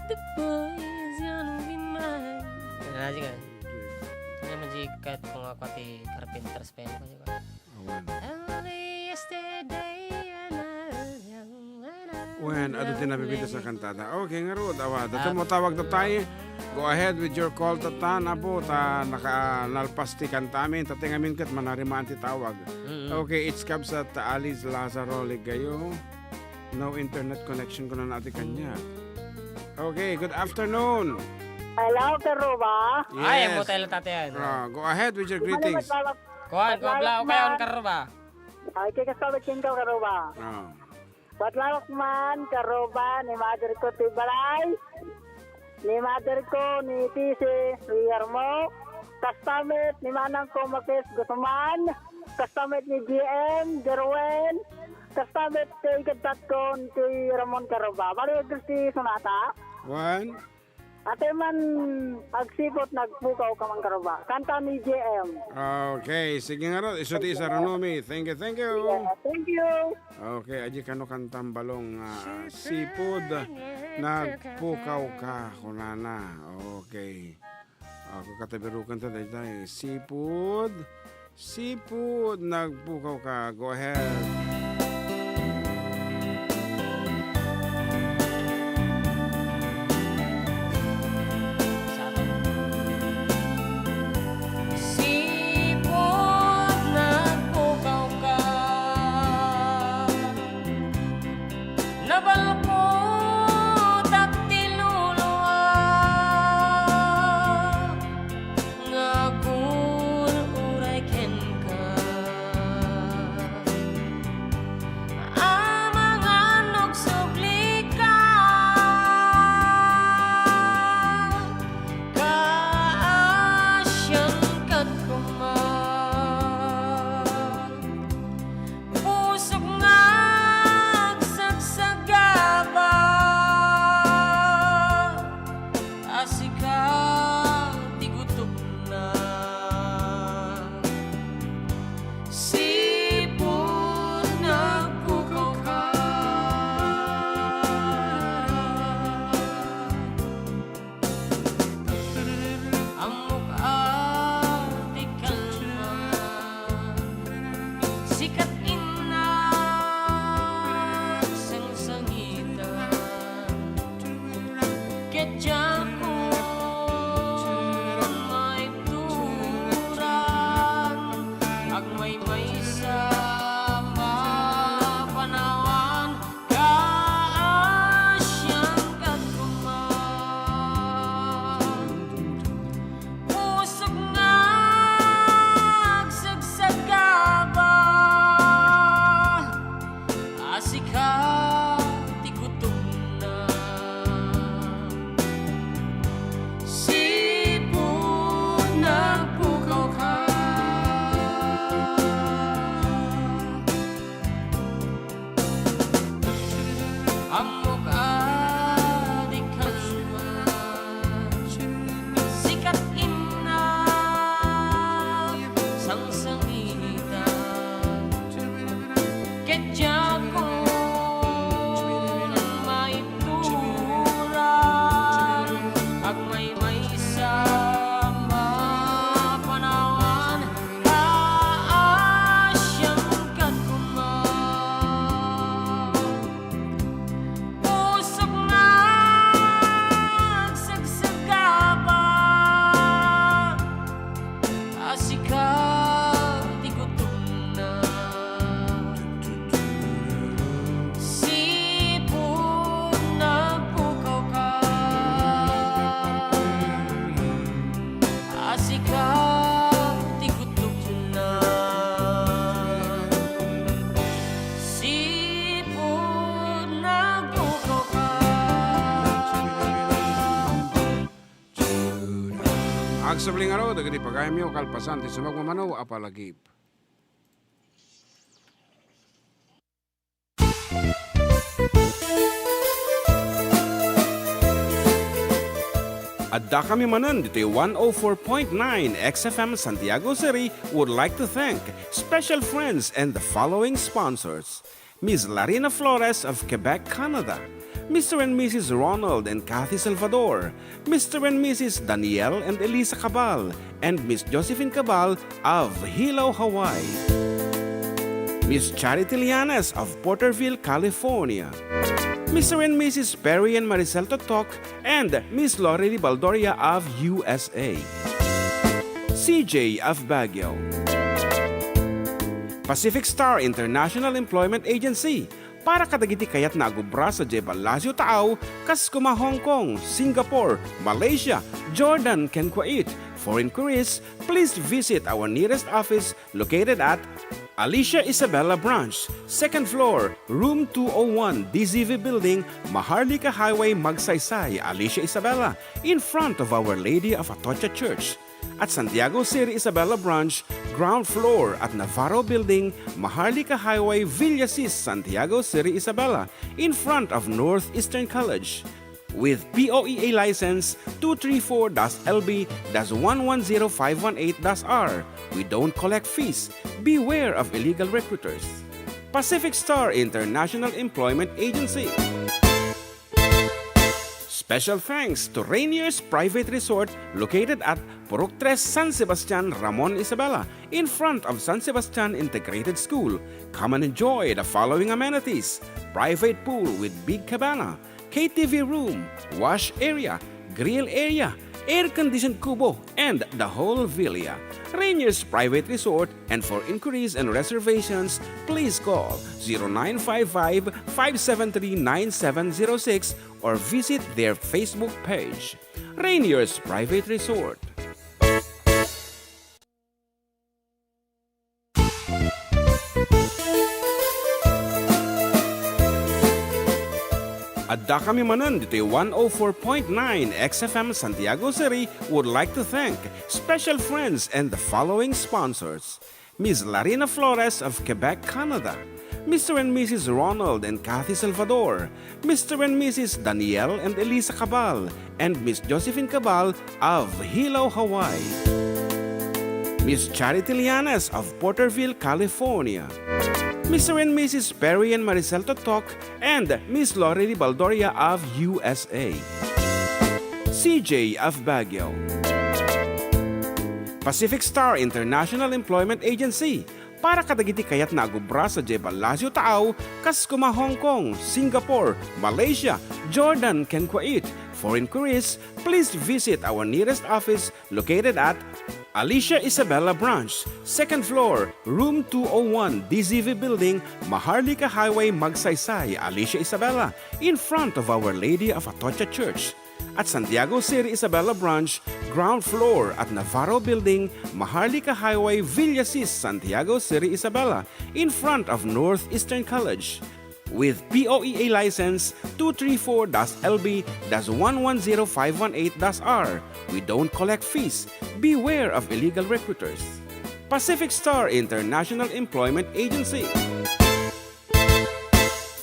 The boy is gonna be mine. Ano na, sige. Hindi naman si Kat kung ako ti Carpenter's pen ko, di ba? Awan. Only yesterday and I was young when I Wen, adu ti nabibida sa kantada. Okay, ngarud, awa, dati mo tawag ta tayo. Go ahead with your call, tata, na po, ta naka, nalpas ti kanta amin, ta ti ngamin ket manarimaan ti tawag. Mm-mm. Okay, it's Kabsat, ta Alice Lazaro, Ligayo. No internet connection ko na nati kanya. Okay, good afternoon. Hello, Karuba. Ay, yes. Mo tayo, tata, yan. Ah, go ahead with your greetings. Kuan, kuan, bla, okay, on, Karuba. Ay, kay kasabot ken ka, Karuba. Ah. Patlawak man, Karuba, ni mother ko ti balay. Ni mother ko, ni T C Guillermo. Kastamit ni manang ko, Marquez Guzman. Kastamit ni G M, Jerwin. Kastamit ti gaddat ko, ti Ramon Karuba. Bali, gusto ti sonata. One. Ate man, agsipud nagpukaw ka man, Karuba. Kanta ni J M. Okay, sige ngarud. Isu ti isa, Ranomi. Thank you, thank you. Yeah, thank you. Okay, adi kano kantam balong, ah, sipud nagpukaw ka, kunana. Okay. Ako katabirukan ta daytoy. Sipud. Sipud, nagpukaw ka. Go ahead. Sipud, nagpukaw ka. Nabalkodak ti luluak. Nga agur-uray kenka, amangan no agsublika, kaasian ket koma. Pusok nga agsagsagaba, a sika ti gutopna. Sipud nagpukaw ka. Ammok a ti kalma, sikat innak sangsangitan, ket diakon maibturan, agmaymaysa a panawan. Kaasian ket koma, pusok nga agsagsagaba, a sika ti gutopna. Sipud nagpukaw ka. Ammok a di kalma, sikat innak sangsangitan, ket diakon maibturan, agmaymaysa a panawan. Kaasian ket koma, pusok nga agsagsagaba, a sika ti gutopna. Sipud nagpukaw ka, a sika ti gutopna. Sipud nagpukaw ka. Agsubli ngarud dagiti pagayamyo kalpasan ti sumagmamano a palagip. Addakami manen ditoy one oh four point nine X F M Santiago City would like to thank special friends and the following sponsors: Miss Larina Flores of Quebec, Canada, Mister and Missus Ronald and Kathy Salvador, Mister and Missus Daniel and Elisa Cabal, and Miss Josephine Cabal of Hilo, Hawaii, Miss Charity Llanes of Porterville, California, Mister and Missus Perry and Maricel Totok, and Miss Lorely Baldoria of U S A, C J of Baguio, Pacific Star International Employment Agency, para kadagiti kayatna a agubra sadiay Palacio Taaw, kas kuma Hong Kong, Singapore, Malaysia, Jordan, ken Kuwait. For inquiries, please visit our nearest office located at Alicia Isabela Branch, second floor, room two oh one, D Z V Building, Maharlika Highway, Magsaysay, Alicia Isabela, in front of Our Lady of Atocha Church. At Santiago City Isabela Branch, ground floor at Navarro Building, Maharlika Highway, Villasis, Santiago City Isabela, in front of Northeastern College. With P O E A license two three four dash L B dash one one zero five one eight dash R. We don't collect fees. Beware of illegal recruiters. Pacific Star International Employment Agency. Special thanks to Rainier's Private Resort, located at Purok Tres, San Sebastian, Ramon Isabela, in front of San Sebastian Integrated School. Come and enjoy the following amenities: private pool with big cabana, K T V room, wash area, grill area, air-conditioned kubo, and the whole villa. Rainier's Private Resort, and for inquiries and reservations, please call zero nine five five, five seven three, nine seven zero six or visit their Facebook page, Rainier's Private Resort. Addakami manen ditoy one oh four point nine X F M Santiago City would like to thank special friends and the following sponsors: Miss Larina Flores of Quebec, Canada, Mister and Missus Ronald and Kathy Salvador, Mister and Missus Daniel and Elisa Cabal, and Miss Josephine Cabal of Hilo, Hawaii, Miss Charity Llanes of Porterville, California, Mister and Missus Perry and Maricel Totok, and Miss Lorely Baldoria of U S A, C J of Baguio, Pacific Star International Employment Agency, para kadagiti kayatna a agubra sadiay Palacio Taaw, kas kuma Hong Kong, Singapore, Malaysia, Jordan, ken Kuwait. For inquiries, please visit our nearest office located at Alicia Isabela Branch, second floor, room two oh one, D Z V Building, Maharlika Highway, Magsaysay, Alicia Isabela, in front of Our Lady of Atocha Church. At Santiago City Isabela Branch, ground floor at Navarro Building, Maharlika Highway, Villasis, Santiago City Isabela, in front of Northeastern College. With P O E A license two three four dash L B dash one one zero five one eight dash R. We don't collect fees. Beware of illegal recruiters. Pacific Star International Employment Agency.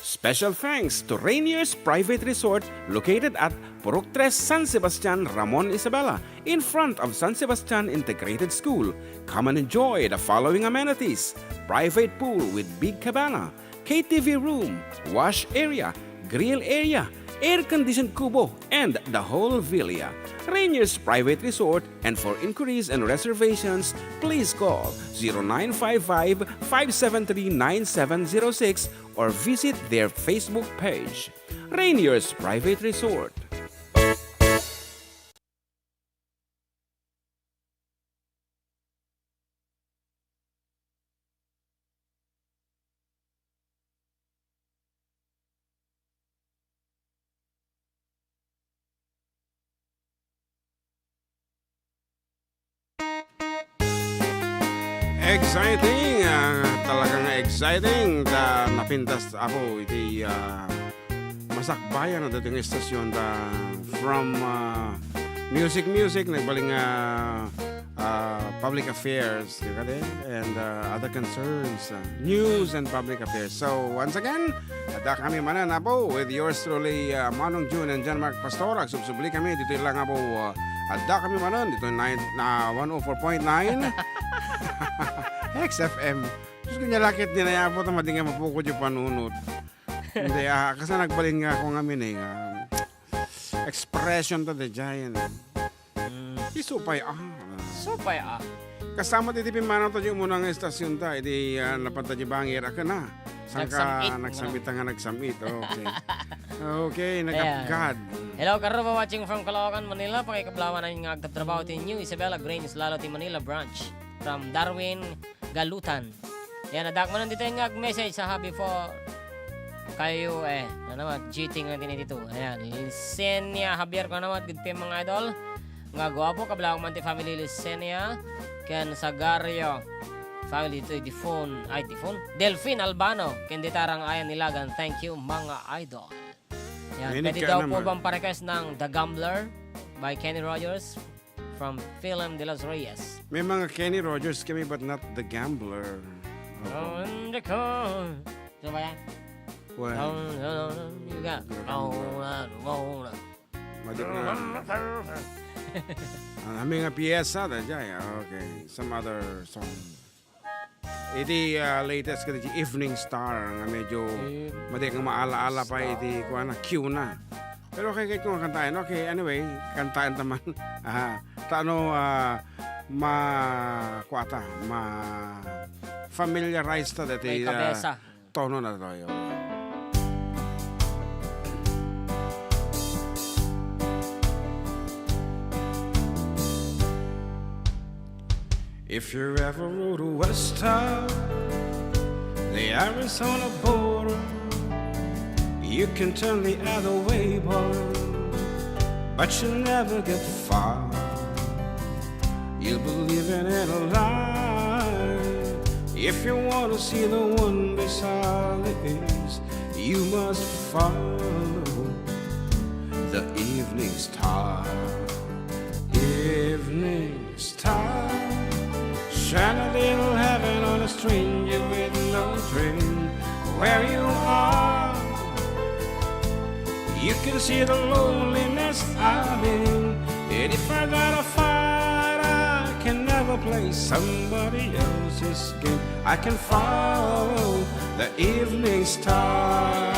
Special thanks to Rainier's Private Resort, located at Purok Tres, San Sebastian, Ramon Isabela, in front of San Sebastian Integrated School. Come and enjoy the following amenities: private pool with big cabana, K T V room, wash area, grill area, air-conditioned kubo, and the whole villa. Rainier's Private Resort, and for inquiries and reservations, please call zero nine five five, five seven three, nine seven zero six or visit their Facebook page, Rainier's Private Resort. Exciting! Ah, talaga nga exciting. Ta napintas ako iti, ah, masakbayan na dating istasyon ta from, ah, music, music, nagbaling nga, uh, public affairs, di ba, and uh, other concerns, uh, news and public affairs. So, once again, adda kami manen, Apo, with yours truly, uh, Manong June and John Mark Pastor. Agsubsubli kami ditoy lang, Apo, uh, adda kami manen ditoy nine, na one oh four point nine X F M. Diyos ko, niya lakit din ay Apo, ta madi nga mapukod yung panunot. Hindi, ah, kasi nagbalin nga ako nga mini, nga expression to the giant. Mm. Isupay, ah. Supay, ah. Kasama ti, ti pimmanaw ta di umuna nga estasyon ta, idi, ah, napan ta di bangir, aka na. Saan ka Nagsam-it, nagsam-it nga nagsam-it? Okay. Okay, nagapgad. Hello, Karuba, watching from Caloocan, Manila. Pakikablawan nga agtabtrabaho ti New Isabela Grains Lalo ti Manila Branch. From Darwin, Galutan. Yan, adda manen ditoy nga ag-message sa happy for kayo, eh. Ano naman, cheating lang din dito. Ayan, Lisenia Javier ko naman, good PM, mga idol. Nga guwapo, kablawan man ti family Lisenia. Ken Sagario family dito, Difon, ay, Difon? Delfin Albano, ken Ditarang Ayan Nilagan. Thank you, mga idol. Yan, Mahinig pwede ka daw po naman. Bang pa-request ng The Gambler by Kenny Rogers from Film de los Reyes? May mga Kenny Rogers kami, but not The Gambler. Opo. On the car. Sino ba yan? Well, Down, down, down, you got The Gambler. Roll on, roll on. Madi na. Ah, may nga piyesa da dyan. Okay. Some other song. Iti, ah, latest kadagiti Evening Star nga medyo Evening madi nga maala-ala pa iti Star. Kuana, cue na. Pero kay, kay kung kantaen, okay, anyway, kantaen ta man. Aha. Ta ano, ah, ma-, kuata, ma-familiarize ta dati, May ah, kabesa. Tono na tayo. If you ever rode west of the Arizona border, you can turn the other way, boy, but you'll never get far. You'll be living in a lie. If you want to see the one beside the east, you must follow the evening star. Evening star, shine a little heaven on a stranger with no dream. Where you are, you can see the loneliness I'm in. And if I gotta fight, I can never play somebody else's game. I can follow the evening star.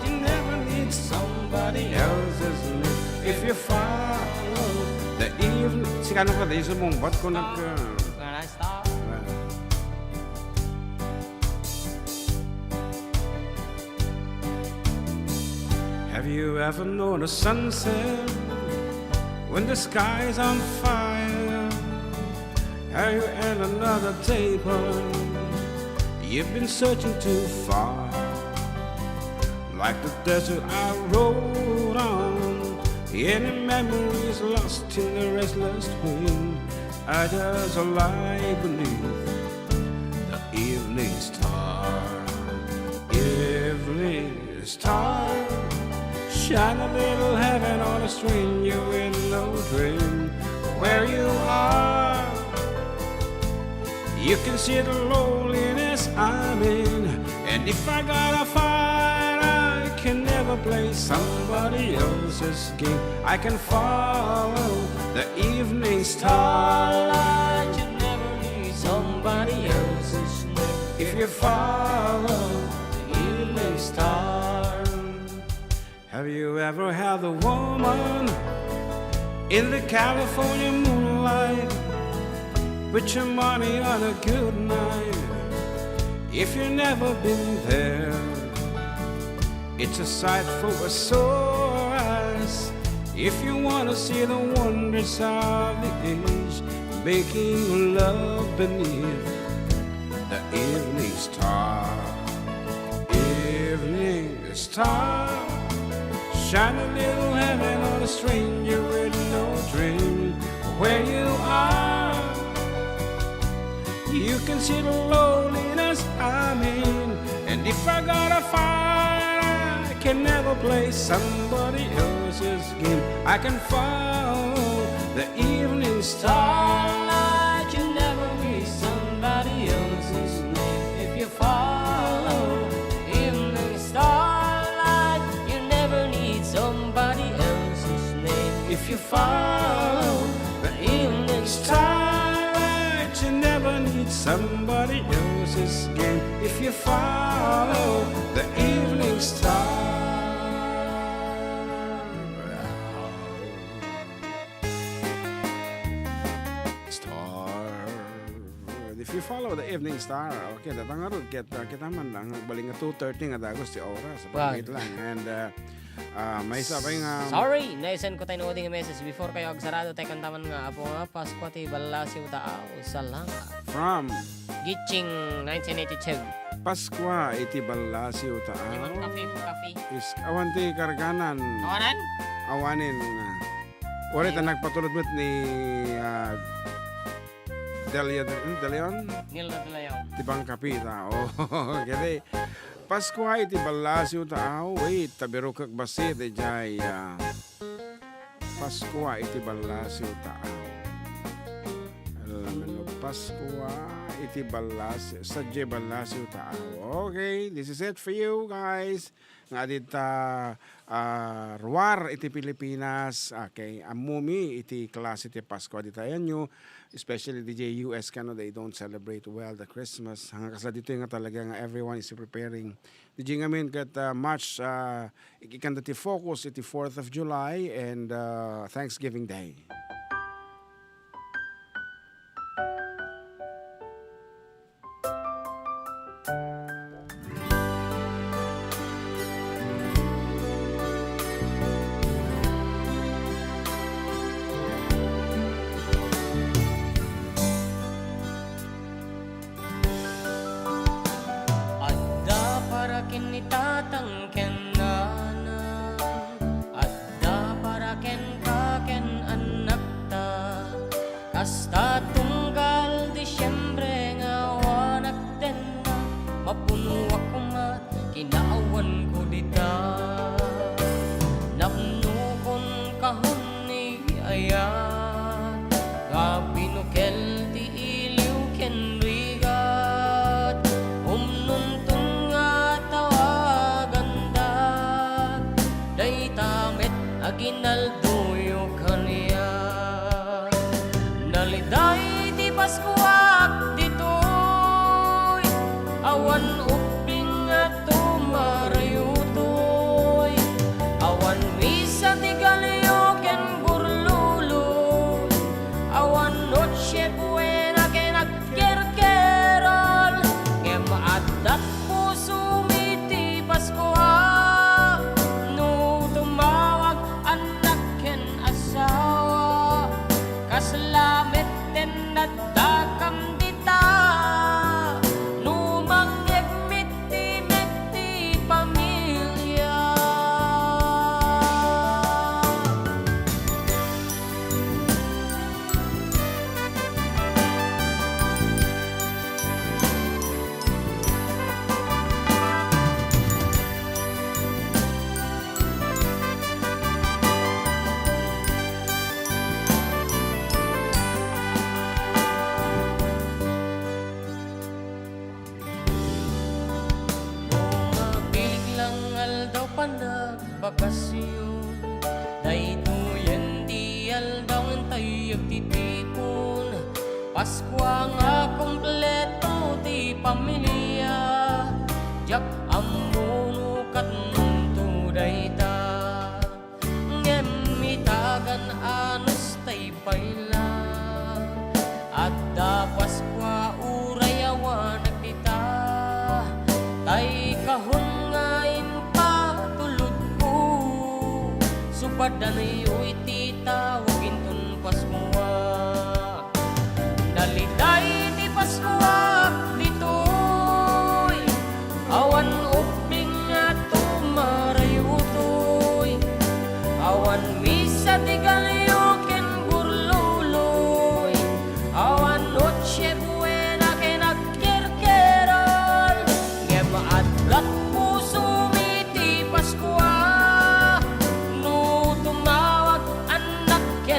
You never need somebody else's name. If you follow the evening, si ano ka di sumungbat ko nag, uh, When I stop. Have you ever known a sunset when the sky's on fire? Are you in another day, boy? You've been searching too far. Like the desert I rode on, any memory is lost in the restless wind. I just lie beneath the evening star. Evening star, shine a little heaven on a stranger with no dream. Where you are, you can see the loneliness I'm in. And if I gotta fight, I can never play somebody else's game. I can follow the evening star. You never need somebody else's name. If you follow the evening star. Have you ever held a woman in the California moonlight? Put your money on a good night. If you've never been there, it's a sight for a sore eyes. If you wanna see the wonders of the age, making love beneath the evening star. Evening star, shine a little heaven on a stranger with no dream. Where you are, you can see the loneliness I'm in. And if I gotta fight, I can never play somebody else's game. I can follow The evening starlight, you never need somebody else's name. If you follow the evening starlight, you never need somebody else's name. If you follow the evening starlight, you never need somebody else's game. If you follow the evening star. Star. If you follow the evening star, okay, datang ngarud, ket, uh, kita man lang, bali nga two thirty nga dagus ti oras, Wan. Pagkit lang. And, uh, uh, may isa pa yung, um, Sorry, naisend ko tayo nga message before kayo agsarado, tayo kantaman nga, Apo nga, Paskua ti ballasiw taaw, salamat. From? Gitching nineteen eighty-two. Paskua iti ballasiw taaw. Di man kape, kape. Is, awan ti karganan. Awanan? Awanin. Wari ta nagpatulod met ni, ah, Delia, hmm, De Leon? Neil De Leon. Ti bangkapi ta. Oh, kaya Paskua iti ballasiw taaw. Wait, tabirukek bassit, ijay, ah, Paskua iti ballasiw taaw. Alam mo, Paskua iti ballas-, sadje ballasiw taaw. Okay, this is it for you guys. Nga dita, ah, ruar iti Pilipinas, okay, ammumi iti klase ti Pasko dita ayanyo, especially D J U S kano, they don't celebrate well the Christmas. Hanggang kasla dito nga talaga nga everyone is preparing. D J ngamin ket, ah, much, ah, ikikanda ti focus iti Fourth of July and, ah, Thanksgiving Day. Adda para ken ni tatang ken nanang, adda para kenka ken annakta. Kasta tunggal Disiembre nga awanak denna, mapunoak koma kinaawanko dita. Napnokon kahun ni ayat, nga pinukel ti iliw ken rigat, umnonton nga tawaganda. Dayta met aginaldoyo kaniak. Naliday ti Paskuak ditoy, awan ubbing a tumarayutoy, awan misa ti galio ken gurluloy, awan Noche Buena ken agkerkerol, ngem adda pusomi ti Paskua. No tumawag annak ken asawa, kasla metten daddakam dita. No mangngegmi ti met ti pamilia. No mabiglang aldaw panagbakasyon, daytoyen ti aldaw nga intay agtitipon. Paskua nga kompleto ti pamilia, diak ammo no kadnonto dayta. Ngem itagan anus tay pay la. Adda Paskua uray awanak dita, tay kahun nga impatulodko, supadanyo iti tawag inton Paskua. Naliday ti Paskuak ditoy, awan ubbing a tumarayutoy, awan misa ti galio ken gurluloy, awan Noche Buena ken agkerkerol, ngem adda pusomi ti Paskua. No tumawag annak ken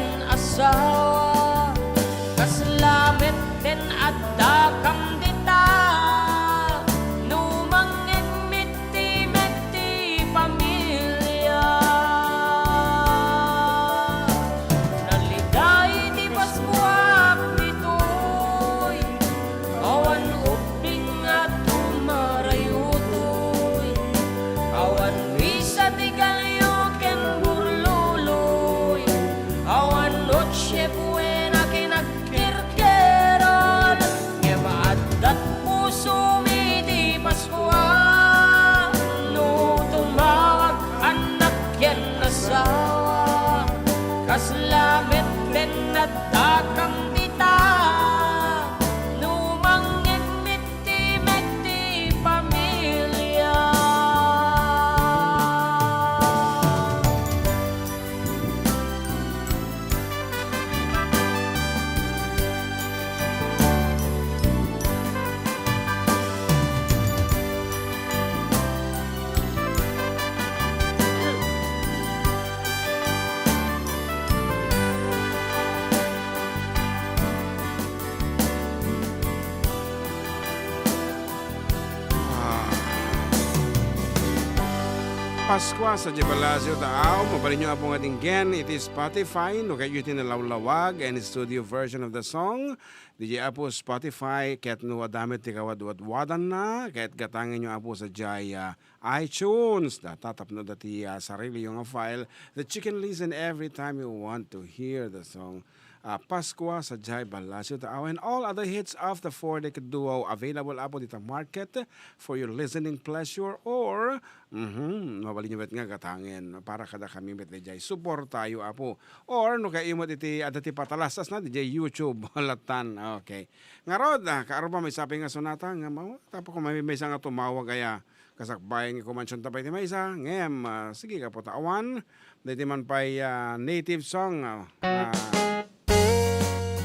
Paskua sadiay Palacio ta aw, mabalinyo, Apo, nga dinggen iti Spotify, no kayatyo iti nalawlawag and studio version of the song. Diay, Apo, Spotify, ket no adda met ti kawadwadwadanna, ket gatangenyo, Apo, sadiay, ah, iTunes, da, tapno adda ti, ah, sariliyo nga file that you can listen every time you want to hear the song, ah, Paskua sadiay Palacio ta aw, and all other hits of the Four Decade Duo available, Apo, dita market for your listening pleasure, or, mhm, mabalinyo met nga gatangen para kadakami met diay. Suportayo, Apo. Or no kayatyo met iti adda ti patalastasna diay YouTube, latan. Okay. Ngarud, ah, kaarruba, maysa pay nga sonata nga ma-, tapno koma maysa nga tumawag aya, kasakbayan nga kumansionta pay ti maysa, ngem, ah, sige, gapu ta awan, daytoy man pay, ah, native song, ah, ah,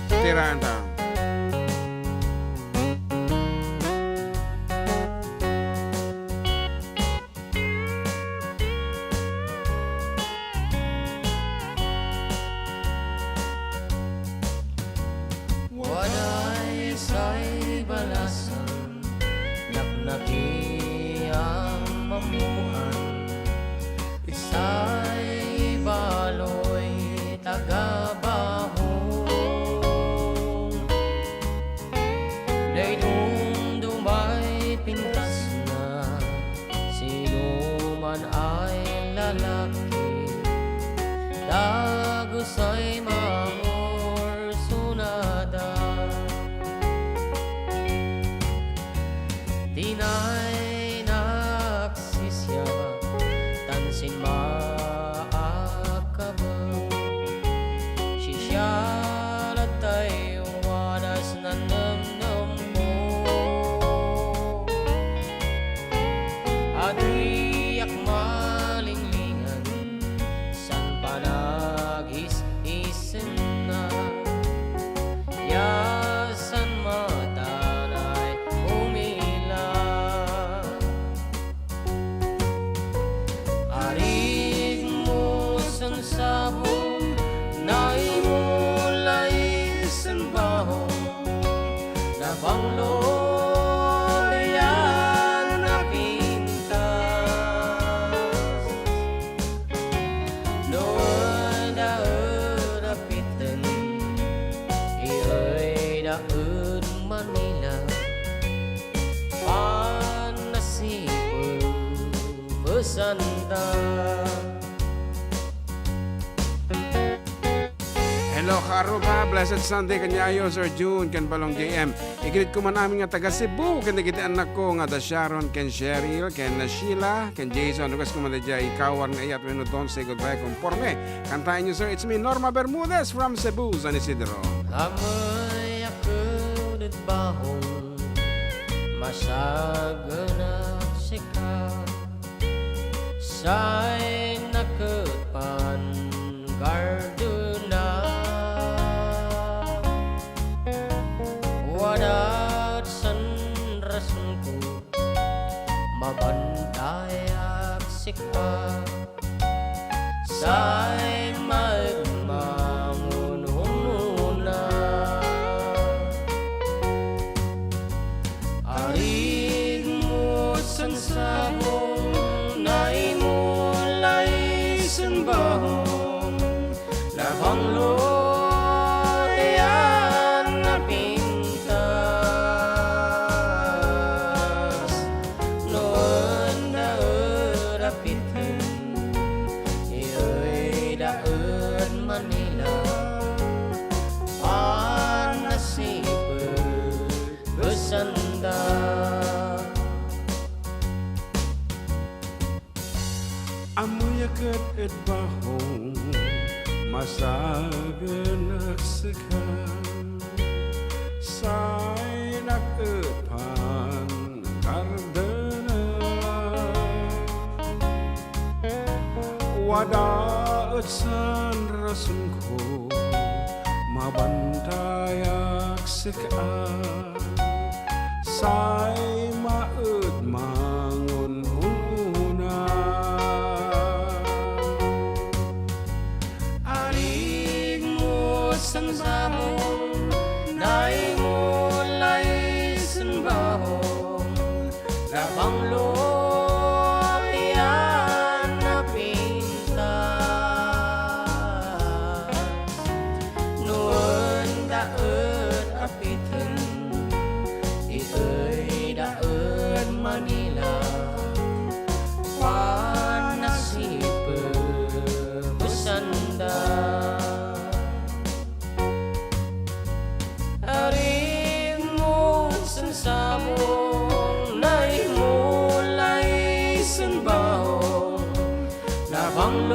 tiraanta. Waday say balasan, naknaki a mammuan, say baloy taga-Bahong. Naidumdumay pintasna, sinuman ay lalaki, dagusay mangursonada. Tinaynak sisiak, tan simmaak kabek. Sisiak latta ti wadas nanemnemko. Adiak malinglingan, san panagis-isenna. Yasan matanay umila. Arigmo sen sabong, naimulay sen bahong, nabanglo diay napintas. No adda ed apiten, iayda ed Manila, pannasipet. Pesanda. Hello, kaarruba. Blessed Sunday kaniayo, Sir June, ken Balong J M. I-greet ko man amin nga taga Cebu, ken dagiti annakko nga da Sharon, ken Cheryl, ken Sheila, ken Jason. Request ko man daydiay, Ikawar nga Iyat wenno Don't Say Goodbye Conforme. Kantaenyo, sir. It's me, Norma Bermudez from Cebu, San Isidro. Amoy a kudet bahong, masagenak sika. Say naket pangardena. Wadat san rasonko, mabantayak sika. Say maagmangon hunona. Arigmo sen sabong, naimulay sen bahong, nabanglo diay napintas. No adda ed apiten, iayda ed Manila, pannasipet pesanda. Ammoyak ket ed bahong, masagenak sika. Saynak et pangardena. Wadat san rasonko, mabantayak sika. Say maagmangon hunona. Arigmo sen sabong, naimulay sen bahong, nabanglo diay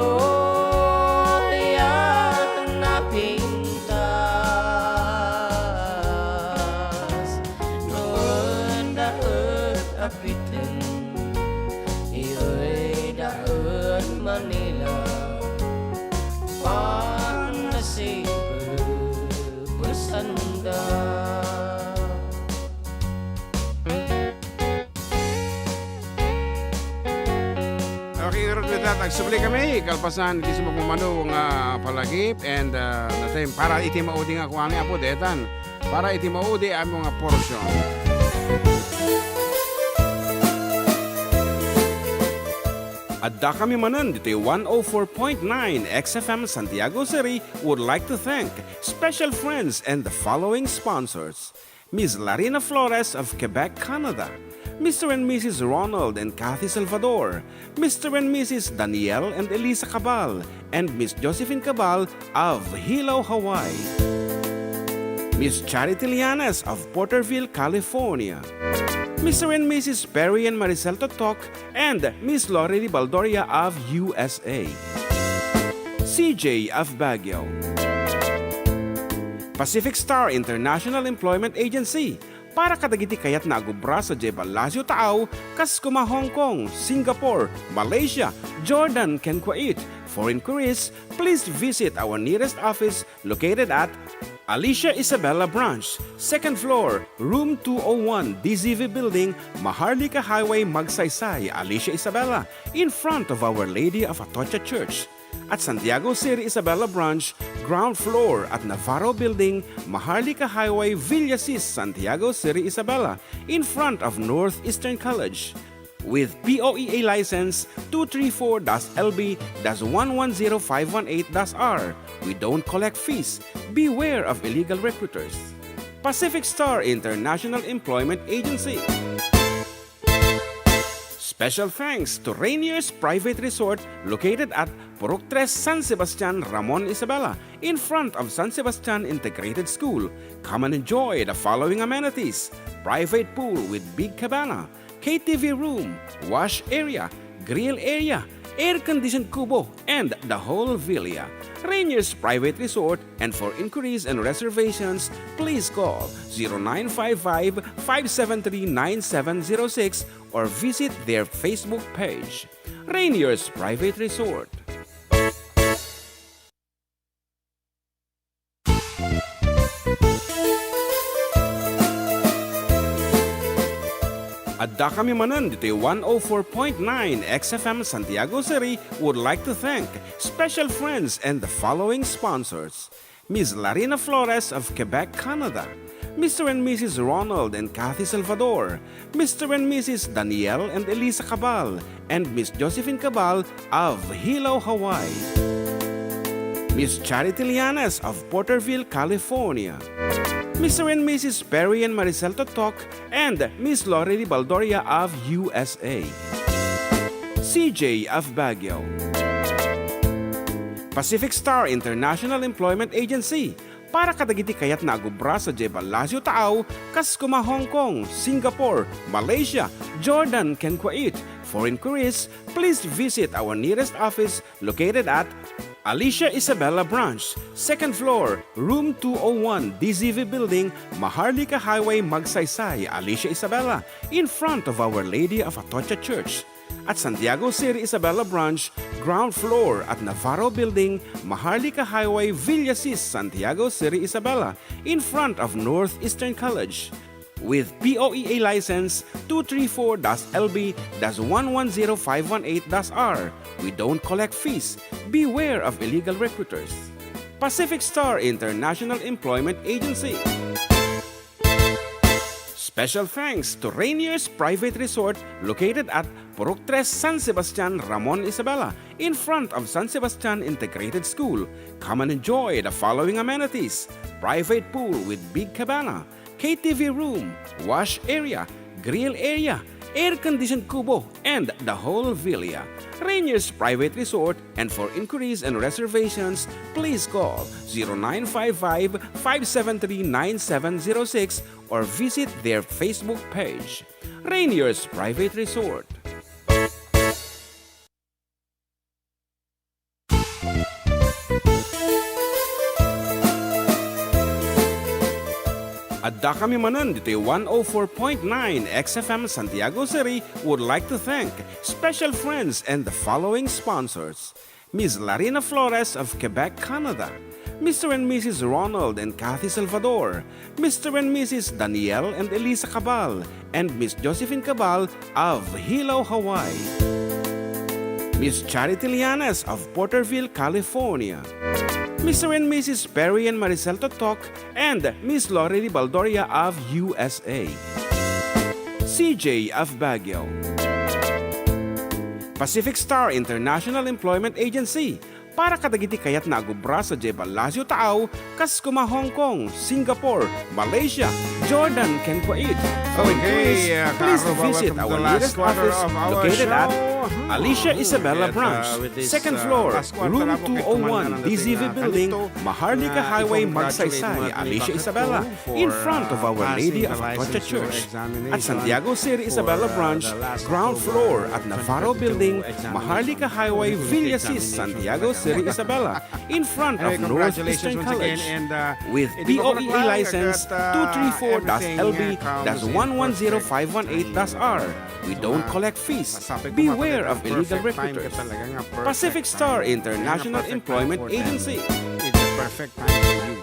Oy, a napintas, no enda et apiten, iyoy daen Manila, panasipesananda. Okay, with that, agsubli kami, kalpasan, iti sumagmamano nga palagip, and, uh, natay, para iti maudi nga kuami, Apo, detan. Para iti maudi, amo nga portion. Adda kami manen ditoy one oh four point nine X F M Santiago City would like to thank special friends and the following sponsors. Miss Larina Flores of Quebec, Canada, Mister and Missus Ronald and Kathy Salvador, Mister and Missus Daniel and Elisa Cabal, and Miss Josephine Cabal of Hilo, Hawaii, Miss Charity Lianes of Porterville, California, Mister and Missus Perry and Maricel Totok, and Miss Lori Ribaldoria of U S A, C J of Baguio, Pacific Star International Employment Agency, para kadagiti kayatna a agubra sadiay Palacio Taaw, kas koma Hong Kong, Singapore, Malaysia, Jordan, ken Kuwait. For inquiries, please visit our nearest office located at Alicia Isabela Branch, second floor, room two oh one, D Z V Building, Maharlika Highway, Magsaysay, Alicia Isabela, in front of Our Lady of Atocha Church. At Santiago City Isabela Branch, ground floor at Navarro Building, Maharlika Highway, Villasis, Santiago City Isabela, in front of Northeastern College. With P O E A license two three four dash L B dash one one zero five one eight dash R, we don't collect fees. Beware of illegal recruiters. Pacific Star International Employment Agency. Special thanks to Rainier's Private Resort located at Purok Tres, San Sebastian, Ramon, Isabela, in front of San Sebastian Integrated School. Come and enjoy the following amenities: private pool with big cabana, K T V room, wash area, grill area, air-conditioned kubo, and the whole villa. Rainier's Private Resort, and for inquiries and reservations, please call zero nine five five, five seven three, nine seven zero six or visit their Facebook page. Rainier's Private Resort. Adda kami manen ditoy one oh four point nine X F M Santiago City would like to thank special friends and the following sponsors: Miss Larina Flores of Quebec, Canada, Mister and Missus Ronald and Kathy Salvador, Mister and Missus Daniel and Elisa Cabal, and Miss Josephine Cabal of Hilo, Hawaii, Miss Charity Lianes of Porterville, California, Mister and Missus Perry and Maricel Totok, and Miss Lori Ribaldoria of U S A, C J of Baguio, Pacific Star International Employment Agency, para kadagiti kayatna a gubra sadiay Palacio Taaw, kas koma Hong Kong, Singapore, Malaysia, Jordan, ken Kuwait. For inquiries, please visit our nearest office located at Alicia Isabela Branch, second floor, room two oh one, D Z V Building, Maharlika Highway, Magsaysay, Alicia Isabela, in front of Our Lady of Atocha Church. At Santiago City Isabela Branch, ground floor at Navarro Building, Maharlika Highway, Villasis, Santiago City Isabela, in front of Northeastern College. With P O E A license two three four dash L B dash one one zero five one eight dash R, we don't collect fees. Beware of illegal recruiters. Pacific Star International Employment Agency. Special thanks to Rainier's Private Resort located at Purok Tres, San Sebastian, Ramon, Isabela, in front of San Sebastian Integrated School. Come and enjoy the following amenities: private pool with big cabana, K T V room, wash area, grill area, air-conditioned kubo, and the whole villa. Rainier's Private Resort, and for inquiries and reservations, please call zero nine five five, five seven three, nine seven zero six or visit their Facebook page, Rainier's Private Resort. Adda kami manen ditoy one oh four point nine X F M Santiago City would like to thank special friends and the following sponsors: Miss Larina Flores of Quebec, Canada, Mister and Missus Ronald and Kathy Salvador, Mister and Missus Daniel and Elisa Cabal, and Miss Josephine Cabal of Hilo, Hawaii, Miss Charity Lianes of Porterville, California, Mister and Missus Perry and Maricel Totok, and Miss Lori Baldoria of U S A, C J of Baguio, Pacific Star International Employment Agency, para kadagiti kayatna a gubra sadiay Palacio Taaw, kas kuma Hong Kong, Singapore, Malaysia, Jordan, ken Kuwait. For inquiries, Okay, uh, please Karuba, visit welcome to our the last latest quarter office of our located at show. Hmm. Alicia Isabella At, uh, Branch, with this, second uh, floor, last quarter, room amo kay two oh one, kumandan ang D Z V ating, uh, building, kanito, Maharlika uh, Highway, i-congratulate Magsaysay, ang ating Alicia Isabella, bakit in front of Our Lady of Atocha Church. At Santiago City Isabela Branch, ground floor at Navarro Building, Maharlika Highway, Villasis, Santiago City, Isabela, in front of Northeastern College. With P O E A license two three four dash L B dash one one zero five one eight dash R. We don't collect fees. Beware of illegal recruiters. Pacific Star International Employment Agency. It's the perfect time for you.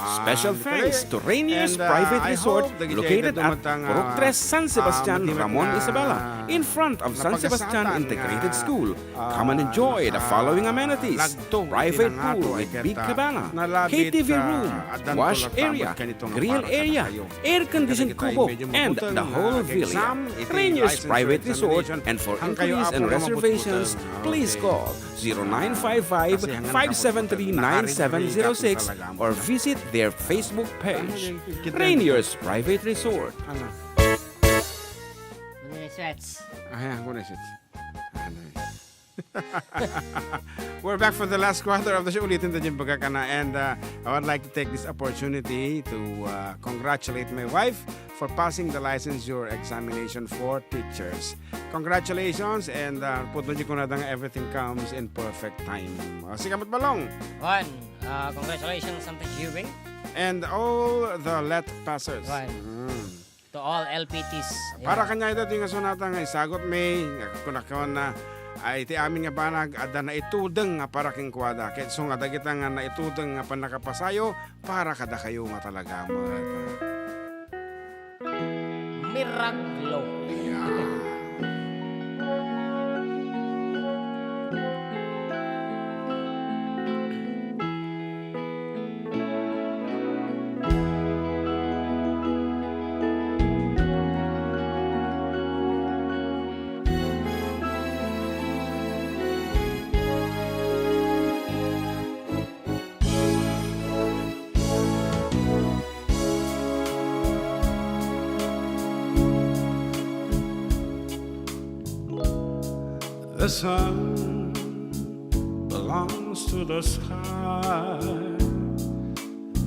Special thanks to Rainier's Private Resort located at Purok Tres, San Sebastian, Ramon, Isabela, in front of San Sebastian Integrated School. Come and enjoy the following amenities: private pool with big cabana, K T V room, wash area, grill area, air-conditioned kubo, and the whole villa. Rainier's Private Resort, and for inquiries and reservations, please call zero nine five five, five seven three, nine seven zero six or visit their Facebook page. Rainier's Private Resort. Ano? Ano yung sweats? Ayan, ano yung sweats? Ano yun? We're back for the last quarter of the show. Ulitin ta dyan, bagakana. And, uh, I would like to take this opportunity to, uh, congratulate my wife for passing the licensure examination for teachers. Congratulations, and, uh, pudno di ko na dang everything comes in perfect time. Uh, sigamat balong. One, uh, congratulations on the viewing. And all the let passers. One. Mm. To all L P Ts. Para kaniada ti nga sunata nga isagut mi, nga kunakon na, ay ti amin nga banag, adda naitudeng nga para kenkuada. Ket isu nga dagita nga naitudeng nga pannakapasayo para kadakayo nga talaga, mga Miraglo. Yeah. The sun belongs to the sky.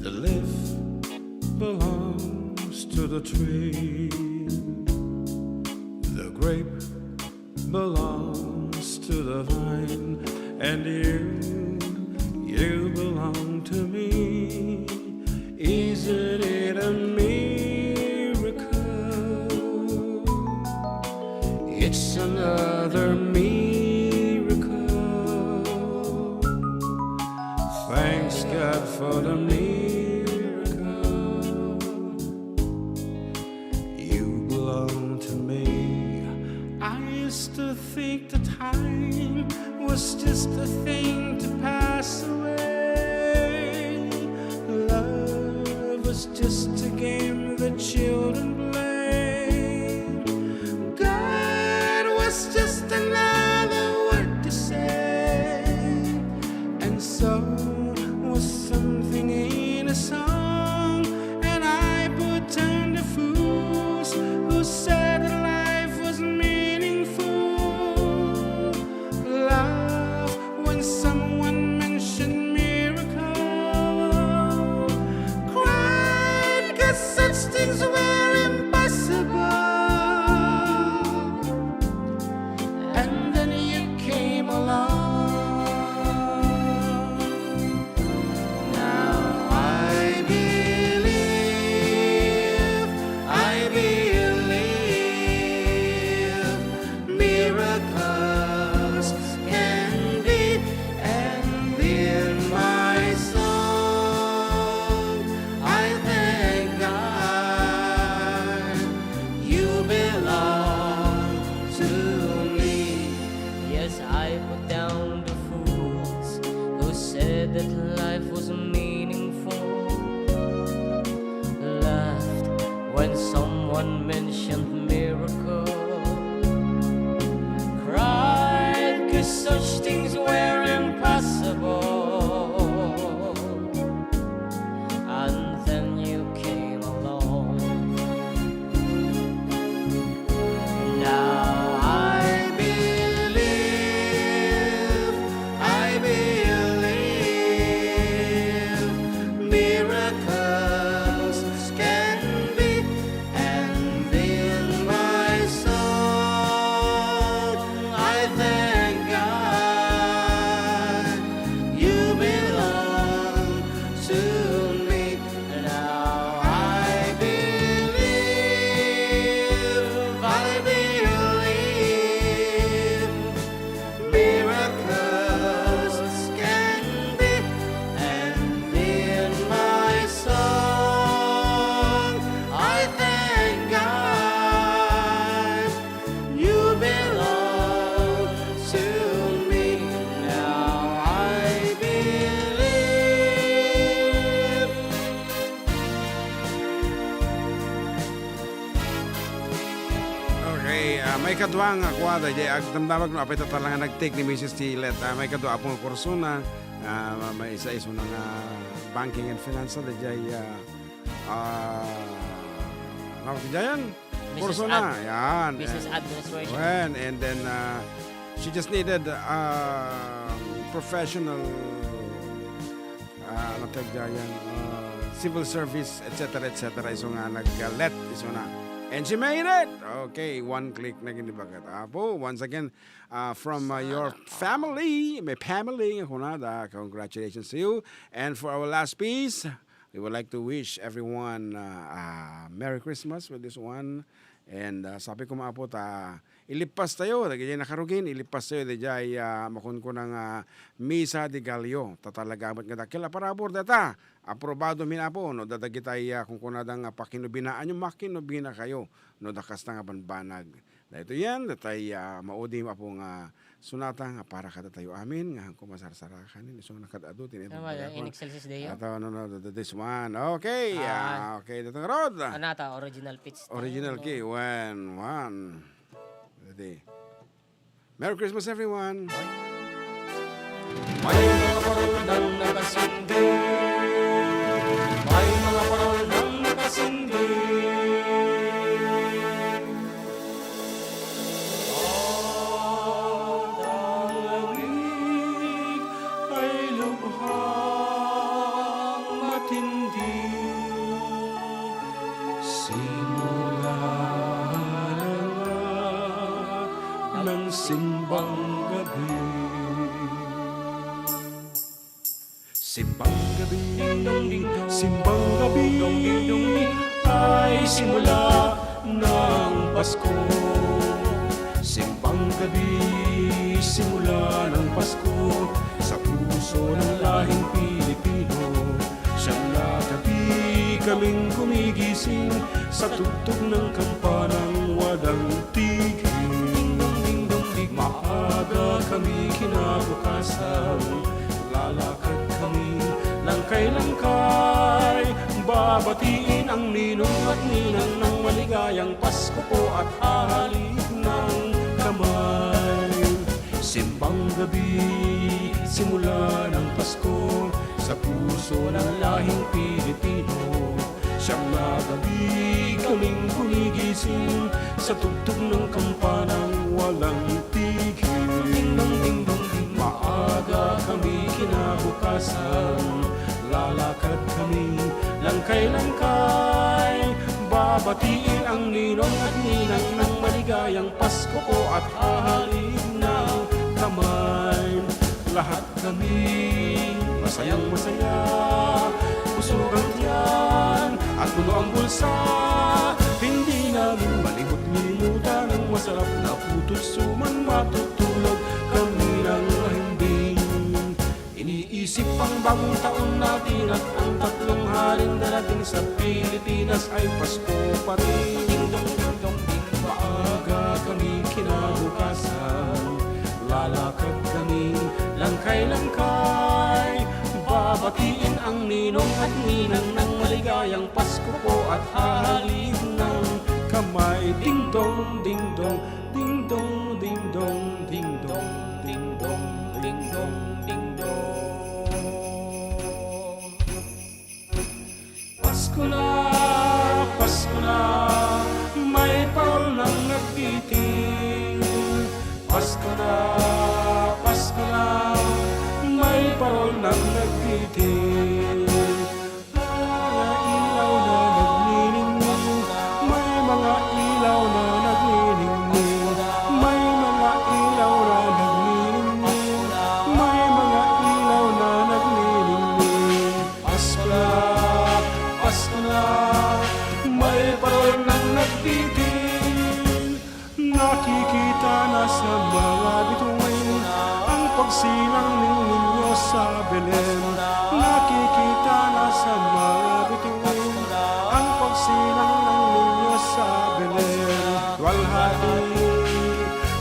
The leaf belongs to the tree. The grape belongs to the vine, and you, you belong to me. Isn't it a miracle? It's another miracle. Thanks God for the miracle. You belong to me. I used to think the time was just a thing to pass away. Love was just a game that children play. God was just another word to say. And so was something in a song, and I put on the fools who said that life was meaningful. Laugh when someone mentioned miracle. Cried 'cause such things were impossible. And then you came along. Now I believe Kadua nga kuwada, di agdamdamag no apay tatala nga nag-take ni Missus Tilet. Ah, may kadua po nga kursona, ah, may isa-iso na nga banking and finance, di jay, ah, ah, ano ti jayan? Missus Kursona, Ad-, yan. Business And, Administration. When, and then, ah, she just needed, ah, professional, ah, ano ti jayan, ah, civil service, et cetera, et cetera. Isu nga nag-let, isu na. And she made it! Okay, one click na ginibagat. Apo, once again, uh, from, uh, your family, may family nga kunada, congratulations to you. And for our last piece, we would like to wish everyone, uh, a Merry Christmas with this one. And, uh, sabi ko, maapo, ta, ilipas tayo, dagiti nakarugin, ilipas tayo, dayjay, uh, makunkuna nga Misa de Gallo, ta talaga met nga dakkel a parabur data, aprobado min Apo, no, dadagitay, uh, kunkunada nga pakinubinaanyo, makinubina kayo, no, dakasta nga banbanag. Daytoy yan, datay, ah, maudi nga Apo nga sonata nga para kadatayo amin, nga hanko masarsarakan, isu nga nakad-adu, ti Tama, in excelsis Deo. Ato, no, no, th-, th-, this one. Okay, Ah. ah, okay, datong Rod. Anata, original pitch. Original key, one, one. Ready. Merry Christmas, everyone. May mga parol nang nakasindi. May mga parol nang nakasindi. At ang langit ay lubhang matindi. Simula na nga ng simbang gabi. Simbang gabi, simbang gabi, ay simula ng Pasko. Simbang gabi, simula ng Pasko, sa puso ng lahing Pilipino. Siyam na gabi kaming gumigising sa tugtog ng kampanang walang tigil. Maaga kami kinabukasan, lalakad kami langkay-langkay, babatiin ang ninong at ninang ng maligayang Pasko po at hahalik ng kamay. Simbang gabi, simula ng Pasko, sa puso ng lahing Pilipino. Siyam na gabi kaming gumigising sa tugtog ng kampanang walang tigil. Maaga kami kinabukasan, lalakad kami langkay-langkay, babatiin ang ninong at ninang ng maligayang Pasko po at hahalik ng kamay. Lahat kami masayang masaya, busog ang tiyan at puno ang bulsa. Hindi namin malimot-limutan ang masarap na putot suman matutulog kami ng mahimbing. Iniisip ang bagong taon natin at ang tatlong haring darating sa Pilipinas ay Pasko pa rin. Maaga kami kinabukasan, lalakad kami langkay-langkay, babatiin ang ninong at ninang ng maligayang Pasko po at hahalik ng kamay. Ding dong, ding dong, ding dong, ding dong, ding dong, ding dong, ding dong, ding dong. Pasko na, Pasko na, may parol nang nagtiting. Pasko na, Pasko na, may parol nang nagtiting. May mga ilaw na nagniningning, may mga ilaw na nagniningning, may mga ilaw na nagniningning, may mga ilaw na nagniningning. Pasko na, Pasko na, may parol nang nagtiting. Nakikita na sa mga bituin ang pagsilang ning Niño sa Belen. Nakikita na sa mga bituin ang pagsilang ng Niño sa Belen. Luwalhati,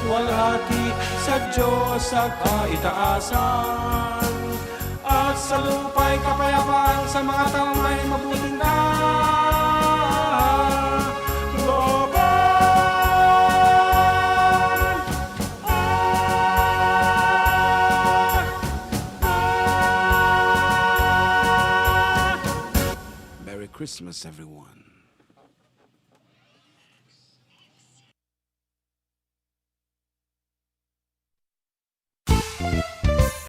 luwalhati sa Diyos sa kaitaasan. At sa lupa'y kapayapaan sa mga taong may mabuting kalooban. Christmas, everyone.